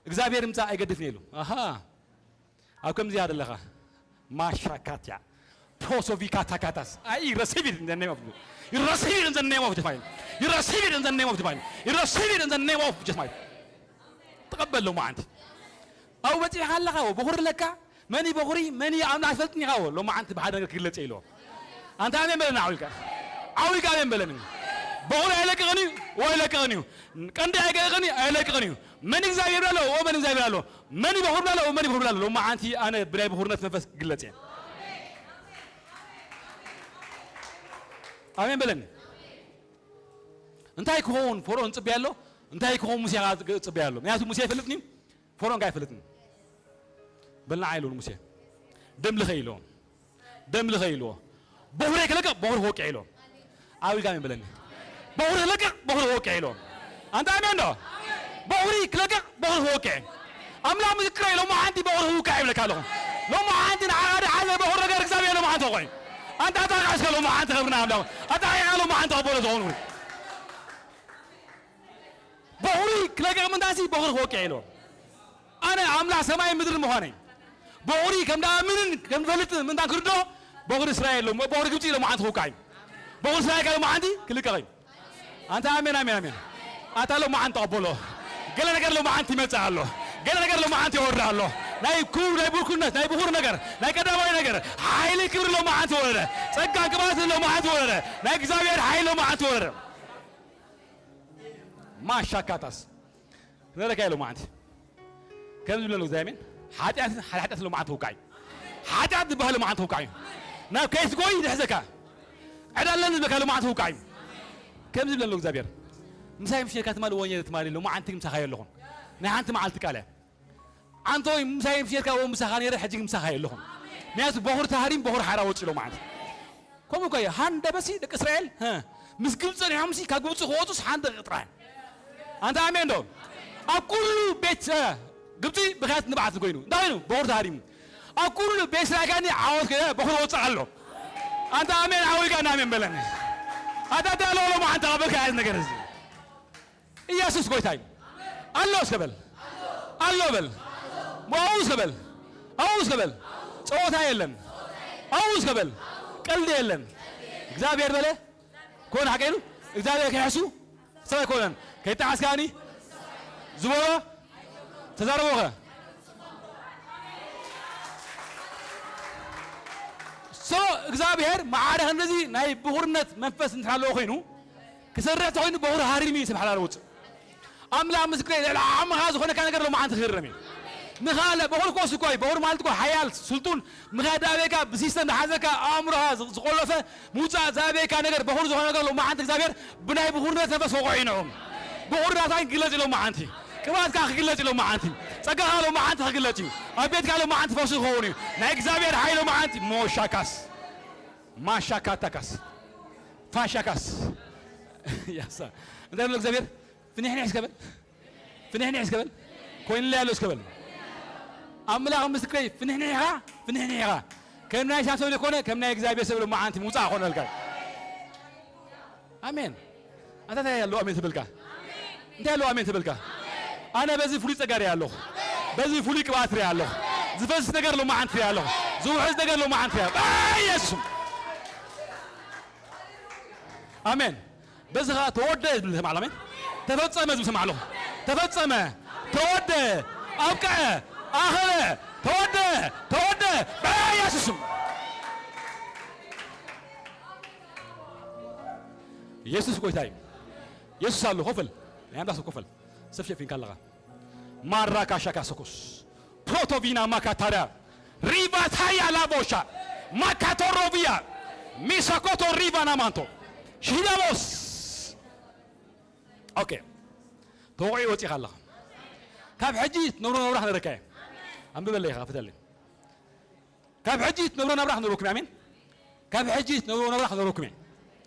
እግዚኣብሔር ምጻእ ኣይገድፍን ኢሉ። ኣሃ። ኣብ ከምዚኣ ዘለኻ ማሻካትያ ፖሶቪካታካታስ። I receive it in the name of Jesus. You receive it in the name of Jesus. You receive it in the name of Jesus. You receive it in the name of Jesus. ተቐበል ሎማዓንቲ። ኣብኡ በጺሕካ ኣለኻ፣ በኹሪ ኣለካ። መን እዩ በኹሪ፣ መን እዩ ኣምላኽ ኣይትፈልጥን ኢኻ። ሎማዓንቲ ብሓደ ነገር ክግለጽ እየ ኢልዎ። ኣንታ ኣሜን በለኒ፣ ዓው ኢልካ። ዓው ኢልካ ኣሜን በለኒ። በኹሪ ኣይለቅቕን እዩ፣ ወይ ኣይለቅቕን እዩ። ቀንዲ ኣይለቅቕን እዩ፣ ኣይለቅቕን እዩ። መን እግዚኣብሔር ብላ ኣሎ፣ ኦ መን እግዚኣብሔር ኣሎ። መን ይበኹር ብላ ኣሎ፣ ኦ መን ይበኹር ብላ ኣሎ። ሎማዓንቲ ኣነ ብናይ በኹርነት መንፈስ ክግለጽ እየ። ኣሜን በለኒ። እንታይ ክኸውን ፈርኦን ጽበያ ኣሎ፣ እንታይ ክኸውን ሙሴ ጽበያ ኣሎ። ምክንያቱ ሙሴ ኣይፈልጥን እዩ፣ ፈርኦን ከ ኣይፈልጥን። በልና ዓይሉ ሙሴ ደም ልኸ ኢሎ፣ ደም ልኸ ኢሎ። በኹሪ ክለቀ፣ በኹሪ ክወቅዕ ኢሎ። ኣዊ ጋሜ በለኒ። በኹሪ ክለቀ፣ በኹሪ ክወቅዕ ኢሎ። ኣንታ ኣሜን ዶ? በኹሪ ክለቀ፣ በኹሪ ክወቅዕ። ኣምላኽ ምስክረይ፣ ሎማዓንቲ በኹሪ ክውቃዕ ይብለካ ኣለኹ። ሎማዓንቲ ንዓኻ ዝሓዘ በኹሪ ነገር እግዚኣብሔር ሎማዓንቲ ወቕዕ። ኣንታ ኣጣቕዕ እስከ ሎማዓንቲ ኸብርና ኣምላኽ። ኣጣቕዕ ሎማዓንቲ ኣቦሎ ዝኾኑ። በኹሪ ክለቅቕ ምንታሲ በኹሪ ክወቅዕ ኢሎ። ኣነ ኣምላኽ ሰማይ ምድሪ ምዃነይ። በኹሪ ከም ደኣምንን ከም ዝፈልጥ ምንታን ክርዶ በኹሪ እስራኤል ሎ-፣ በኹሪ ግብፂ ሎማዓንቲ ክውቃዕ እዩ። በኹሪ እስራኤል ካብ ሎማዓንቲ ክልቀቕ እዩ። ኣንታ ኣሜን፣ ኣሜን፣ ኣሜን። ኣታ ሎማዓንቲ ተቐበሎ። ገለ ነገር ሎማዓንቲ ይመጽእ ኣሎ። ገለ ነገር ሎማዓንቲ ይወርድ ኣሎ። ናይ ኩ-፣ ናይ ብርኩነት፣ ናይ ብኹር ነገር፣ ናይ ቀዳማዊ ነገር፣ ሓይሊ ክብሪ ሎማዓንቲ ወረደ። ጸጋን ቅባትን ሎማዓንቲ ወረደ። ናይ እግዚኣብሔር ሓይሊ ሎማዓንቲ ወረደ። ማሻካታስ። ክነረካ ኢሎ መዓንቲ። ከም ዝብለሉ እግዚኣብሔር፣ ሓጢኣት፣ ሓደ ሓጢኣት ሎማዓንቲ ውቃዕ እዩ። ሓጢኣት ዝበሃል ሎማዓንቲ ውቃዕ እዩ። ናብ ከይትጎይ ዝሕዘካ። ዕዳ ኣለኒ ዝበካ ሎማዓንቲ ውቃዕ እዩ። ከም ዝብለሉ እግዚኣብሔር፣ ምሳይ ምሽካ ትማሊ ወኘ ትማሊ ሎማዓንቲ ምሳኻ የለኹም። ናይ ሓንቲ መዓልቲ ቃል እያ። ኣንተ ወይ ምሳይ ምሽካ ወይ ምሳኻ ነይረ፣ ሕጂ ምሳኻ የለኹም። ምክንያቱ በኹር ተሃሪም፣ በኹር ሓራ ወፂ ሎማዓንቲ። ከምኡ እኮ እዩ። ሃንደበሲ ደቂ እስራኤል፣ ሀ፣ ምስ ግብፂ ጸኒሖምሲ ካብ ግብፂ ክወፁስ ሓንደ ጥራይ። ኣንታ ኣሜን ዶ? ኣብ ኩሉ ቤት፣ እ፣ ግብፂ ብኽያት ንብዓት ኮይኑ። እንታይ ኮይኑ? በኹር ተሃሪሙ። ኣብ ኩሉ ቤት እስራኤል ካኒ ዓወት ከ-፣ በኹር ወፅእ ኣሎ። ኣንታ ኣሜን ዓዊልካ እና ኣሜን በለኒ። ኣታ እንታይ ኣለዎ ሎማዓንቲ ኣቐበልካ ዓይነት ነገር እዚ? ኢየሱስ ጎይታ እዩ። ኣሎ እስከ በል። ኣሎ በል። ኣብኡ እስከ በል። ኣብኡ እስከ በል። ጸወታ የለን። ኣብኡ እስከ በል። ቀልዲ የለን። እግዚኣብሔር በለ። ኮነ ሓቀ ኢሉ። እግዚኣብሔር ከይሕሱ ሰብ ኣይኮነን። ከይጠዓስ ከኣኒ ዝበሎ ተዛረቦኸ። ሶ እግዚኣብሔር መዓረ ክንድዚ ናይ ብኹርነት መንፈስ እንድሕር ኣለዎ ኮይኑ ክሰርሕ ተኾይኑ በኹሪ ሃሪም እዩ ሰብ ሓላል ውፅእ። ኣምላኽ ምስክረይ፣ ልዕሊ ዓቕምኻ ዝኾነካ ነገር ሎማዓንቲ ክህረም እዩ። ምኻ ኣለ በኹሪ ኮስ እኮ እዩ። በኹሪ ማለት እኮ ሓያል፣ ስልጡን፣ ምኻ ዳቤካ ብሲስተም ዝሓዘካ ኣእምሮኻ ዝ-፣ ዝቆለፈ ምውፃእ ዛቤካ ነገር በኹሪ ዝኾነ ነገር ሎማዓንቲ እግዚኣብሔር ብናይ ብኹርነት መንፈስ ወቕዖ እዩ ንዑ። ብኹርናትካ ክግለጽ እዩ ሎማዓንቲ። ቅባትካ ክግለጽ እዩ ሎማዓንቲ። ጸጋኻ ሎማዓንቲ ክግለጽ እዩ። ኣብ ቤትካ ሎማዓንቲ ፈውሲ ክኸውን እዩ። ናይ እግዚኣብሔር ሓይሊ ሎማዓንቲ ሞሻካስ፣ ማሻካታካስ፣ ፋሻካስ። ያሳ። እንታይ ብሎ እግዚኣብሔር? ፍንሕንሕ እስከ በል። ፍንሕንሕ እስከ በል። ኮይንለይ ኣሎ እስከ በል። ኣምላኽ ምስክረይ፣ ፍንሕንሕ ኢኻ፣ ፍንሕንሕ ኢኻ። ከም ናይ ሳምሶን ዘይኮነ፣ ከም ናይ እግዚኣብሔር ሰብ ሎማዓንቲ ምውጻእ ኮነልካ። ኣሜን። ኣታ እንታይ ኣሎ ኣሜን ትብልካ? እንታይ ኣሎ ኣሜን ትብልካ? ኣነ በዚ ፍሉይ ጸጋ ሪኣ ኣለኹ። በዚ ፍሉይ ቅብኣት ሪኣ ኣለኹ። ዝፈስስ ነገር ሎማዓንቲ ሪኣ ኣለኹ። ዝውሕዝ ነገር ሎማዓንቲ ሪኣ። በኢየሱስ ስም። ኣሜን። በዚ ኸኣ ተወደ ዝብል ሰማዕ ኣሎ። ኣሜን። ተፈጸመ ዝብል ሰማዕ ኣለኹ። ተፈጸመ። ተወደ። ኣብቅዐ። ኣኸለ። ተወደ። ተወደ። በኢየሱስ ስም። የሱስ ጎይታ እዩ። የሱስ ኣሎ። ኮፈል። ናይ ኣምላኽ ሰብ ኮፈል። ሰብ ሸፊንካ ኣለኻ። ማራ ካሻ ካሰኮስ። ፕሮቶቪና ማካታራ። ሪቫ ታያ ላቦሻ። ማካቶሮቪያ። ሚሳኮቶ ሪቫ ናማንቶ። ሺዳቦስ። ኦኬ። ተወቒዑ ወፂኻ ኣለኻ። ካብ ሕጂ ትነብሮ ናብራ ክነረካ እየ። ኣንብበለይ ኢኻ፣ ክፍተለይ። ካብ ሕጂ ትነብሮ ናብራ ክነብረኩም እየ። ኣሜን። ካብ ሕጂ ትነብሮ ናብራ ክነብረኩም እየ።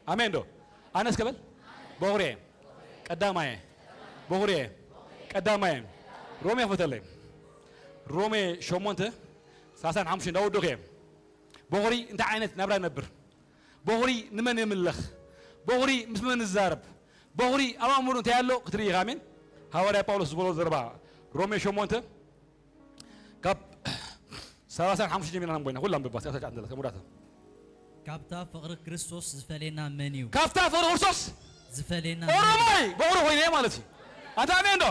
ኣሜን ዶ? ኣነ እስከ በል። በኹሪ እየ። ቀዳማይ እየ። በኹሪ እየ። ቀዳማይ እየ። ሮሜ ክፈተለይ። ሮሜ ሸሞንተ ሰላሳን ሓሙሽተን እንዳወደኹ እየ። በኹሪ እንታይ ዓይነት ናብራ ይነብር? በኹሪ ንመን የምልኽ? በኹሪ ምስ መን ይዛረብ? በኹሪ ኣብ ኣእምሮ እንታይ ኣሎ ክትርኢ ኢኻ። ኣሜን። ሃዋርያ ጳውሎስ ዝበሎ ዘረባ ሮሜ ሸሞንተ ካብ ሰላሳን ሓሙሽተ ጀሚርና ነንቦይና ኩላ ኣንብባ፣ እስከ ኣስከ ኣንደላ፣ እስከ ሙዳታ። ካብታ ፍቕሪ ክርስቶስ ዝፈልየና መን እዩ? ካብታ ፍቕሪ ክርስቶስ ዝፈልየና መን እዩ? ኦሮማይ በኹሪ ኮይነ ማለት እዩ። ኣንታ ኣሜን ዶ?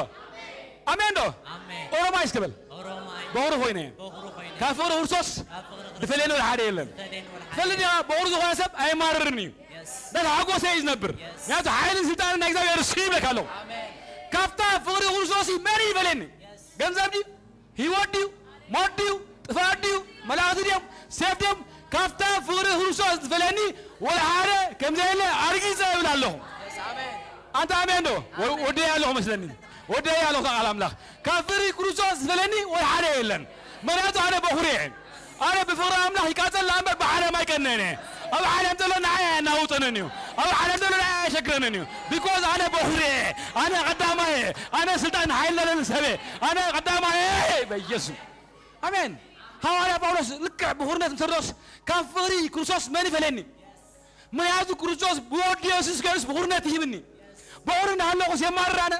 ኣሜን ዶ? ኣሜን። ኦሮማይ እስከ በል። ኦሮማይ በኹሪ ኮይነ። በኹሪ ኮይነ። ካብ ፍቕሪ ክርስቶስ ካብ ፍቕሪ ክርስቶስ ዝፈልየኒ ወላ ሓደ የለን። ዝፈልየኒ ወላ ሓደ ትፈልጥ የለን። ዲኻ? በኹሪ ዝኾነ ሰብ ኣይማርርን እዩ። የስ። እንዳተሓጎሰ እዩ ዝነብር። ምክንያቱ ሓይልን ስልጣንን ናይ እግዚኣብሔር እሱ ይብለካ ኣለኹ። ካብታ ፍቕሪ ክርስቶስ እዩ መን እዩ ይበለኒ? ገንዘብ ድዩ? ህይወት ድዩ? ሞት ድዩ? ጥፍኣት ድዩ? መላእኽቲ ድዮም? ሴፍ ድዮም? ካብታ ፍቕሪ ክርስቶስ ዝፈለኒ ወላ ሓደ ከም ዘየለ ኣርጊጸ እብል ኣለኹ። ኣንታ ኣሜን ዶ? ወ-፣ ወደይ ኣለኹ መስለኒ። ወደይ ኣለኹ ቃል ኣምላኽ። ካብ ፍቕሪ ክርስቶስ ዝፈለኒ ወላ ሓደ የለን። ምኽንያቱ ኣነ በኹሪ እየ። ኣነ ብፍቕሪ ኣምላኽ ይቃጸል እምበር ብዓለም ኣይቀንእን እየ። ኣብ ዓለም ዘሎ ንዓይ ኣየናውጠንን እዩ። ኣብ ዓለም ዘሎ ንዓይ ኣየሸግረንን እዩ። ቢኮዝ ኣነ በኹሪ እየ። ኣነ ቀዳማይ እየ። ኣነ ስልጣን ሓይል ዘለኒ ሰብ እየ። ኣነ ቀዳማይ እየ። በኢየሱስ። ኣሜን። ሃዋርያ ጳውሎስ ልክዕ ብኹርነት ምስ ተረድኦስ ካብ ፍቕሪ ክርስቶስ መን ይፈልየኒ? ምኽንያቱ ክርስቶስ ብወዲ የሱስ ክርስቶስ ብኹርነት ይህብኒ። በኹሪ እናሃለኹስ የማርር ኣነ?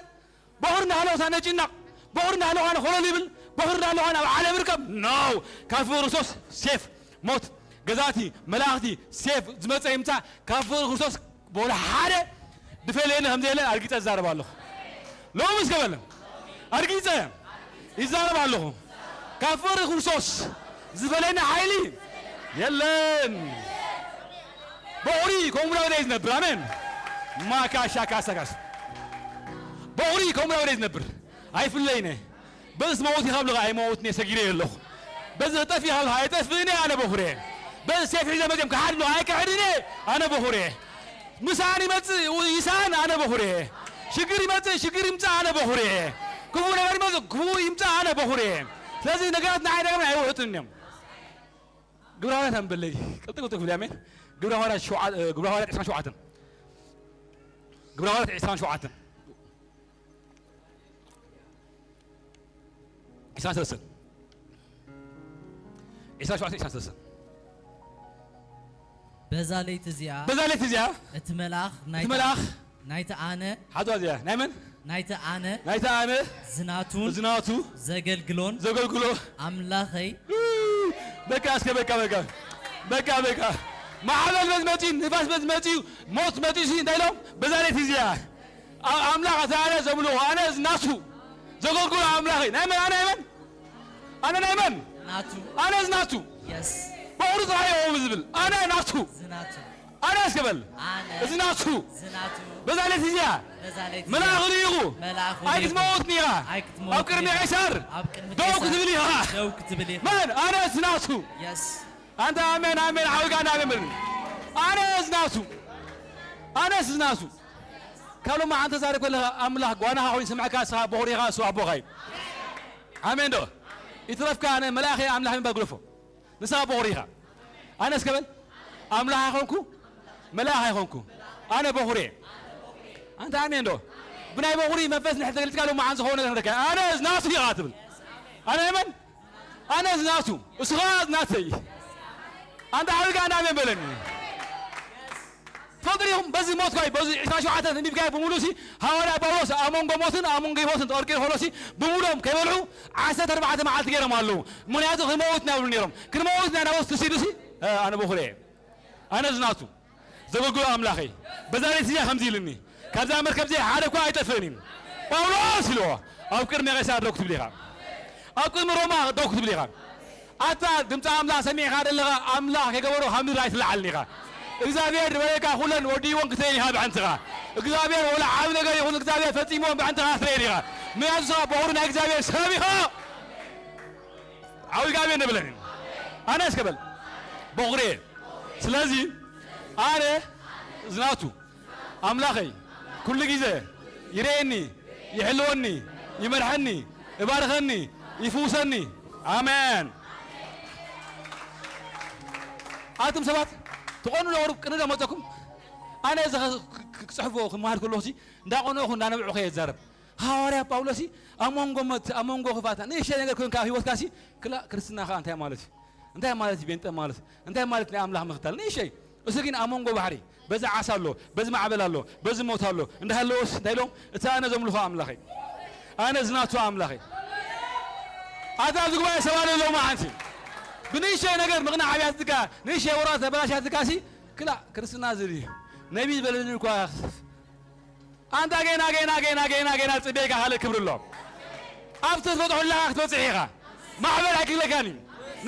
በኹሪ እናሃለኹስ ኣነ ጭናቕ? በኹሪ እናሃለኹ ኣነ ኮለል ይብል? በኹሪ እናሃለኹ ኣነ ኣብ ዓለም ይርከብ? ኖ! ካብ ፍቕሪ ክርስቶስ ሴፍ፣ ሞት፣ ገዛእቲ፣ መላእኽቲ፣ ሴፍ ዝመጸ ይምጻእ፣ ካብ ፍቕሪ ክርስቶስ ወላ ሓደ ዝፈልየኒ ከም ዘየለ ኣርጊጸ እዛረብ ኣለኹ። ሎሚ እስከ በለ፣ ኣርጊጸ ይዛረብ ኣለኹ። ካብ ፍቕሪ ክርስቶስ ዝፈልየኒ ሓይሊ የለን። በኹሪ ከምኡ ናብለ እዩ ዝነብር። ኣሜን። ማካሻ ካሳካስ። በኹሪ ከምኡ ናብለ እዩ ዝነብር። ኣይፍለይነ። በዚ ትመውት ኢኻ ብልኻ ኣይመውትን እየ ሰጊረ ኣለኹ። በዚ ክጠፍእ ኢኻ ብልኻ ኣይጠፍእን እየ ኣነ በኹር እየ። በዚ ሴፍ ሒዘ መፅኦም ክሓድሉ ኣይክሕድን እየ ኣነ በኹር እየ። ምሳን ይመፅእ ይሳን ኣነ በኹር እየ። ሽግር ይመፅእ ሽግር ይምፃእ ኣነ በኹር እየ። ክፉእ ነገር ይመፅእ ክፉእ ይምፃእ ኣነ በኹር እየ። ስለዚ ነገራት ንዓይ ደጋም ኣይውሕጥን እዮም። ግብረ ሃዋርያት ኣንበለይ ቅልጥፍ ቅልጥፍ ክብል ኣሜን። ግብረ ሃዋርያት ሸውዓ-፣ ግብረ ሃዋርያት ዕስራን ሸውዓተን። ግብረ ሃዋርያት ዕስራን ሸውዓተን። ዕስራን ሰለስተን። ዕስራን ሸውዓተን፣ ዕስራን ሰለስተን። በዛ ለይቲ እዚኣ በዛ ለይቲ እዚኣ እቲ መልኣኽ እቲ ናይቲ መልኣኽ ናይቲ ኣነ ሓዛ እዚኣ ናይ መን? ናይቲ ኣነ ናይቲ ኣነ ዝናቱን ዝናቱ ዘገልግሎን ዘገልግሎ ኣምላኸይ። በቃ እስከ በቃ በቃ በቃ በቃ ማዕበል በዚ መፂኡ ንፋስ በዚ መፂኡ ሞት መፂኡ ሲ እንታይ ኢሎም በዛ ለይቲ እዚኣ ኣ-፣ ኣምላኽ እቲ ኣነ ዘምልኾ ኣነ እዚ ናቱ ዘገልግሎ ኣምላኸይ ናይ መን ኣነ ናይ መን ኣነ ናይ መን ናቱ ኣነ እዚ ናቱ የስ በሕሩ ጥራይ እዮም ዝብል ኣነ ናቱ ዝናቱ ኣነ እስከ በል ኣነ እዚ ናቱ ዝናቱ በዛ ለይቲ እዚኣ በዛ ለይቲ መልኣኽ ልኢኹ መልኣኹ ኣይክትመውትኒ ኢኻ ኣይክትመውትኒ ኣብ ቅድሚ ኢኻ። ቄሳር ኣብ ቅድሚ ደው ቄሳር ክትብል ኢኻ ደው ክትብል ኢኻ። መን ኣነ እዚ ናቱ የስ ኣንታ ኣሜን ኣሜን ዓዊጋ ኣሜን በል ኣነ እዚ ናቱ ኣነ እዚ ናቱ ካብ ሎማዓንቲ ተዛረብ ከለኻ ኣምላኽ ጓናኻ ኮይኑ ዝስምዐካ ንስኻ በኹሪ ኢኻ እሱ ኣቦኻ እዩ። ኣሜን ዶ? ይትረፍካ ኣነ መልኣኸ ኣምላኽ ምባል ግደፎ። ንስኻ በኹሪ ኢኻ። ኣነ እስከ በል ኣምላኽ ኣይኮንኩ መልኣኽ ኣይኮንኩ ኣነ በኹሪ እየ። ኣንታ ኣሜን ዶ? ብናይ በኹሪ መንፈስ ንድሕር ተገሊጽካ ሎማዓንቲ ዝኾነ ነገር ንረክብ። ኣነ ናቱ ኢኻ ትብል። ኣነ መን? ኣነ እዚ ናቱ፣ እሱ ኸኣ ናተይ። ኣንታ ዓቢልካ ኣንዳ ኣሜን በለኒ። ትፈልጡ ዲኹም፣ በዚ ሞትኳይ፣ በዚ ዕስራን ሸውዓተን ተንቢብካዮ ብምሉእ ሲ፣ ሃዋርያ ጳውሎስ ኣብ መንጎ ሞትን ኣብ መንጎ ህይወትን ተቐርቂሩ ከሎ ሲ፣ ብምሉኦም ከይበልዑ ዓሰርተ ኣርባዕተ መዓልቲ ገይሮም ኣለዉ። ምኽንያቱ ክንመውት ኢና ይብሉ ነይሮም። ክንመውት ኢና እናበሉ ትሲሉ ሲ፣ እ፣ ኣነ በኹሪ እየ። ኣነ እዚ ናቱ ዘገልግሎ ኣምላኸይ በዛ ለይቲ እዚኣ ከምዚ ኢልኒ፣ ካብዛ መርከብ እዚኣ ሓደ እኳ ኣይጠፍእን እዩ። ጳውሎስ ኢልዎ፣ ኣብ ቅድሚ ቄሳር ደው ክትብል ኢኻ፣ ኣብ ቅድሚ ሮማ ደው ክትብል ኢኻ። ኣታ ድምፂ ኣምላኽ ሰሚዕኻ ዘለኻ፣ ኣምላኽ ከይገበሮ ካብ ምድሪ ኣይትለዓልን ኢኻ። እግዚኣብሔር ዝበለካ ኩለን ወዲእዎን ክትርእየን ኢኻ ብዕንትኻ። እግዚኣብሔር ወላ ዓብ ነገር ይኹን እግዚኣብሔር ፈጺምዎን ብዕንትኻ ክትርእየን ኢኻ። ምክንያቱ ንስኻ በኹሪ ናይ እግዚኣብሔር ሰብ ኢኻ። ዓብይ ጋብየ ንብለን ኣነ እስከ በል በኹርየ ስለዚ ኣነ ዝናቱ ኣምላኸይ ኩሉ ግዜ ይርእየኒ ይሕልወኒ ይመርሐኒ ይባርኸኒ ይፍውሰኒ ኣሜን። ኣቱም ሰባት ትቐኑ ነበሩ ቅንደ መፀኩም ኣነ እዚ ክፅሕፎ ክመሃር ከለኹ እንዳቐነኹ እንዳነብዑ ከየ ይዛረብ ሃዋርያ ጳውሎስ ኣብ መንጎ ሞት ኣብ መንጎ ክፋታ ንእሽተይ ነገር ኮይንካ ኣብ ህይወትካ ሲ ክላእ ክርስትና ከኣ እንታይ ማለት እዩ? እንታይ ማለት እዩ ቤንጠ ማለት? እንታይ ማለት ናይ ኣምላኽ ምኽታል? ንእሽተይ እሱ ግን ኣብ መንጎ ባሕሪ በዚ ዓሳ ኣሎ፣ በዚ ማዕበል ኣሎ፣ በዚ ሞት ኣሎ እንዳሃለወስ እንታይ ኢሎም እቲ ኣነ ዘምልኾ ኣምላኸይ ኣነ ዝናቱ ኣምላኸይ ኣታ ኣብዚ ጉባኤ ሰባት ኣለዉ መዓንቲ ብንእሽተይ ነገር ምቕናዕ ኣብያትካ ንእሽተይ ወራ ተበላሻትካ ሲ ክላእ ክርስትና ዝብል እዩ ነቢ ዝበለኒ እኳ ኣንታ ጌና ጌና ጌና ጌና ጌና ጽቤካ ካልእ ክብሪ ኣሎ። ኣብቲ ትበጽሖ ኣለኻ ክትበጽሕ ኢኻ። ማዕበል ኣይክግለካን እዩ።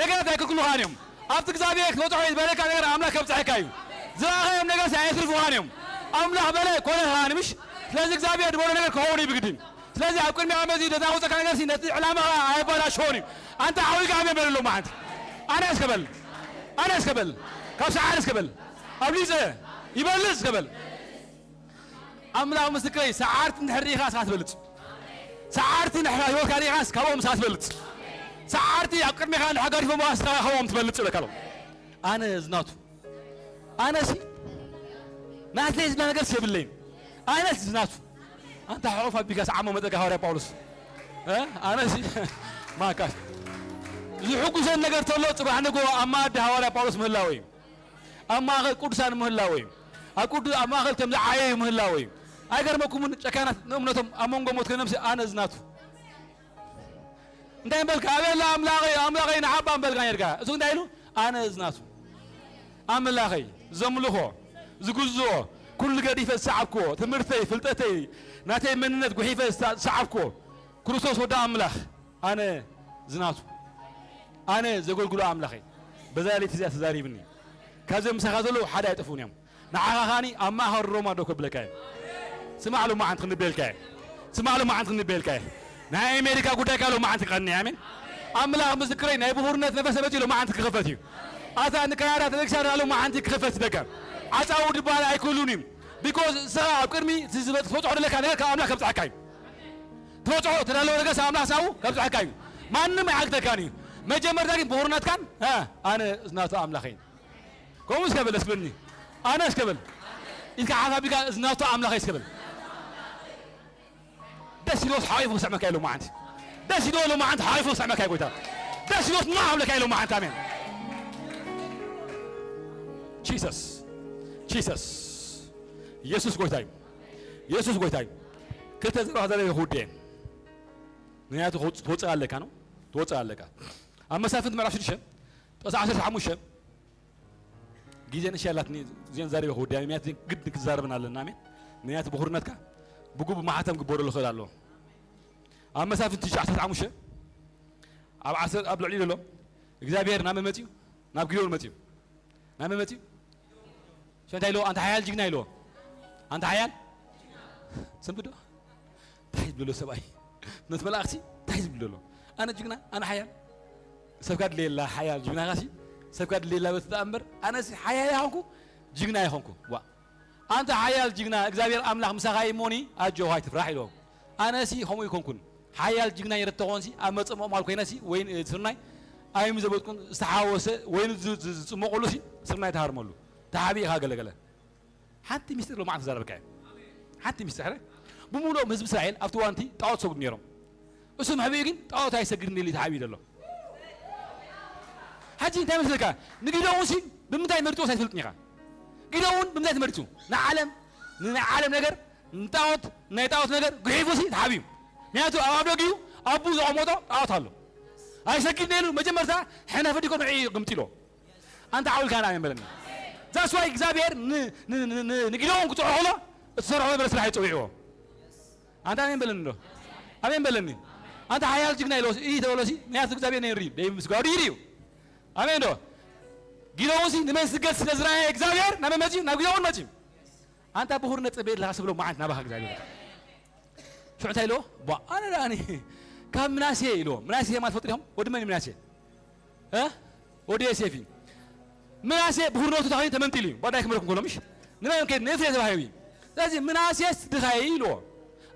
ነገራት ኣይክግሉኻን እዮም። ኣብቲ እግዚኣብሔር ክትበጽሖ ዝበለካ ነገር ኣምላኽ ከብጽሐካ እዩ። ዝረኣኻዮም ነገርሲ ኣየትርፉኻን እዮም። ኣምላኽ በለ፣ ኮነ ከኣኒ፣ ምሽ? ስለዚ እግዚኣብሔር ዝበሎ ነገር ክኸውን እዩ ብግድን። ስለዚ ኣብ ቅድሚኻ መጺኡ ዘናውጸካ ነገርሲ ነቲ ዕላማኻ ኣየበላሽዎን እዩ። ኣንታ ዓዊካ ኣሜን በል ኣሎ መዓንቲ። ኣነ እስከ በል። ኣነ እስከ በል። ካብ ሰዓር እስከ በል። ኣብሊጸ ይበልጽ እስከ በል። ኣምላኽ ምስክረይ፣ ሰዓርቲ እንድሕር ርኢኻ እስኻ ትበልጽ። ሰዓርቲ እንድሕር ህይወትካ ርኢኻስ ካብኦም እስኻ ትበልጽ። ሰዓርቲ ኣብ ቅድሜኻ እንድሕር ጋዲፎም እስኻ ካብኦም ትበልጽ ይብለካ ኣሎ። ኣነ ዝናቱ። ኣነሲ ናተይ ዝብላ ነገርስ የብለይን። ኣነስ ዝናቱ። ኣንታ ሕቑፍ ኣቢልካ ሰዓሞ መጠቃ ሃዋርያ ጳውሎስ። እ? ኣነሲ ማካስ። ዝሕጉሰን ነገር ተሎ ጽባሕ ንግሆ ኣብ መኣዲ ሃዋርያ ጳውሎስ ምህላወ እዩ። ኣብ ማእከል ቅዱሳን ምህላወ እዩ። ኣብ ቅዱ-፣ ኣብ ማእከል እቶም ዝዓየዩ ምህላወ እዩ። ኣይገርመኩምን? ጨካናት ንእምነቶም ኣብ መንጎ ሞት ከነምሲ ኣነ ዝናቱ። እንታይ በልካ? ኣቤላ ኣምላኸይ፣ ኣምላኸይ ንዓባ በልካ ነርካ። እሱ እንታይ ኢሉ? ኣነ ዝናቱ። ኣምላኸይ ዘምልኾ፣ ዝግዝኦ፣ ኩሉ ገዲፈ ዝሰዓብክዎ፣ ትምህርተይ፣ ፍልጠተይ፣ ናተይ መንነት ጉሒፈ ዝሰ-፣ ዝሰዓብክዎ፣ ክርስቶስ ወዲ ኣምላኽ፣ ኣነ ዝናቱ። ኣነ ዘገልግሎ ኣምላኸይ። በዛ ሌሊት እዚኣ ተዛሪብኒ። ካብዞም ምሳኻ ዘለዉ ሓደ ኣይጠፍኡን እዮም። ንዓኻ ኻኒ ኣብ ማእኸል ሮማ ዶ ከብለካ እየ። ስማዕ ሎማዓንቲ ክንበልካ እየ። ስማዕ ሎማዓንቲ ክንበልካ እየ። ናይ ኣሜሪካ ጉዳይካ ሎማዓንቲ ክቐኒ፣ ኣሜን። ኣምላኽ ምስክረይ፣ ናይ ብኹርነት መንፈስ መጺኡ ሎማዓንቲ ክኽፈት እዩ። ኣታ ንካናዳ ተበግሳ ሎማዓንቲ ክኽፈት ደጋ። ዓጻው ድባል ኣይክህሉን እዩ። ቢኮዝ ንስኻ ኣብ ቅድሚ እቲ ዝበ-፣ ትበጽሖ ዘለካ ነገር ካብ ኣምላኽ ከብጽሓካ እዩ። ትበጽሖ እተዳለወ ነገር ካብ ኣምላኽ ሳቡ ከብጽሓካ እዩ። ማንም ኣይዓግተካን እዩ። መጀመርታ ግን ብኹርነትካን፣ እ፣ ኣነ ናቱ ኣምላኸይ። ከምኡ እስከ በል፣ እስክብልኒ። ኣነ እስከ በል። ኢልካ ሓፍ ኣቢልካ፣ እዚ ናቱ ኣምላኸይ እስከ በል። ደስ ኢልዎስ ሓቂፉ ክስዕመካ ኢሉ መዓንቲ። ደስ ኢልዎ ኢሉ መዓንቲ ሓቂፉ ክስዕመካ እዩ ጎይታ። ደስ ኢልዎስ ና ኣብለካ ኢሉ መዓንቲ። ኣሜን። ጂሰስ። ጂሰስ። ኢየሱስ ጎይታ እዩ። ኢየሱስ ጎይታ እዩ። ክልተ ዘረባ ዘረባ ይኹድ እየ። ምክንያቱ ክወፅ-፣ ትወፅእ ኣለካ ነው። ትወፅእ ኣለካ። ኣብ መሳፍንት ምዕራፍ ሽዱሽተ፣ ጥቕሲ ዓሰርተ ሓሙሽተ፣ ግዜ ንእሽተይ ኣላትኒ፣ እዚአን ዛሪበ ክውድያ፣ ምክንያቱ እዚአን ግድ ክዛረብን ኣለና። ኣሜን። ምክንያቱ ብኹርነትካ ብግቡእ ማሕተም ክግበረሉ ይኽእል ኣሎ። ኣብ መሳፍንቲ ትሽዓተ ዓሰርተ ሓሙሽተ፣ ኣብ ዓሰርተ፣ ኣብ ልዕሊኡ ዘሎ፣ እግዚኣብሔር ናብ መን መጺኡ? ናብ ጊዶን መጺኡ። ናብ መን መጺኡ? ሽዑ እንታይ ኢልዎ? ኣንታ ሓያል ጅግና ኢልዎ። ኣንታ ሓያል ስንብዶ? እንታይ ዝብሎ ሰብኣይ? ነቲ መልኣኽሲ እንታይ ዝብሎ ኣሎ? ኣነ ጅግና፣ ኣነ ሓያል። ሰብካ ድሌላ ሓያል ጅግና ካሲ፣ ሰብካ ድሌላ በቲ ተኣምር፣ ኣነሲ ሓያል ኣይኾንኩ፣ ጅግና ኣይኾንኩ። ዋ። ኣንታ ሓያል ጅግና፣ እግዚኣብሔር ኣምላኽ ምሳኻ እዩ እሞኒ፣ ኣጆኻ ኣይትፍራሕ ኢልዎም። ኣነሲ ከምኡ ኣይኮንኩን። ሓያል ጅግና ይረተኾንሲ፣ ኣብ መጸምኦም ኣል ኮይነሲ፣ ወይን፣ እ፣ ስርናይ፣ ኣይም ዘበጥኩን ዝተሓወሰ፣ ወይን ዝ-፣ ዝ-፣ ዝጽመቐሉሲ፣ ስርናይ ተሃርመሉ። ተሓቢእኻ ገለገለ። ሓንቲ ሚስጥር ሎማዓንቲ ክዛረበካ እየ። ሓንቲ ሚስጥር፣ ሕረ። ብምሉኦም ህዝቢ እስራኤል ኣብቲ እዋንቲ ጣዖት ሰግዱ ነይሮም። እሱ መሕቢኡ ግን ጣዖት ኣይሰግድን ኢሉ ተሓቢኡ ዘሎ። ሕጂ እንታይ መስለካ? ንጊደዎንሲ ብምንታይ መሪጽዎስ ኣይትፈልጥን ኢኻ። ጊደዎን ብምንታይ ተመሪጹ? ንዓለም፣ ንናይ ዓለም ነገር፣ ንጣዖት፣ ናይ ጣዖት ነገር ጉሒፉሲ ተሓቢኡ። ምክንያቱ ኣብ ኣፍ ደጊኡ ኣቡ ዘቐመጦ ጣዖት ኣሎ። ኣይሰግድን ኢሉ መጀመርታ ሕነ ፈዲኮ ንዒ ግምጢሎ። ኣንተ ዓውልካ ና ኣሜን በለኒ። That's why እግዚኣብሔር ን-፣ ን-፣ ን-፣ ን-፣ ንጊደዎን ክጽውዖ ከሎ እትሰርሖ ነበረ ስራሕ ይጽውዕዎ። ኣንተ ኣሜን በለኒ እንዶ። ኣሜን በለኒ። ኣንተ ሓያል ጅግና ኢለዎስ፣ እይ ተበሎሲ፣ ምክንያቱ እግዚኣብሔር ነይሪ፣ ደይ ምስጓዱ ይድዩ። ኣሜን ዶ። ጊደዎንሲ ንመን ስገድ ስለ ዝረኣየ እግዚኣብሔር ናብ መን መጺኡ? ናብ ጊደዎን መጺኡ። ኣንታ ብኹርነት ጽበ የድልኻ ስብሎ መዓልት ናባኻ እግዚኣብሔር። ሽዑ እንታይ ኢልዎ? ቧ፣ ኣነ ደኣኒ ካብ ምናሴ ኢልዎ። ምናሴ ማለት ትፈልጡ ዲኹም? ወዲ መን እዩ ምናሴ? እ? ወዲ ዮሴፍ እዩ። ምናሴ ብኹርነቱ ተኸይኑ ተመንጢሉ እዩ። ባዳይ ክምረኩም ከሎ ምሽ? ንመን ከይድ? ንእፍሬም ተባሂቡ እዩ። ስለዚ ምናሴስ ድኻየ ኢልዎ።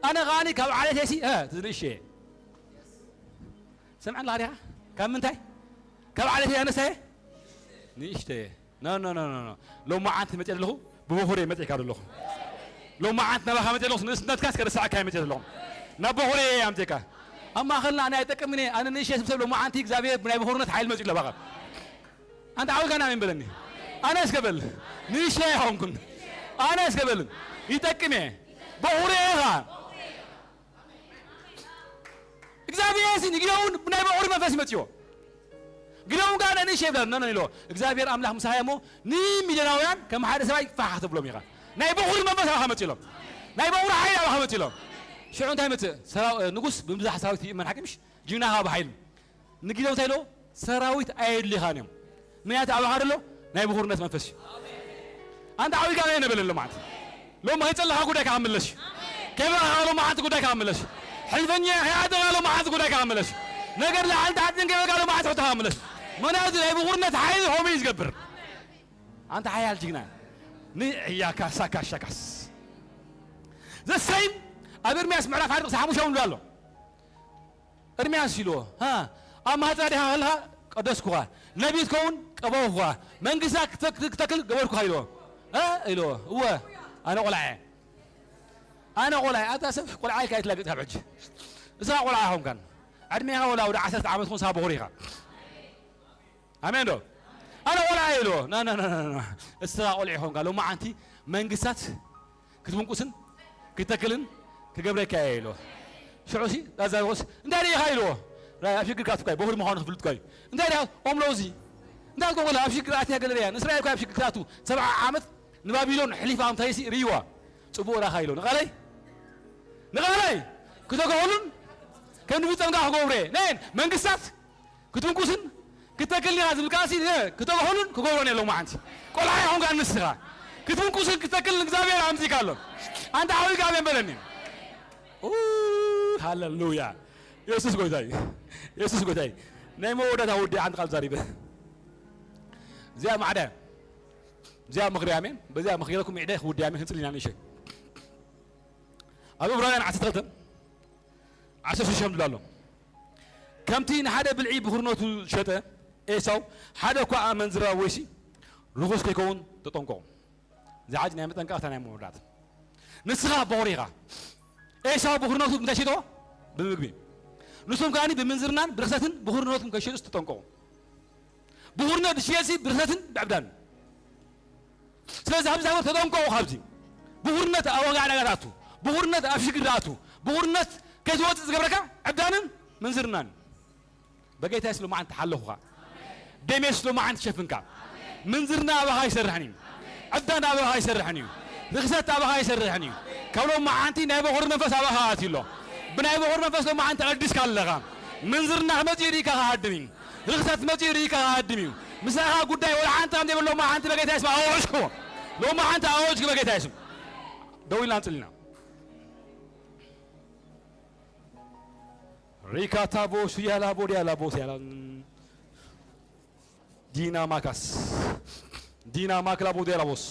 ኣነ ከኣኒ ካብ ዓሌተይሲ፣ እ፣ ንእሽተየ። ሰምዐ ኣለኻ ዲኻ? ካብ ምንታይ? ካብ ዓሌተይ ኣነሳየ? ንእሽተየ። ኖ፣ ኖ፣ ኖ፣ ኖ፣ ኖ። ሎማዓንቲ መፅእ ኣለኹ፣ ብበኹረይ መፅእካ ኣለኹ። ሎማዓንቲ ናባኻ መፅእ ኣለኹ፣ ንእስነትካ እስከ ረሳዕካ መፅእ ኣለኹ። ናብ በኹረይ እየ ኣምፅእካ። ኣብ ማእኸልና ኣነ ኣይጠቅምን እየ፣ ኣነ ንእሽተይ ስብሰብ ሎማዓንቲ እግዚኣብሔር ብናይ በኹርነት ሓይል መፅኡ ኣለባኻ። ኣንተ ዓውልካ ናበይ በለኒ። ኣነ እስከ በል። ንእሽተይ ኣይኾንኩን። ኣነ እስከ በል። ይጠቅም እየ። በኹረይ እየ ኸዓ። እግዚኣብሔር ሲ ንጊደውን ብናይ በኹሪ መንፈስ ይመጽዎ። ጊደውን ጋር ንእሽተይ ይብላ፣ ኖ፣ ኖ፣ ኢሎ። እግዚኣብሔር ኣምላኽ ምሳኻ እሞ ንሚድያናውያን ከም ሓደ ሰብኣይ ፋሕ ተብሎም ኢኻ። ናይ በኹሪ መንፈስ ኣባኻ መጽሎም። ናይ በኹሪ ሓይል ኣባኻ መጽሎም። ሽዑ እንታይ መጽእ? ሰራው-፣ ንጉስ ብምብዛሕ ሰራዊት ይእመን ሓቂ ምሽ? ጅግናኻ ብሓይል። ንጊደውን እንታይ ኢሎ? ሰራዊት ኣየድልኻን እዮም። ምክንያቱ ኣባኻ ደሎ ናይ በኹርነት መንፈስ እዩ። ኣንታ ዓብይ ጋብያ ነበለን ሎማዓንቲ። ሎሚ ከይጸለኻ ጉዳይካ ክምለስ እዩ። ከይበላዕኻ ሎማዓንቲ ጉዳይካ ክምለስ እዩ። ሕልፈኛ ከይኣተኻ ሎማዓንቲ ጉዳይካ ክምለስ እዩ። ነገር ላዕሊ ታሕትን ከይበልካ ሎማዓንቲ ሕቶኻ ክምለስ እዩ። ምኽንያቱ ናይ ብኹርነት ሓይሊ ከምኡ እዩ ዝገብር። ኣንታ ሓያል ጅግና። ንእያ ካሳ ካሻ ካስ። ዘሰይም ኣብ ኤርምያስ ምዕራፍ ሓደ ጥቕሲ ሓሙሽተ እውን ኣሎ። ኤርምያስ ኢልዎ፣ ሃ፣ ኣብ ማህፀን ኣዴኻ ከለኻ ቀደስኩኻ፣ ነቢይ ክትከውን ቀባእኩኻ፣ መንግስታ ክተ-፣ ክተ-፣ ክተክል ገበርኩኻ ኢልዎ። እ? ኢልዎ። እወ፣ ኣነ ቆልዓ እየ። ኣነ ቆልዓ እየ። ኣታ ሰብ ቆልዓ ኢልካ ኣይትላገጽ ካብ ሕጂ። ንስኻ ቆልዓ ኣይኮንካን። ዕድሜኻ ወላ ወደ ዓሰርተ ዓመት ኹን ንስኻ በኹሪ ኢኻ። ኣሜን ዶ? ኣነ ቆልዓ እየ ኢልዎ። ና፣ ና፣ ና፣ ና፣ ና። ንስኻ ቆልዓ ኢኻ ሎማዓንቲ መንግስታት ክትብንቁስን ክተክልን ክገብረካ እየ ኢልዎ። ሽዑ ሲ ላዛሮስ እንታይ ርኢኻ ኢልዎ። ራይ ኣብ ሽግር ካትኳይ በኹሪ ምዃኑ ክፍልጥኳይ። እንታይ ርኢኻ ኦም ሎዚ? እንታይ ትቆም ከላ ኣብ ሽግር ኣትያ ገለ ርያ። ንእስራኤል እኳ ኣብ ሽግር ክኣቱ ሰብዓ ዓመት ንባቢሎን ሕሊፋ ኣምታይሲ ርእይዋ። ጽቡቕ ራኻ ኢልዎ። ንቓለይ? ንቓለይ? ክተግሆሉን ከም ንፍጸምካ ክገብረ። ነን መንግስታት ክትብንቁስን ክተክልን ኢኻ ዝብል ቃልሲ፣ እ፣ ክተግሆሉን ክገብሮን የለዎም። ዓንቲ ቆልዓ ይኹንካ ንስኻ ክትብንቁስን ክተክልን እግዚኣብሔር ኣምጺእካ ኣሎ። ኣንታ ሓዊካ ኣሜን በለኒ። ኡ፣ ሃሌሉያ። የሱስ ጎይታ እዩ። የሱስ ጎይታ እዩ። ናይ መወዳእታ ወዲ ሓንቲ ቃል ዛሪበ። እዚኣ ማዕዳ። እዚኣ ምኽሪ ኣሜን። በዚኣ ምኽረኩም ኢዕደ ክውዲ ኣሜን። ክንጽሊ ኢና ንእሸ። ኣብ ዕብራውያን ዓሰርተ ክልተ ዓሰርተ ሽዱሽተ ዝብል ኣሎ። ከምቲ ንሓደ ብልዒ ብኹርነቱ ዝሸጠ ኤሳው ሓደ እኳ ኣመንዝራ ወይሲ ርኹስ ከይከውን ተጠንቀቑ። እዚ ሓጂ ናይ መጠንቀቕታ ናይ ምውዳት። ንስኻ በኹሪ ኢኻ። ኤሳው ብኹርነቱ እንታይ ሸጠዎ? ብምግቢ። ንሶም ከኣኒ ብምንዝርናን ብርኽሰትን ብኹርነቱም ከይሸጡስ ተጠንቀቑ። ብኹርነት ዝሽየጥሲ ብርኽሰትን ብዕብዳን። ስለዚ ኣብዚ ሃገር ተጠንቀቑ ካብዚ። ብኹርነት ኣብ ዋጋ ዕዳጋ ትኣቱ። ብኹርነት ኣብ ሽግር ትኣቱ። ብኹርነት ከይትወፅእ ዝገብረካ ዕብዳንን ምንዝርናን። በጌታ የሱስ ሎማዓንቲ ሓለኹኻ። ደም የሱስ ሎማዓንቲ ሸፍንካ። ምንዝርና ኣባኻ ኣይሰርሕን እዩ። ዕብዳን ኣባኻ ኣይሰርሕን እዩ። ርኽሰት ኣባኻ ኣይሰርሕን እዩ። ካብ ሎማዓንቲ ናይ በኹሪ መንፈስ ኣባኻ ኣትዩ ኣሎ። ብናይ በኹሪ መንፈስ ሎማዓንቲ ተቐዲስካ ኣለኻ። ምንዝርና ክመጽእ ርኢካ ክሃድም እዩ። ርኽሰት መጺኡ ርኢካ ክሃድም እዩ። ምሳኻ ጉዳይ ወላ ሓንቲ ከም ዘይብሉ ሎማዓንቲ በጌታ የሱስ ኣውሕስኩ። ሎማዓንቲ ኣውሕስኩ በጌታ የሱስ። ደው ኢልና ንጽሊ ኢና። ሪካታቦ ሹያላቦ ዲያላቦ ሲያላ ዲና ማካስ ዲና ማክላቦ ዲያላቦስ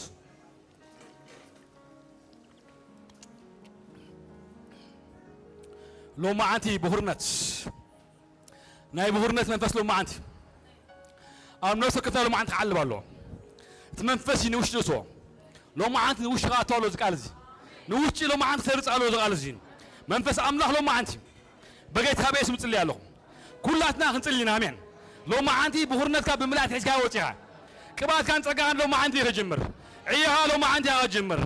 ሎማዓንቲ ብኹርነት ናይ ብኹርነት መንፈስ ሎማዓንቲ ኣብ ነፍሲ ወከፍና ሎማዓንቲ ክዓልብ ኣለዎ። እቲ መንፈስ እዩ ንውሽጢ ዘእትዎ። ሎማዓንቲ ንውሽጢ ክኣቱ ኣለዎ እዚ ቃል እዚ። ንውሽጢ ሎማዓንቲ ክሰርጽ ኣለዎ እዚ ቃል እዚ። መንፈስ ኣምላኽ ሎማዓንቲ በጌታ ብየሱስ እጽሊ ኣለኹ። ኩላትና ክንጽሊ ኢና። ኣሜን። ሎማዓንቲ ብኹርነትካ ብምልኣት ሒዝካ ወጺኻ። ቅብኣትካን ጸጋኻን ሎማዓንቲ እዩ ክጅምር። ዕዮኻ ሎማዓንቲ እያ ክጅምር።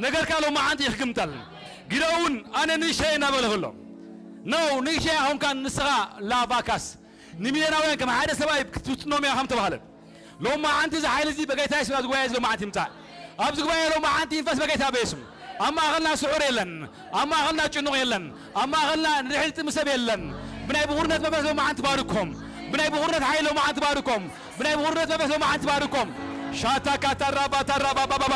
ነገርካ ሎማዓንቲ እዩ ክግምጠል። ግደውን ኣነ ንእሽተይ እናበለ ከሎ። ነው ንእሽተይ ኣይኮንካን ንስኻ ላባካስ። ንሚልዮናውያን ከም ሓደ ሰብኣይ ክትፍትኖም እያ ከም ተባህለ። ሎማዓንቲ እዚ ሓይሊ እዚ በጌታ የሱስ ኣብዚ ጉባኤ እዚ ሎማዓንቲ ይምጻእ። ኣብዚ ጉባኤ ሎማዓንቲ ይንፈስ በጌታ በየሱስ። ኣብ ማእኸልና ስዑር የለን። ኣብ ማእኸልና ጭኑቕ የለን። ኣብ ማእኸልና ንድሕሪት ጥሚ ሰብ የለን። ብናይ ብኹርነት መንፈስ ሎማዓንቲ ባርኮም። ብናይ ብኹርነት ሓይሊ ሎማዓንቲ ባርኮም። ብናይ ብኹርነት መንፈስ ሎማዓንቲ ባርኮም። ሻታ ካታራባ ታራባ ባባባ።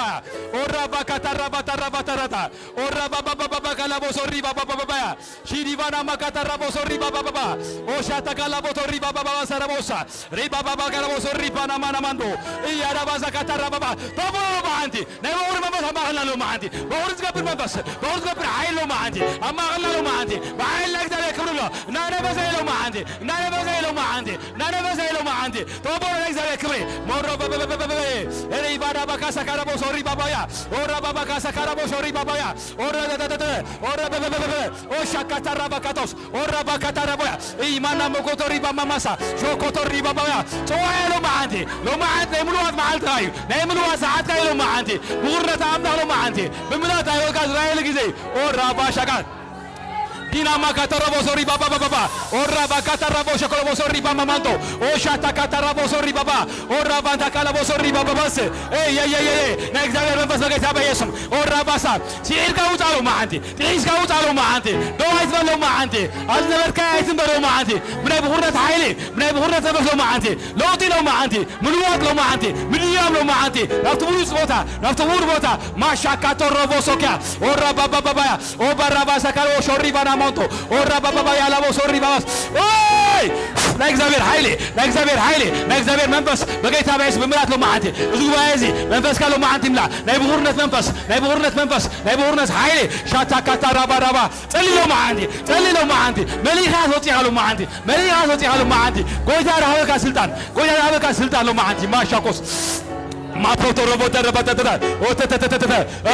ኦራባ ካታራባ ታራባ ታራታ። ኦራባ ባባባ ካላቦ ሶሪ ባባባባያ። ሺዲባና ማካታራቦ ሶሪ ባባባባ። ኦሻታ ካላቦ ቶሪ ባባባባ ሰረቦሳ። ሪባባባ ካላቦ ሶሪ ባና ማና ማንዶ። እያዳባ ዛካታራባባ። ባቦ ሎማዓንቲ። ናይ በኹሪ መንፈስ ኣብ ማእኸልና ሎማዓንቲ። በኹሪ ዝገብር መንፈስ። በኹሪ ዝገብር ሓይሊ ሎማዓንቲ። ኣብ ማእኸልና ሎማዓንቲ። ብሓይሊ ናይ እግዚኣብሔር ክብሪ ኣሎ። እናነፈሰ ሎማዓንቲ። እናነፈሰ ሎማዓንቲ። እናነፈሰ ሎማዓንቲ። ተወበሮ ናይ እግዚኣብሔር ክብሪ። ሞሮ በበበበበበ። ሪባዳ ባካሳ ካራቦ ሶሪ ባባያ። ኦራ ባባካሳ ካራቦ ሶሪ ባባያ። ኦራ ተተተተ። ኦራ በበበበበ። ኦሻካታራ ባካቶስ። ኦራ ባካታራ ቦያ። ኢማና መኮቶሪ ባማማሳ። ሾኮቶሪ ባባያ። ጽዋያ ሎማዓንቲ። ሎማዓንቲ ናይ ምልዋጥ መዓልትኻ እዩ። ናይ ምልዋጥ ሰዓትካ እዩ ሎማዓንቲ። ብውርደት ኣምላኽ ሎማዓንቲ። ብምልኣት ኣይወጋ ዝራኤል ግዜ እዩ። ኦራ ባሻቃ። ዲና ማካተረቦ ሶሪ ባባ ባባ ባባ። ኦራ ባካተረቦ ሸኮሎቦ ሶሪ ባባ ማማንቶ። ኦሻታ ካተረቦ ሶሪ ባባ። ኦራ ባንታ ካለቦ ሶሪ ባባ ባስ። ኤይ፣ ኤይ፣ ኤይ፣ ኤይ፣ ኤይ። ናይ እግዚኣብሔር መንፈስ በጌታ በኢየሱስም። ኦራ ባሳ። ስዒርካ ውጻ ሎማዓንቲ። ጥሒስካ ውጻ ሎማዓንቲ። ደው ኣይትበል ሎማዓንቲ። ኣብ ዝነበርካዮ ኣይትንበር ሎማዓንቲ። ብናይ ብኹርነት ሓይሊ፣ ብናይ ብኹርነት መንፈስ ሎማዓንቲ። ለውጢ ሎማዓንቲ። ምልዋጥ ሎማዓንቲ። ምድያም ሎማዓንቲ። ናብቲ ብሉጽ ቦታ፣ ናብቲ ክቡር ቦታ። ማሻካ ተረቦ ሶኪያ። ኦራ ባባ ባባያ። ኦ ባራባሳ ካሎ ሾሪ ባና ማንቶ። ኦራ ባባባ ያላቦ ሶሪ ባባስ። ኦይ! ናይ እግዚኣብሔር ሓይሊ፣ ናይ እግዚኣብሔር ሓይሊ፣ ናይ እግዚኣብሔር መንፈስ በጌታ በኢየሱስ ብምላት ሎማዓንቲ። እዚ ጉባኤ እዚ መንፈስካ ሎማዓንቲ ይምላ። ናይ ብኹርነት መንፈስ፣ ናይ ብኹርነት መንፈስ፣ ናይ ብኹርነት ሓይሊ። ሻታ ካታ ራባ ራባ። ጸሊ ሎማዓንቲ፣ ጸሊ ሎማዓንቲ። መሊኻ ወጺኻ ሎማዓንቲ፣ መሊኻ ወጺኻ ሎማዓንቲ። ጎይታ ረሃበካ ስልጣን፣ ጎይታ ረሃበካ ስልጣን ሎማዓንቲ። ማሻኮስ። ማፖቶ ሮቦ ደረበ ተተተ። ኦተተተተተ።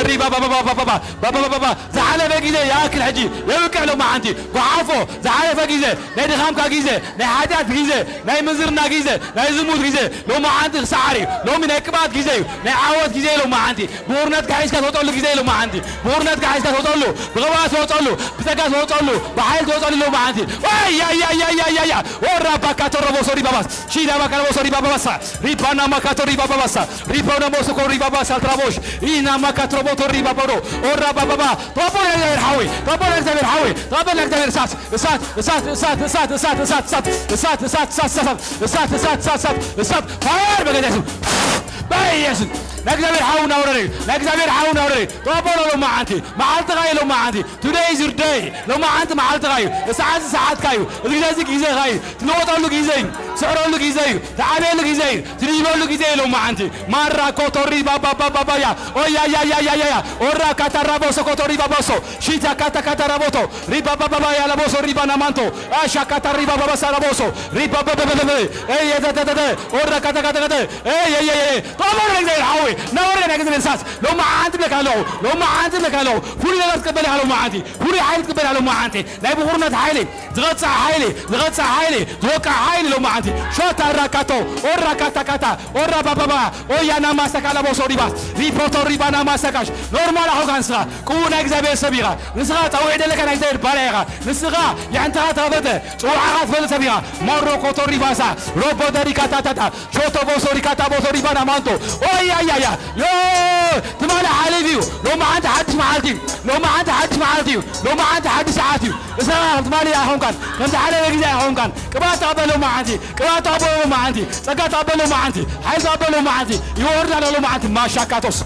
ሪባ ባባ ባባ ባባ ባባ ባባ። ዝሓለፈ ግዜ ይኣክል ሕጂ የብቅዕ ሎማዓንቲ። ጓሓፎ። ዝሓለፈ ግዜ፣ ናይ ድኻምካ ግዜ፣ ናይ ሓጢኣት ግዜ፣ ናይ ምንዝርና ግዜ፣ ናይ ዝሙት ግዜ ሎማዓንቲ ክሰዓር እዩ። ሎሚ ናይ ቅብኣት ግዜ እዩ። ናይ ዓወት ግዜ እዩ ሎማዓንቲ። ብኹርነትካ ሒዝካ ትወፀሉ ግዜ እዩ ሎማዓንቲ። ብኹርነትካ ሒዝካ ትወፀሉ፣ ብቕብኣት ትወፀሉ፣ ብጸጋ ትወፀሉ፣ ብሓይሊ ትወፀሉ ሎማዓንቲ። ዋይ፣ ያ፣ ያ፣ ያ። ኦራ ባካ ተረቦ ሶሪ ባባስ። ሺዳ ባካ ረቦ ሶሪ ባባሳ። ሪባና ማካቶ ሪባ ባባሳ። ሪባና ሞሶኮ ሪባ ባሳ ትራቦሽ። ኢና ማካትሮቦቶ ሪባ ቦሮ። ኦራ ባባባ። ተባቦ ናይ እግዚኣብሔር ሓዊ። ተባቦ ናይ እግዚኣብሔር ሓዊ። ተባቦ ናይ እግዚኣብሔር እሳት። እሳት፣ እሳት፣ እሳት። ፋየር በጌታ ኢየሱስ። በኢየሱስ። ናይ እግዚኣብሔር ሓዊ እናውረደ እዩ። ናይ እግዚኣብሔር ሓዊ እናውረደ እዩ። ተባቦ ሎማዓንቲ። መዓልትኻ እዩ ሎማዓንቲ። Today is your day። ሎማዓንቲ መዓልትኻ እዩ። ሰዓት ሰዓትካ እዩ። እዚ ግዜ እዚ ግዜኻ እዩ። ትልወጠሉ ግዜ እዩ። ትስዕረሉ ግዜ እዩ። ትዓብየሉ ግዜ እዩ። ትድይበሉ ግዜ እዩ ሎማዓንቲ። ማራ ኮቶሪ ባባባባባያ። ኦያያያያያያ። ኦራ ካታራቦሶ ኮቶሪ ባባሶ። ሺታ ካታ ካታራቦቶ። ሪባባባባያ ላቦሶ ሪባ ናማንቶ። ኣሻ ካታ ሪባባባሳ ላቦሶ። ሪባባባባባ። ኤይ፣ ኤይ፣ ኤይ፣ ኤይ፣ ኤይ። ኦራ ካታ ካታ ካታ። ኤይ፣ ኤይ፣ ኤይ፣ ኤይ። ጦመር ናይ እግዚኣብሔር ሓዊ። ናወረ ናይ እግዚኣብሔር እሳት። ሎማዓንቲ ብለካ ኣለኹ። ሎማዓንቲ ብለካ ኣለኹ። ፍሉይ ነገር ትቀበል ኢኻ ሎማዓንቲ። ፍሉይ ሓይሊ ትቀበል ኢኻ ሎማዓንቲ። ናይ ብኹርነት ሓይሊ። ዝቐጽዕ ሓይሊ፣ ዝቐጽዕ ሓይሊ፣ ዝወቅዕ ሓይሊ ሎማዓንቲ። ሾታ ራካቶ፣ ኦራ ካታ ካታ፣ ኦራ ባባባ፣ ኦያና ማሳካ ላቦሶ ሪባስ፣ ሪፖቶ ሪባና ማሳካሽ። ኖርማል ኣኹ ንስኻ፣ ቅቡእ ናይ እግዚኣብሔር ሰብ ኢኻ። ንስኻ ጻውዒት ዘለካ ናይ እግዚኣብሔር ባርያ ኢኻ። ንስኻ የዕንትኻ ተኸፈተ፣ ጽውዓኻ ትፈልጥ ሰብ ኢኻ። ማሮ ኮቶ ሪባሳ፣ ሮቦ ደሪካ ታታታ፣ ሾቶ ቦሶ ሪካታ ቦሶ ሪባና ማንቶ። ኦያያያ፣ ዮ፣ ትማሊ ሓሊፍ እዩ። ሎማዓንቲ ሓድሽ መዓልቲ እዩ። ሎማዓንቲ ሓድሽ መዓልቲ እዩ። ሎማዓንቲ ሓድሽ ሰዓት እዩ። ንስኻ ከም ትማሊ ኣይኾንካን፣ ከም ዝሓለፈ ግዜ ኣይኾንካን። ቅብኣት ተቐበል ሎማዓንቲ፣ ቅብኣት ተቐበል ሎማዓንቲ፣ ጸጋ ተቐበል ሎማዓንቲ፣ ሓይሊ ተቐበል ሎማዓንቲ። ይወርድ ኣሎ ሎማዓንቲ። ማሻካቶስ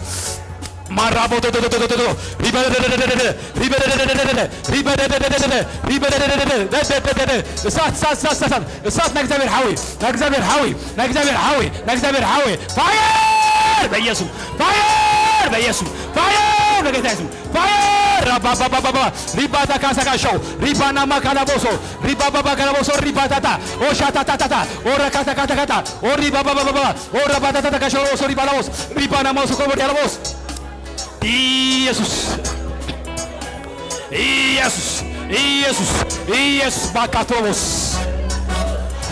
ማራቦቶቶቶቶቶቶ ሪበደደደደደደ ሪበደደደደደደ ሪበደደደደደደ ሪበደደደደደ ደደደደደ እሳት እሳት እሳት እሳት እሳት እሳት ናይ እግዚኣብሔር ሓዊ ናይ እግዚኣብሔር ሓዊ ናይ እግዚኣብሔር ሓዊ ናይ እግዚኣብሔር ሓዊ ፋየር በኢየሱስ ፋየር በኢየሱስ ፋየር በጌታ ኢየሱስ ፋየር ራባባባባባ ሪባታ ካሳጋሾ ሪባና ማካላቦሶ ሪባባባ ካላቦሶ ሪባታታ ኦሻታታታታ ኦረካታካታካታ ኦሪባባባባባ ኦረባታታታ ካሾሮቦሶ ሪባላቦስ ሪባና ማውሶ ኮቦ ዲያላቦስ ኢየሱስ ኢየሱስ ኢየሱስ ኢየሱስ ባካቶቦስ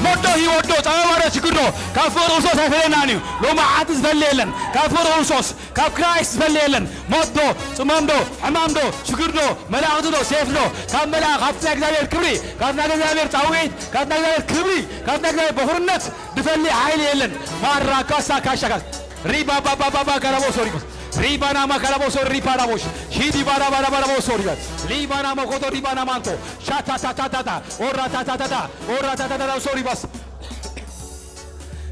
ሞዶ ሂወዶ ጸባባዶ ችግዶ ካብ ፍቅሪ ክርስቶስ ኣይፈለናን እዩ። ሎማዓንቲ ዝፈሊ የለን ካብ ፍቅሪ ክርስቶስ ካብ ክራይስት ዝፈሊ የለን። ሞት ዶ፣ ጽማም ዶ፣ ሕማም ዶ፣ ሽግር ዶ፣ መላእኽቲ ዶ፣ ሴፍ ዶ፣ ካብ መልኣ-፣ ካብቲ ናይ እግዚኣብሔር ክብሪ፣ ካብቲ ናይ እግዚኣብሔር ጻውዒት፣ ካብቲ ናይ እግዚኣብሔር ክብሪ፣ ካብቲ ናይ እግዚኣብሔር በኹርነት ዝፈሊ ሓይሊ የለን። ማራ ካሳ ካሻ ካስ። ሪባ ባባ ባባ ካራቦሶ ሪባስ። ሪባና ማካራቦሶ ሪፓራቦሽ። ሺዲ ባራ ባራ ባራቦሶ ሪባስ። ሊባና መኮቶ ሪባና ማንቶ። ሻታ ታታ ታታ። ኦራ ታታ ታታ። ኦራ ታታ ታታ ሶ ሪባስ።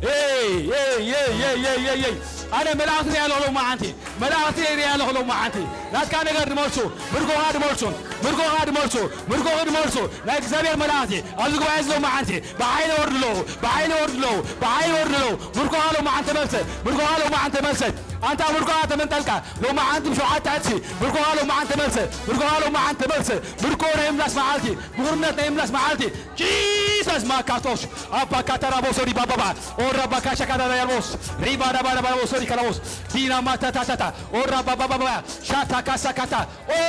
ኤይ፣ ኤይ፣ ኤይ፣ ኤይ፣ ኤይ፣ ኤይ፣ ኤይ። ኣነ መላእኽቲ ሪኣ ኣለኹ ሎማዓንቲ። መላእኽቲ ሪኣ ኣለኹ ሎማዓንቲ። ናትካ ነገር ድመልሱ፣ ምርኮኻ ድመልሱ፣ ምርኮኻ ድመልሱ፣ ምርኮኺ ድመልሱ። ናይ እግዚኣብሔር መላእኽቲ ኣብዚ ጉባኤ እዚ ሎማዓንቲ ብሓይሊ ወርዱ ኣለዉ፣ ብሓይሊ ወርዱ ኣለዉ፣ ብሓይሊ ወርዱ ኣለዉ። ምርኮኻ ሎማዓንቲ ተመልሰ፣ ምርኮኻ ሎማዓንቲ ተመልሰ። ኣንታ ምርኮኻ ተመንጠልካ ሎማዓንቲ ብሸውዓተ ዕጽፊ ምርኮኻ ሎማዓንቲ ተመልሰ፣ ምርኮኻ ሎማዓንቲ ተመልሰ። ምርኮ ናይ ምላስ መዓልቲ፣ ምሁርነት ናይ ምላስ መዓልቲ። ጂሰስ ማካቶሽ ኣባካታራቦሶ ሪባባባ ኦራባካሻካዳራያቦስ ሪባዳባዳባቦሶ ሪካላቦስ ዲናማታታታታ ኦራባባባባ ሻታካሳካታ ኦ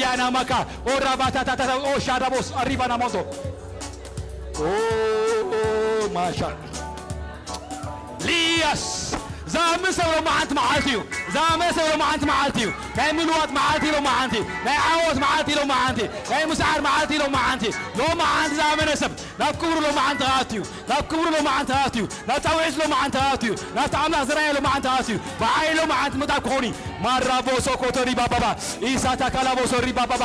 ያናማካ ኦራባታታታታ ኦ ሻዳቦስ ሪባናሞሶ ኦ ማሻ ሊያስ ዝኣምን ሰብ ሎማዓንቲ መዓልቲ እዩ። ዝኣመነ ሰብ ሎማዓንቲ መዓልቲ እዩ። ናይ ምልዋጥ መዓልቲ ሎማዓንቲ፣ ናይ ዓወት መዓልቲ ሎማዓንቲ፣ ናይ ምስዓር መዓልቲ ሎማዓንቲ። ሎማዓንቲ ዝኣመነ ሰብ ናብ ክብሩ ሎማዓንቲ ክኣቱ እዩ። ናብ ክብሩ ሎማዓንቲ ክኣቱ እዩ። ናብ ጻውዒት ሎማዓንቲ ክኣቱ እዩ። ናብቲ ኣምላኽ ዝረኣየ ሎማዓንቲ ክኣቱ እዩ። ብሓይሊ ሎማዓንቲ ምእታው ክኾን እዩ። ማራቦ ሶኮቶ ሪባባባ፣ ኢሳታ ካላቦሶ ሪባባባ፣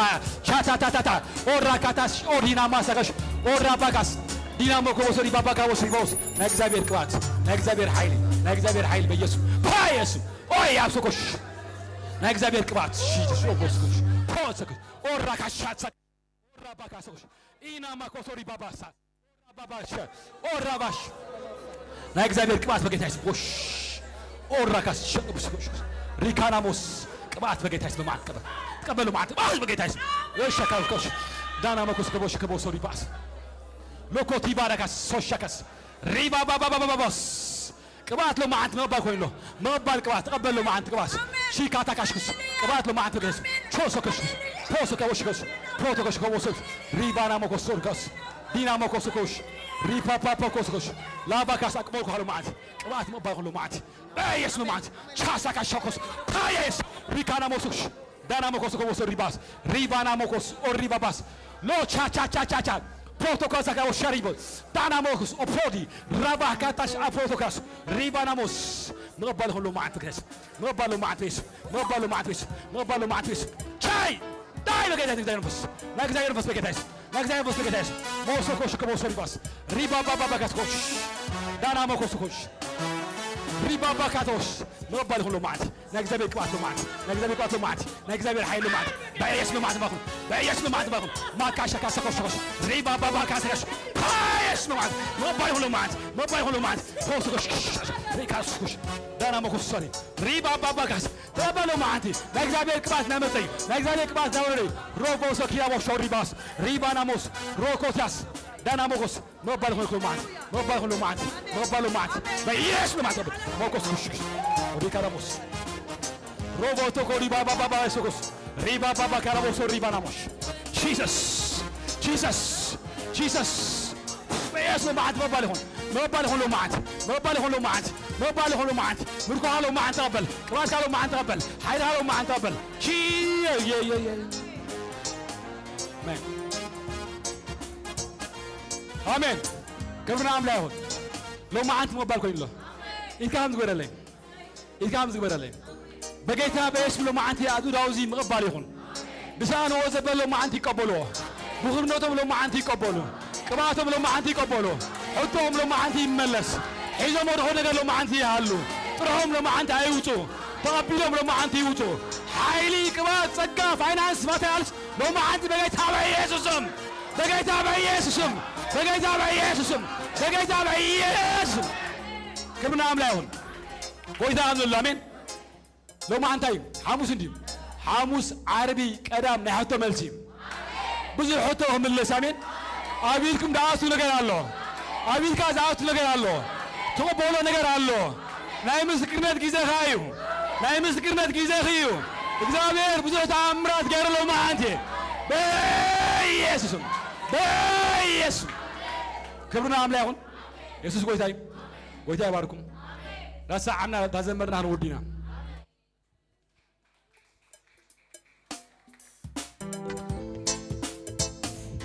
ቻታታታታ፣ ኦራ ካታስ፣ ኦዲና ማሳጋሽ፣ ኦራ ባካስ፣ ዲናሞ ኮቦሶ ሪባባካ ወስሪባውስ። ናይ እግዚኣብሔር ቅባት፣ ናይ እግዚኣብሔር ሓይሊ፣ ናይ እግዚኣብሔር ሓይሊ በኢየሱስ። ፓ ኢየሱስ። ኦይ ኣብ ሶኮሽ። ናይ እግዚኣብሔር ቅባት። ሺ ሶኮሽ። ፖሶኮሽ። ኦራ ካሻት ኦራ ባካሶሽ። ኢና ማኮሶ ሪባባሳ። ኦራ ባባሽ። ኦራ ባሽ። ናይ እግዚኣብሔር ቅባት በጌታ ይስም። ጎሽ። ኦራ ካስ ሸቅብስኩሽ። ሪካናሞስ ቅባት በጌታ ይስም። ማን ቅባት። ተቀበሉ ማን ቅባት በጌታ ይስም። ወሸካልኮሽ። ዳና መኮስ ከቦሽ ከቦሶ ሪባስ። ሎኮቲ ባራካስ ሶሻካስ። ሪባባባባባባስ። ቅብኣት ሎማዓንቲ ምቕባል ኮይኑ ኣሎ። ምቕባል ቅብኣት፣ ተቐበል ሎማዓንቲ ቅብኣት። ሺካታ ካሽኩስ፣ ቅብኣት ሎማዓንቲ ገስ። ቾሶ ከሽኩስ፣ ፖሶ ከወሽኩስ፣ ፖቶ ከሽኮ ወሶስ፣ ሪባና ሞኮሶ ርካስ፣ ዲና ሞኮሶ ኮሽ፣ ሪፓፓ ፖኮሶ ኮሽ፣ ላባ ካስ ኣቅበልኩ ሃሎ ማዓንቲ። ቅብኣት ምቕባል ኮይኑ ሎማዓንቲ። በየስ ሎማዓንቲ። ቻሳ ካሻኮስ፣ ታየስ፣ ሪካና ሞሶሽ። ዳና መኮሶ ከቦሶ ሪባስ፣ ሪባና ሞኮስ ኦሪባባስ፣ ሎ ቻ ቻ ቻ ቻ ቻ፣ ፕሮቶኮል ሳካ ኦሻሪቦ፣ ዳና ሞኮስ ኦፖዲ፣ ራባ ካታሽ አ ፕሮቶካስ፣ ሪባና ሞስ፣ ምቕባል ኹሉ ማዓት በጌታ የሱስ፣ ምቕባል ማዓት በጌታ የሱስ፣ ምቕባል ማዓት በጌታ የሱስ፣ ምቕባል ማዓት በጌታ የሱስ፣ ቻይ፣ ዳይ በጌታ የሱስ፣ ናይ መንፈስ፣ ናይ እግዚኣብሔር መንፈስ በጌታ የሱስ፣ ናይ እግዚኣብሔር መንፈስ በጌታ የሱስ፣ ሞሶ ኮሽ ከቦሶ ሪባስ፣ ሪባባባባካስ ኮሽ፣ ዳና ሞኮስ ኮሽ፣ ሪባባካቶስ፣ ምቕባል ኹሉ ማዓት፣ ናይ እግዚኣብሔር ቅብኣት ሎማዓንቲ፣ ናይ እግዚኣብሔር ቅብኣት ሎማዓንቲ፣ ናይ እግዚኣብሔር ሓይሊ ሎማዓንቲ፣ በኢየሱስ ሎማዓንቲ ባኹም፣ በኢየሱስ ሎማዓንቲ ባኹም፣ ማካሻ ካሰ ኮሽ ኮሽ፣ ሪባ ባባ ካሰ ኮሽ፣ በኢየሱስ ሎማዓንቲ፣ መባይ ኹሉ ማዓንቲ፣ መባይ ኹሉ ማዓንቲ፣ ኮስ ኮሽ፣ ሪካ ኮሽ፣ ዳና መኮስ ሶሪ፣ ሪባ ባባ ካስ፣ ተቐበሉ ማዓንቲ፣ ናይ እግዚኣብሔር ቅብኣት ናመፀ እዩ፣ ናይ እግዚኣብሔር ቅብኣት ናወረደ እዩ፣ ሮቦ ሶኪያ ቦሾ ሪባስ፣ ሪባ ናሞስ፣ ሮኮታስ፣ ዳና መኮስ፣ መባል ኾንኩ ማዓት፣ መባል ኾንኩ ማዓት፣ መባል ማዓት። በኢየሱስ ማዓት። መኮስ ኩሽ። ሪካ ዳሞስ። ሮቦ ቶኮ ሪባ ባባ ባባ ሶኮስ። ሪባ ባባ ካራቦሶ ሪባ ናሞሽ። ጂሰስ። ጂሰስ። ጂሰስ። በኢየሱስ ማዓት መባል ኾን። መባል ኾን ማዓት። መባል ኾን ማዓት። መባል ኾን ማዓት። ምርኮ ሃሎ ማዓት ተቐበል። ቅባት ሃሎ ማዓት ተቐበል። ሓይል ሃሎ ማዓት ተቐበል። ጂ የ የ የ። ኣሜን። ኣሜን። ክብሪ ንኣምላኽ ይኹን። ሎማዓንቲ ምቕባል ኮይኑ ኣሎ። ኢድካ ከም ዝግበረለይ። ኢድካ ከም ዝግበረለይ። በጌታ በኢየሱስ ሎማዓንቲ ኣእዱዳው እዚ ምቕባል ይኹን። ብሰኣንዎ ዘበለ ሎማዓንቲ ይቀበልዎ። ብኹርነቶም ሎማዓንቲ ይቀበሉ። ቅብኣቶም ሎማዓንቲ ይቀበሉ። ሕቶኦም ሎማዓንቲ ይመለስ። ሒዞም ወድኹ ነገር ሎማዓንቲ ይሃሉ። ጥርሖም ሎማዓንቲ ኣይውፁ። ተቐቢሎም ሎማዓንቲ ይውፁ። ሓይሊ፣ ቅብኣት፣ ጸጋ፣ ፋይናንስ፣ ማቴሪያልስ ሎማዓንቲ በጌታ በኢየሱስም፣ በጌታ በኢየሱስም፣ በጌታ በኢየሱስም፣ በጌታ በኢየሱስም። ክብሪ ንኣምላኽ ይኹን። ጎይታ ኣብ ዘሎ፣ ኣሜን። ሎማዓንቲ እዩ፣ ሓሙስ እንድዩ። ሓሙስ፣ ዓርቢ፣ ቀዳም ናይ ሕቶ መልሲ እዩ። ብዙሕ ሕቶ ክምለስ፣ ኣሜን። ኣብ ኢድኩም ዝኣቱ ነገር ኣሎ። ኣብ ኢድካ ዝኣቱ ነገር ኣሎ። ትቕበሎ ነገር ኣሎ። ናይ ምስክርነት ግዜኻ እዩ። ናይ ምስክርነት ግዜኺ እዩ። እግዚኣብሔር ብዙሕ ተኣምራት ገይሩ ሎማዓንቲ። በኢየሱስም። በኢየሱስም። ክብሪ ንኣምላኽ ይኹን። የሱስ ጎይታ እዩ። ጎይታ ይባርኩም። ዳሳ ዓምና ዳዘመርና ክንወዲና።